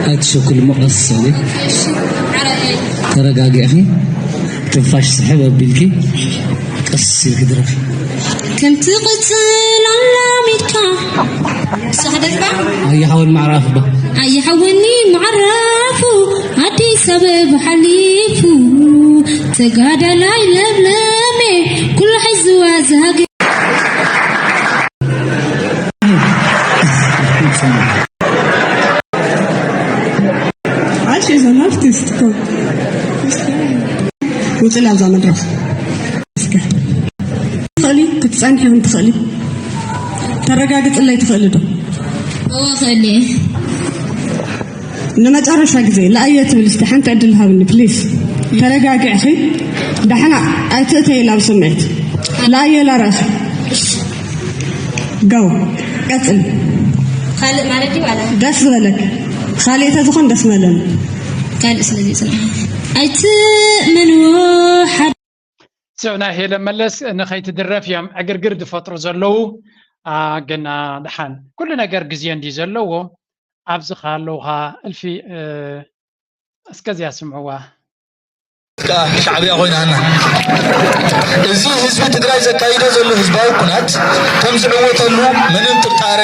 ኣይትሸኩል፣ መቐስ ሰበይ። እሺ ዓረቀይ ተረጋጊዕኺ ትንፋሽ ስሕብ ኣቢልኪ ቀስ ኢልኪ ድረፊ። ከምቲ ቅጽል ኣላሚድካ ሳሕደርካ ኣየሓወን ማዕራፍ ባ ኣይሓወኒ ማዕራፉ ኣዲስ ኣበባ ሓሊፉ ተጋዳላይ ለምለሜ ኩሉ ሒዝዋ ዝሃገ Ash is an artist. ውፅል ኣብዛ መድረኽ እስከ ትኽእሊ ክትፀንሒ እውን ትኽእሊ። ተረጋግፅለይ ትኽእሊ ዶ? እወ ክእሊ ንመጨረሻ ግዜ ለኣየ ትብል እስቲ ሓንቲ ዕድል ሃብኒ ፕሊስ። ተረጋጊዕኺ ዳሕና ኣይትእተይላ ብስምዒት ለኣየ ላራስ ጋው ቀፅል ካልእ ማለት እዩ ዋላ ደስ ዝበለክ ካልእ ተዝኾን ደስ መለን ካልእ ስለዚ ፅንዓ ኣይትእመንዎ ሓደ ስዕ ናይ ሄለን መለስ ንኸይትድረፍ እዮም ዕግርግር ዝፈጥሩ ዘለዉ። ኣ፣ ግን ኣ፣ ደሓን ኩሉ ነገር ግዜ እንዲ ዘለዎ ኣብዚ ካለውኻ እልፊ እ፣ እስከዚያ ስምዕዋ ሻዕብያ ኮይናና እዚ ህዝቢ ትግራይ ዘካይዶ ዘሎ ህዝባዊ ኩናት ከም ዝዕወተሉ ምንም ጥርጣረ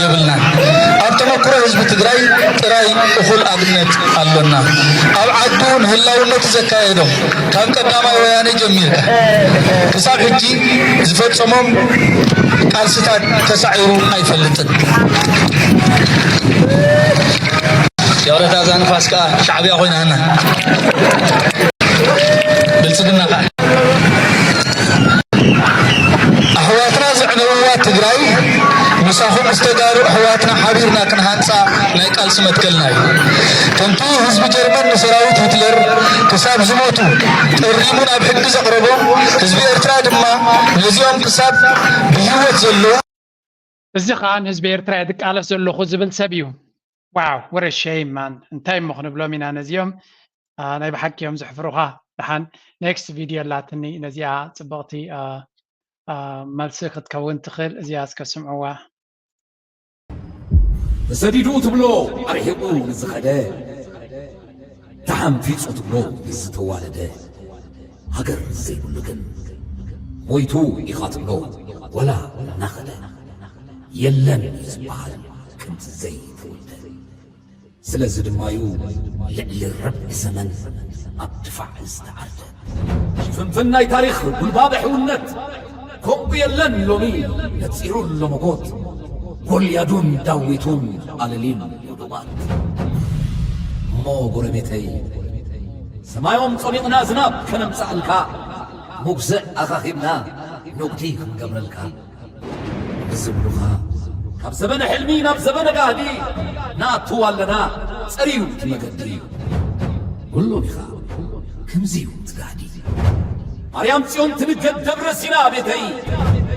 የብልናን። ኣብ ተመክሮ ህዝቢ ትግራይ ጥራይ እኹል ኣብነት ኣሎና። ኣብ ዓዱ ንህላውነቱ ዘካየዶ ካብ ቀዳማይ ወያነ ጀሚርካ ክሳብ ሕጂ ዝፈጸሞም ቃልስታት ተሳዒሩ ኣይፈልጥን። የውረታ እዛ ንፋስ ከዓ ሻዕብያ ኮይና ሃና ብልፅግና ከዓ ኣሕዋትና ዘዕነውዋ ትግራይ ምሳኹም ምስ ተጋሩ ኣሕዋትና ሓቢርና ክንሃንፃ ናይ ቃልሲ መትከልና እዩ። ከምቲ ህዝቢ ጀርመን ንሰራዊት ሂትለር ክሳብ ዝሞቱ ጠሪሙ ናብ ሕጊ ዘቕረቦም ህዝቢ ኤርትራ ድማ ነዚኦም ክሳብ ብህይወት ዘለዉ እዚ ከዓ ንህዝቢ ኤርትራ እየ ዝቃለስ ዘለኹ ዝብል ሰብ እዩ። ዋው ወረ ሸይም ማን እንታይ እሞ ክንብሎም ኢና ነዚኦም። ኣ፣ ናይ ብሓቂ እዮም ዘሕፍሩኻ። ደሓን ኔክስት ቪድዮ ኣላትኒ ነዚኣ ፅብቕቲ ኣ፣ ኣ፣ መልሲ ክትከውን ትኽእል። እዚኣ እስከ ስምዕዋ። ተሰዲዱ ትብሎ ኣርሒቑ ንዝኸደ ተሓንፊፁ ትብሎ ንዝተዋለደ ሃገር ዘይብሉ ግን ሞይቱ ኢኻ ትብሎ ወላ እናኸደ የለን እዩ ዝበሃል ከምቲ ዘይተወልደ ስለዚ ድማ እዩ ልዕሊ ርብዒ ዘመን ኣብ ድፋዕ ዝተዓርደ ሽፍንፍን ናይ ታሪኽ ጉልባብ ሕውነት ከምኡ የለን ሎሚ ነፂሩ ኣሎ ሞጎት ጎልያዱን ዳዊቱን ኣለሊም ዮዶባት እሞ ጎረቤተይ ሰማዮም ፀሚቕና ዝናብ ከነምፃእልካ ሙግዘእ ኣኻኺብና ንጉዲ ክንገብረልካ ንዝብሉኻ ካብ ዘበነ ሕልሚ ናብ ዘበነ ጋህዲ ንኣቱ ኣለና ፀርዩ እቲ መገዲ ኩሎም ኢኻ ከምዚ እዩ እቲ ጋህዲ ማርያም ፅዮን ትንገድ ደብረ ሲና ቤተይ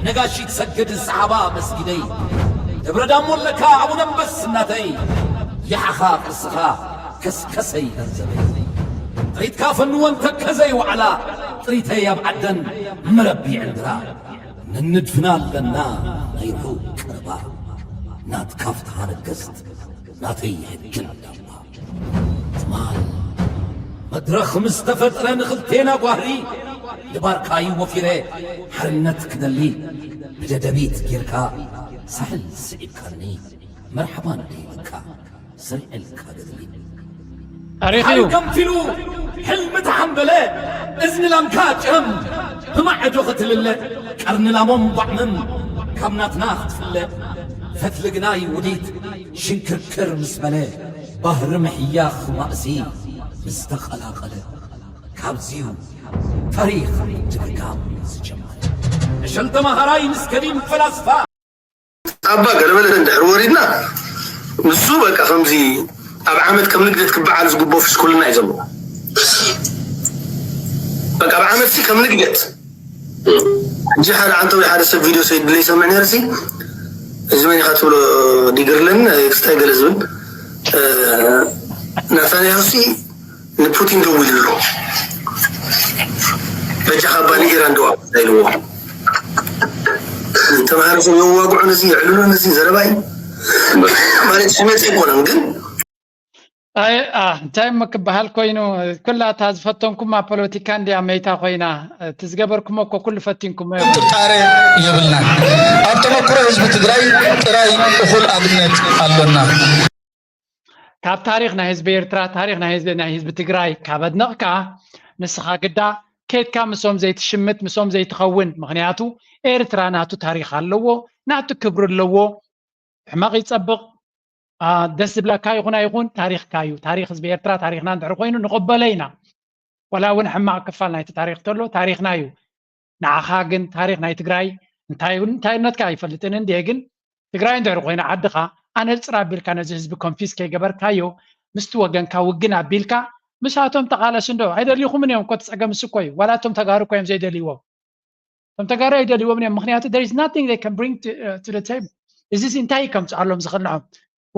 ነጋሺ ትሰግድ ሰሓባ መስጊደይ ደብረ ዳሞ ኣለካ ኣቡነ ኣንበስ እናተይ ይሓኻ ቅርስኻ ከስከሰይ ገንዘበይ ጥሪትካ ፈንወን ተከዘይ ዋዕላ ጥሪተይ ኣብ ዓደን መረቢዕ እንድራ ነንድፍና ኣለና ናይ ርሑቕ ቀረባ ናትካ ፍትሃ ነገስት ናተይ ሕግን ዳባ ትማል መድረኽ ምስ ተፈጥረ ንኽልቴና ጓህሪ ንባርካይ ወፊረ ሓርነት ክደሊ ብደደቢት ጌርካ ሳሕል ስዒብካኒ መርሓባ እንዲልካ ስርዕልካ ገድሊ ታሪኽ እዩ። ገምቲሉ ሕልሚ ተሓንበለ እዝኒ ላምካ ጭረም ብማዕዶ ክትልለ ቀርኒ ላሞም ባዕመም ካብ ናትና ክትፍለ ፈትሊ ግናይ ውዲት ሽንክርክር ምስ በለ ባህሪ ምሕያኽ ማእሲ ምስ ተቐላቐለ ካብዚዩ ታሪኽ ድግጋም ዝጀመረ ዕሸል ተማሃራይ ምስ ከዲም ፈላስፋ ጣባ ገለመለ እንድሕር ወሪድና ንሱ በቃ ከምዚ ኣብ ዓመት ከም ንግደት ክበዓል ዝግቦ ፍሽኩልና እዩ ዘለዎ። በቃ ብዓመት ሲ ከም ንግደት ሕጂ ሓደ ዓንተ ወይ ሓደ ሰብ ቪድዮ ሰይድ ብለይ ሰምዕ ነርሲ እዚ መን ኢኻ ትብሎ ዲግርለን ክስታይ ገለ ዝብል ናታንያሁ ሲ ንፑቲን ደው ኢሉ ኣሎ። በጃኻ ባኒ ኢራን ደው ኢልዎ ተማሃሮ ሰብ የዋግዑ ነዚ የዕልሉ ነዚ ዘረባይ ማለት ሽመት ኣይኮነን ግን እንታይ እሞ ክበሃል ኮይኑ ኩላ እታ ዝፈተንኩማ ፖለቲካ እንድያ መይታ ኮይና እቲ ዝገበርኩሞ እኮ ኩሉ ፈቲንኩሞ ኢኹም። ጥርጣረ የብልናን። ኣብ ተመኩሮ ህዝቢ ትግራይ ጥራይ እኹል ኣብነት ኣሎና። ካብ ታሪኽ ናይ ህዝቢ ኤርትራ ታሪኽ ናይ ህዝቢ ናይ ህዝቢ ትግራይ ካብ ኣድነቕካ ንስኻ ግዳ ከድካ ምሶም ዘይትሽምት ምሶም ዘይትኸውን ምኽንያቱ ኤርትራ ናቱ ታሪኽ ኣለዎ ናቱ ክብሪ ኣለዎ ሕማቕ ይጸብቕ ደስ ዝብለካ ይኹን ኣይኹን ታሪኽካ እዩ። ታሪኽ ህዝቢ ኤርትራ ታሪኽና እንድሕር ኮይኑ ንቕበሎ ኢና። ዋላ እውን ሕማቕ ክፋል ናይቲ ታሪኽ ተሎ ታሪኽና እዩ። ንዓኻ ግን ታሪኽ ናይ ትግራይ እንታይ እውን እንታይነትካ ኣይፈልጥን እንድየ ግን ትግራይ እንድሕር ኮይና ዓድኻ ኣነጽር ኣቢልካ ነዚ ህዝቢ ኮንፊዝ ከይገበርካዮ ምስቲ ወገንካ ውግን ኣቢልካ ምሳቶም ተቓለስ እንዶ ኣይደልይኹምን እዮም እኮ እቲ ጸገም እሱ እኮ እዩ። ዋላ እቶም ተጋሩ እኮ እዮም ዘይደልይዎም። እቶም ተጋሩ ኣይደልይዎም እዮም ምክንያቱ there is nothing they can bring to, uh, to the table እዚ እንታይ ከምፅኣሎም ዝኽልዖም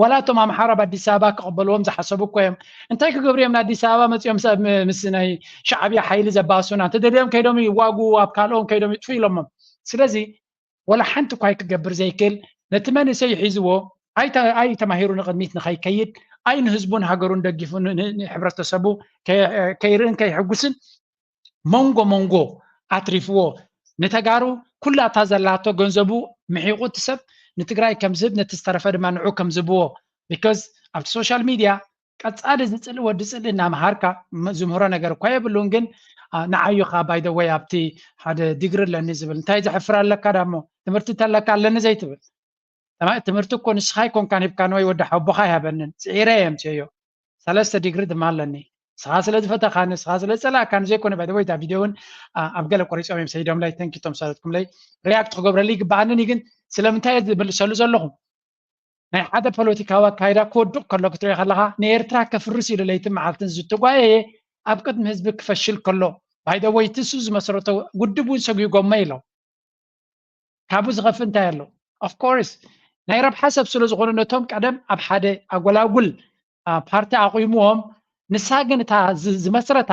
ዋላ እቶም ኣምሓራ ኣብ ኣዲስ ኣበባ ክቕበልዎም ዝሓሰቡ እኮ እዮም እንታይ ክገብሩ እዮም ንኣዲስ ኣበባ መፅኦም ምስ ናይ ሻዕብያ ሓይሊ ዘባሱና እንተደልዮም ከይዶም ይዋጉ ኣብ ካልኦም ከይዶም ይጥፉ ኢሎሞም ስለዚ ወላ ሓንቲ እኳ ክገብር ዘይክእል ነቲ መንእሰይ ሒዝዎ ኣይ ተማሂሩ ንቕድሚት ንኸይከይድ ኣይ ንህዝቡን ሃገሩን ደጊፉ ንሕብረተሰቡ ከይርእን ከይሕጉስን መንጎ መንጎ ኣትሪፍዎ ንተጋሩ ኩላታ ዘላቶ ገንዘቡ ምሒቑ እቲ ሰብ ንትግራይ ከም ዝህብ ነቲ ዝተረፈ ድማ ንዑ ከም ዝህብዎ because ኣብቲ social media ቀፃሊ ዝፅልእ ወዲ ፅልእ እናምሃርካ ዝምህሮ ነገር እኳ የብሉን ግን ንዓዩ ከዓ by the way ኣብቲ ሓደ ዲግሪ ኣለኒ ዝብል እንታይ ዘሕፍር ኣለካ ዳሞ ትምህርቲ ተለካ ኣለኒ ዘይትብል ትምህርቲ እኮ ንስኻ ኣይኮንካን ሂብካኒ ወይ ወዲ ሓቦኻ ኣይሃበንን ስዒረ እየ ኣምፅኤዮ ሰለስተ ዲግሪ ድማ ኣለኒ ንስኻ ስለ ዝፈተኻኒ ንስኻ ስለ ዝፀላእካኒ ዘይኮነ by the way እታ ቪድዮ እውን ኣብ ገለ ቆሪፆም እዮም ሰይዶምለይ thank you ቶም ዝሰደድኩምለይ react ክገብረሉ ይግበኣንን እዩ ግን ስለምንታይ እየ ዝምልሰሉ ዘለኹ ናይ ሓደ ፖለቲካዊ ኣካይዳ ክወድቕ ከሎ ክትሪኦ ከለኻ ንኤርትራ ከፍርስ ኢሉ ለይትን መዓልትን ዝትጓየየ ኣብ ቅድሚ ህዝቢ ክፈሽል ከሎ by the way እቲ ንሱ ዝመስረቶ ውድብ እውን ሰጒጎሞ ኢሎም ካብኡ ዝኸፍእ እንታይ ኣሎ of course ናይ ረብሓ ሰብ ስለ ዝኾኑ ነቶም ቀደም ኣብ ሓደ ኣጎላጉል ፓርቲ ኣቑይምዎም ንሳ ግን እታ ዝመስረታ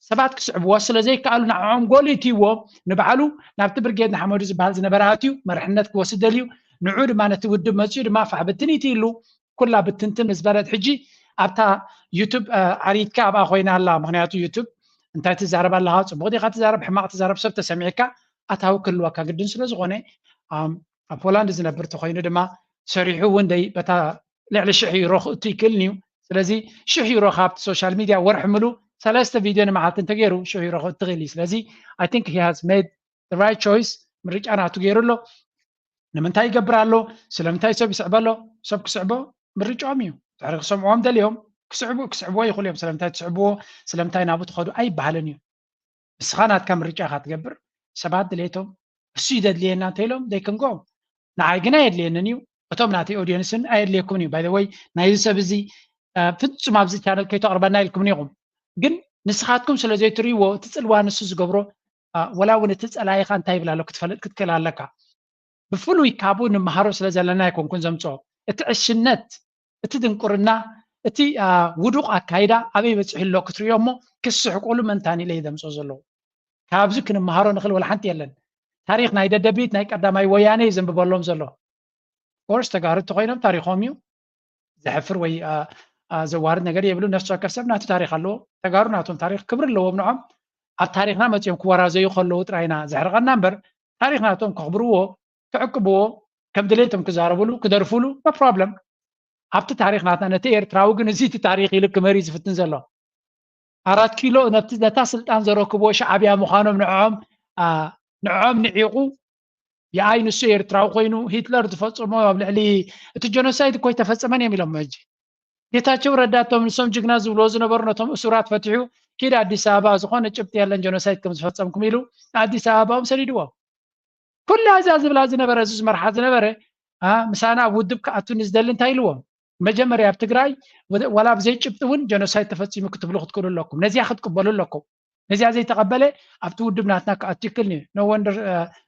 ሰባት ክስዕብዎ ስለ ዘይከኣሉ ንዕኦም ጎሊትዎ ንባዕሉ ናብቲ ብርጌድ ንሓመዱ ዝበሃል ዝነበረ ኣትዩ መርሕነት ክወስድ ደልዩ ንዑ ድማ ነቲ ውድብ መፅኡ ድማ ፋሕ ብትኒት ኢሉ ኩላ ብትንትን ምስ በለት ሕጂ ኣብታ ዩቱብ ዓሪትካ ኣብኣ ኮይና ኣላ ምክንያቱ ዩቱብ እንታይ ትዛረብ ኣለኻ ፅቡቅ ዲካ ትዛረብ ሕማቅ ትዛረብ ሰብ ተሰሚዕካ ኣታዊ ክህልወካ ግድን ስለ ዝኾነ ኣብ ፖላንድ ዝነብር ተኮይኑ ድማ ሰሪሑ እውን ደይ በታ ልዕሊ ሽሕ ዩሮ ክእቱ ይክእልን እዩ ስለዚ ሽሕ ዩሮ ካብቲ social media ወርሒ ምሉ ሰለስተ ቪድዮ ንመዓልቲ እንተገይሩ ሽሕ ዩሮ ክእቱ ክእል እዩ ስለዚ I think he has made the right choice ምርጫ ናቱ ገይሩ ኣሎ ንምንታይ ይገብር ኣሎ ስለምንታይ ሰብ ይስዕበ ኣሎ ሰብ ክስዕቦ ምርጫኦም እዩ ድሕሪ ክሰምዕዎም ደልዮም ክስዕቡ ክስዕብዎ ይኽእሉ እዮም ስለምንታይ ትስዕብዎ ስለምንታይ ናብኡ ትኸዱ ኣይበሃልን እዩ ንስኻ ናትካ ምርጫ ኢኻ ትገብር ሰባት ድሌቶም እሱ ይደድልየና እንተኢሎም they can go ንዓይ ግን ኣየድልየንን እዩ እቶም ናተይ audience ን ኣየድልየኩምን እዩ by the way ናይዚ ሰብ እዚ ፍጹም ኣብዚ channel ከይተቕርበና ኢልኩምኒ ኢኹም ግን ንስኻትኩም ስለ ዘይትርእይዎ እቲ ጽልዋ ንሱ ዝገብሮ ወላ እውን እቲ ጸላኢኻ እንታይ ይብል ኣሎ ክትፈልጥ ክትክእል ኣለካ ብፍሉይ ካብኡ ንመሃሮ ስለ ዘለና ኣይኮንኩን ዘምፅኦ እቲ ዕሽነት እቲ ድንቁርና እቲ ውዱቕ ኣካይዳ ኣበይ በፂሑ ኣሎ ክትሪኦ እሞ ክስሕቁሉ መንታን ኢለ ዘምፅኦ ዘለዉ ካብዚ ክንመሃሮ ንኽእል ወላ ሓንቲ የለን ታሪክ ናይ ደደቢት ናይ ቀዳማይ ወያነ እዩ ዘንብበሎም ዘሎ course ተጋሩ እንተኮይኖም ታሪኮም እዩ ዘሕፍር ወይ ዘዋርድ ነገር የብሉ ነፍሲ ወከፍ ሰብ ናቱ ታሪክ ኣለዎ ተጋሩ ናቶም ታሪክ ክብሪ ኣለዎም ንዖም ኣብ ታሪክና መፅኦም ክወራዘዩ ከለዉ ጥራይና ዘሕርቀና እምበር ታሪክ ናቶም ከኽብርዎ ክዕቅብዎ ከም ድሌቶም ክዛረብሉ ክደርፍሉ no problem ኣብቲ ታሪክ ናትና ነቲ ኤርትራዊ ግን እዚ እቲ ታሪክ ኢሉ ክመሪ ዝፍትን ዘሎ ኣራት ኪሎ ነቲ ነታ ስልጣን ዘረክብዎ ሻዕብያ ምዃኖም ንዕኦም ንዕኦም ንዒቑ የኣይ ንሱ ኤርትራዊ ኮይኑ ሂትለር ዝፈፀሞ ኣብ ልዕሊ እቲ ጀኖሳይድ እኮ ኣይተፈፀመን እዮም ኢሎም ሕጂ ጌታቸው ረዳ እቶም ንሶም ጅግና ዝብልዎ ዝነበሩ ነቶም እሱራት ፈቲሑ ኪድ ኣዲስ ኣበባ ዝኾነ ጭብጢ የለን ጀኖሳይድ ከም ዝፈፀምኩም ኢሉ ኣዲስ ኣበባኦም ሰዲድዎም ኩላ እዛ ዝብላ ዝነበረ እዚ ዝመርሓ ዝነበረ ምሳና ኣብ ውድብ ክኣቱ ንዝደሊ እንታይ ኢልዎም መጀመርያ ኣብ ትግራይ ዋላ ብዘይ ጭብጢ እውን ጀኖሳይድ ተፈፂሙ ክትብሉ ክትክእሉ ኣለኩም ነዚያ ክትቅበሉ ኣለኩም ነዚኣ ዘይተቐበለ ኣብቲ ውድብ ናትና ክኣቱ ይክእል እዩ። No wonder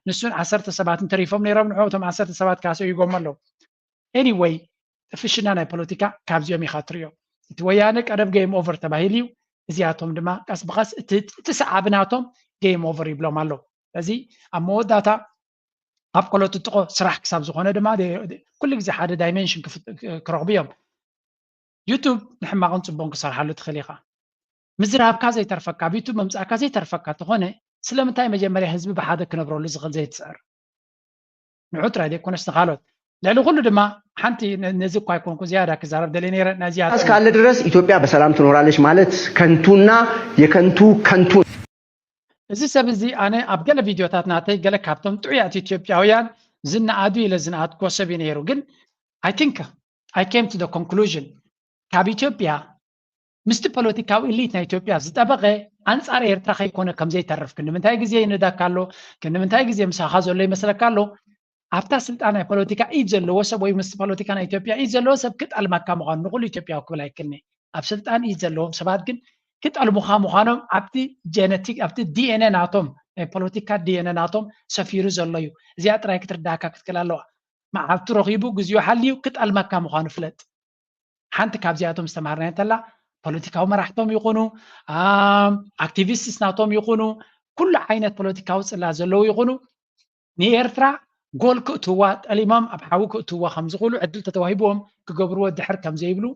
ንሱን ዓሰርተ ሰባትን ተሪፎም ነይሮም። ንዕኡ እቶም ዓሰርተ ሰባት ከዓ ሰይጎም ኣለዉ። Anyway፣ ጥፍሽና ናይ ፖለቲካ ካብዚኦም ኢኻ ትሪኦ። እቲ ወያነ ቀደም game over ተባሂሉ እዩ። እዚኣቶም ድማ ቀስ ብቐስ እቲ እቲ ሰዓቢ ናቶም game over ይብሎም ኣሎ። ስለዚ ኣብ መወዳእታ ኣብ ቆሎ ትጥቆ ስራሕ ክሳብ ዝኾነ ድማ ኩሉ ግዜ ሓደ dimension ክረኽቡ እዮም። YouTube ንሕማቕን ፅቡቕን ክሰርሓሉ ትኽእል ኢኻ። ምዝራብካ ዘይተርፈካ፣ ኣብ YouTube ምምፃእካ ዘይተርፈካ ተኾነ ስለምንታይ መጀመርያ ህዝቢ ብሓደ ክነብረሉ ዝኽእል ዘይትፅዕር? ንዑ ጥራይ ዘይኮነስ ንኻልኦት። ልዕሊ ኩሉ ድማ ሓንቲ ነዚ እኳ ኣይኮንኩ ዝያዳ ክዛረብ ደልየ ነይረ። ናዚኣ እስካለ ድረስ ኢትዮጵያ በሰላም ትኖራለች ማለት ከንቱና የከንቱ ከንቱ። እዚ ሰብ እዚ ኣነ ኣብ ገለ ቪድዮታት ናተይ ገለ ካብቶም ጥዑያት ኢትዮጵያውያን ዝነኣዱ ኢለ ዝነኣድኩዎ ሰብ እዩ ነይሩ። ግን I think I came to the conclusion ካብ ኢትዮጵያ ምስቲ ፖለቲካዊ ኢሊት ናይ ኢትዮጵያ ዝጠበቐ ኣንጻር ኤርትራ ከይኮነ ከም ዘይተርፍ ክንዲ ምንታይ ግዜ ይንዳካ ኣሎ፣ ክንዲ ምንታይ ግዜ ምሳኻ ዘሎ ይመስለካ ኣሎ። ኣብታ ስልጣን ናይ ፖለቲካ ኢድ ዘለዎ ሰብ ወይ ምስቲ ፖለቲካ ናይ ኢትዮጵያ ኢድ ዘለዎ ሰብ ክጠልመካ ምዃኑ ንኹሉ ኢትዮጵያዊ ክብል ኣይክእልን እየ። ኣብ ስልጣን ኢድ ዘለዎም ሰባት ግን ክጠልሙኻ ምዃኖም ኣብቲ ጀነቲክ ኣብቲ ዲኤንኤ ናቶም ናይ ፖለቲካ ዲኤንኤ ናቶም ሰፊሩ ዘሎ እዩ። እዚኣ ጥራይ ክትርዳእካ ክትክእል ኣለዋ። መዓልቱ ረኺቡ ግዚኡ ሓልዩ ክጠልመካ ምዃኑ ፍለጥ። ሓንቲ ካብዚኣቶም ዝተምሃርናዮ እንተላ ፖለቲካዊ መራሕቶም ይኹኑ ኣክቲቪስትስ ናቶም ይኹኑ ኩሉ ዓይነት ፖለቲካዊ ፅላ ዘለዉ ይኹኑ ንኤርትራ ጎል ክእትዋ ጠሊሞም ኣብ ሓዊ ክእትዋ ከምዝኽእሉ ዕድል ተተዋሂብዎም ክገብርዎ ድሕር ከምዘይብሉ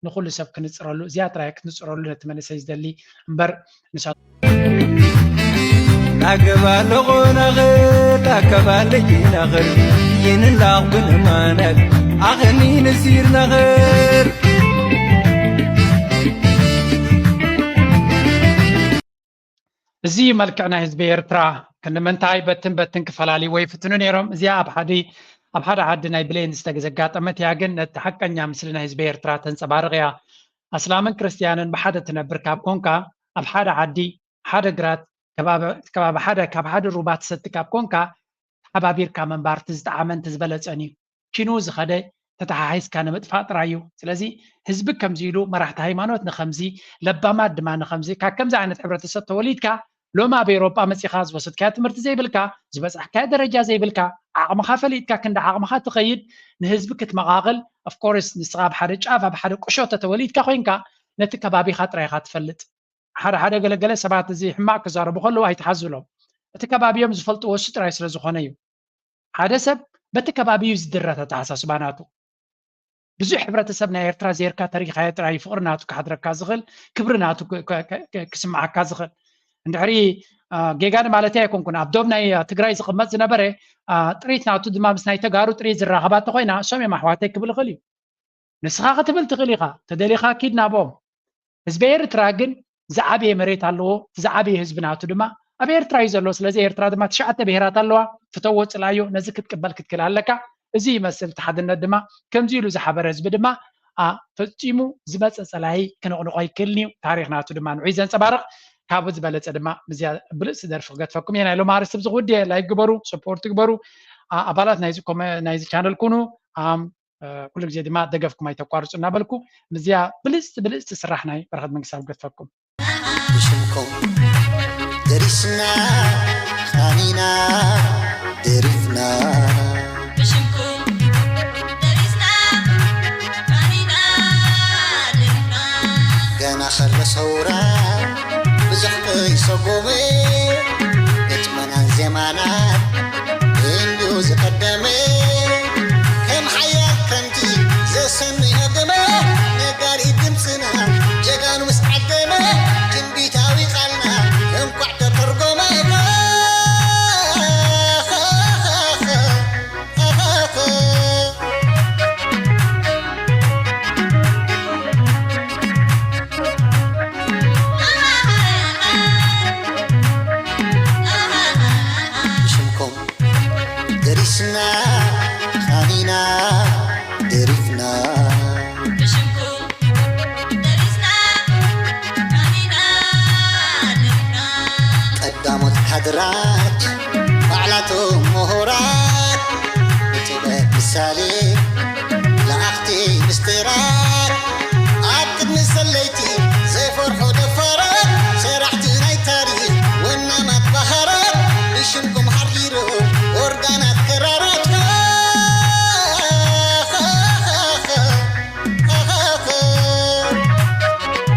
ንኹሉ ሰብ ክንፅረሉ እዚኣ ጥራይ ክንፅረሉ ነቲ መንእሰይ ዝደሊ እምበር ንሳ ኣገባልቑ ነኽድ ኣከባልቂ ነኽድ ይንላቕ ብንማነት ኣኸኒ ንሲር ነኽድ እዚ እዩ መልክዕ ናይ ህዝቢ ኤርትራ። ክንዲ ምንታይ በትን በትን ክፈላልይዎ ይፍትኑ ነይሮም። እዚኣ ኣብ ሓደ ኣብ ሓደ ዓዲ ናይ ብሌን ዝተዘጋጠመት እያ፣ ግን ነቲ ሓቀኛ ምስሊ ናይ ህዝቢ ኤርትራ ተንጸባርቕ እያ። ኣስላምን ክርስትያንን ብሓደ ትነብር ካብ ኮንካ፣ ኣብ ሓደ ዓዲ፣ ሓደ ግራት፣ ከባቢ ሓደ ካብ ሓደ ሩባ ትሰቲ ካብ ኮንካ፣ ተሓባቢርካ ምንባር እቲ ዝጠዓመን እቲ ዝበለጸን እዩ። ኪኑ ዝኸደ ተተሓሒዝካ ንምጥፋእ ጥራይ እዩ። ስለዚ ህዝቢ ከምዚ ኢሉ መራሕቲ ሃይማኖት ንኸምዚ ለባማት ድማ ንኸምዚ ካብ ከምዚ ዓይነት ሕብረተሰብ ተወሊድካ ሎሚ ኣብ ኤውሮጳ መጺኻ ዝወሰድካዮ ትምህርቲ ዘይብልካ ዝበጻሕካዮ ደረጃ ዘይብልካ ዓቕምኻ ፈሊጥካ ክንዲ ዓቕምኻ ትኸይድ ንህዝቢ ክትመቓቕል of course ንስኻ ኣብ ሓደ ጫፍ ኣብ ሓደ ቁሾ ተተወሊድካ ኮይንካ ነቲ ከባቢኻ ጥራይ ኢኻ ትፈልጥ። ሓደ ሓደ ገለገለ ሰባት እዚ ሕማቕ ክዛረቡ ከለዉ ኣይትሓዝሎም። እቲ ከባቢኦም ዝፈልጥዎ እሱ ጥራይ ስለ ዝኾነ እዩ። ሓደ ሰብ በቲ ከባቢ እዩ ዝድረት ኣተሓሳስባ ናቱ። ብዙሕ ሕብረተሰብ ናይ ኤርትራ ዜርካ ተሪኻዮ ጥራይ እዩ ፍቕሪ ናቱ ክሓድረካ ዝኽእል፣ ክብሪ ናቱ ክስምዓካ ዝኽእል። እንድሕሪ ጌጋ ንማለተይ ኣይኮንኩን፣ ኣብ ዶብ ናይ ትግራይ ዝቕመጥ ዝነበረ ጥሪት ናቱ ድማ ምስ ናይ ተጋሩ ጥሪት ዝራኸባ እንተኾይና እሶም እዮም ኣሕዋተይ ክብል ይኽእል እዩ። ንስኻ ክትብል ትኽእል ኢኻ፣ ተደሊኻ ኪድ ናብኦም። ህዝቢ ኤርትራ ግን ዝዓበየ መሬት ኣለዎ፣ ዝዓበየ ህዝቢ ናቱ ድማ ኣብ ኤርትራ እዩ ዘሎ። ስለዚ ኤርትራ ድማ ትሽዓተ ብሄራት ኣለዋ፣ ፍተዎ ጽልኣዮ፣ ነዚ ክትቅበል ክትክእል ኣለካ። እዚ ይመስል እቲ ሓድነት ድማ ከምዚ ኢሉ ዝሓበረ ህዝቢ ድማ ኣ ፈጺሙ ዝመጸ ጸላኢ ክነቕንቖ ኣይክእልን እዩ። ታሪኽ ናቱ ድማ ንዑይ ዘንጸባርቕ ካብኡ ዝበለጸ ድማ ምዝያ ብልጽቲ ደርፊ ክገድፈኩም እየ። ናይ ሎሚ ኣርእስቲ ብዚ ክውድየ ላይክ ግበሩ፣ ሰፖርት ግበሩ፣ ኣባላት ናይዚ ቻነል ኩኑ። ኩሉ ግዜ ድማ ደገፍኩም ኣይተቋርፁ እናበልኩ ምስዚኣ ብልፅቲ ብልፅቲ ስራሕ ናይ በረኸት መንግስታብ ገድፈኩም። ብሽምኩም ደሪስና ቃኒና ደሪፍና ብሽምኩም ደሪስና ቃኒና ደሪፍና ገና ከሎ ሰውራ ብዙሕ ከይሰጎመ ግጥመናን ዜማናን እንዲዩ ዝቐደመ ከም ሓያል ክረምቲ ዘሰንዮ ደመ ነጋሪት ድምፅና ጀጋኑ ምስ ዓደመ ትንቢታዊ ቃልና እንኳዕ ተተርጎመ። ደሪስና ቃኒና ደሪፍና ብሽምኩም ደሪስና ቃኒና ደሪፍና ቀዳሞት ካድራት ባዕላቶም ምሁራት ብጥበብ ምሳሌ ለኣኽቲ ምስጢራት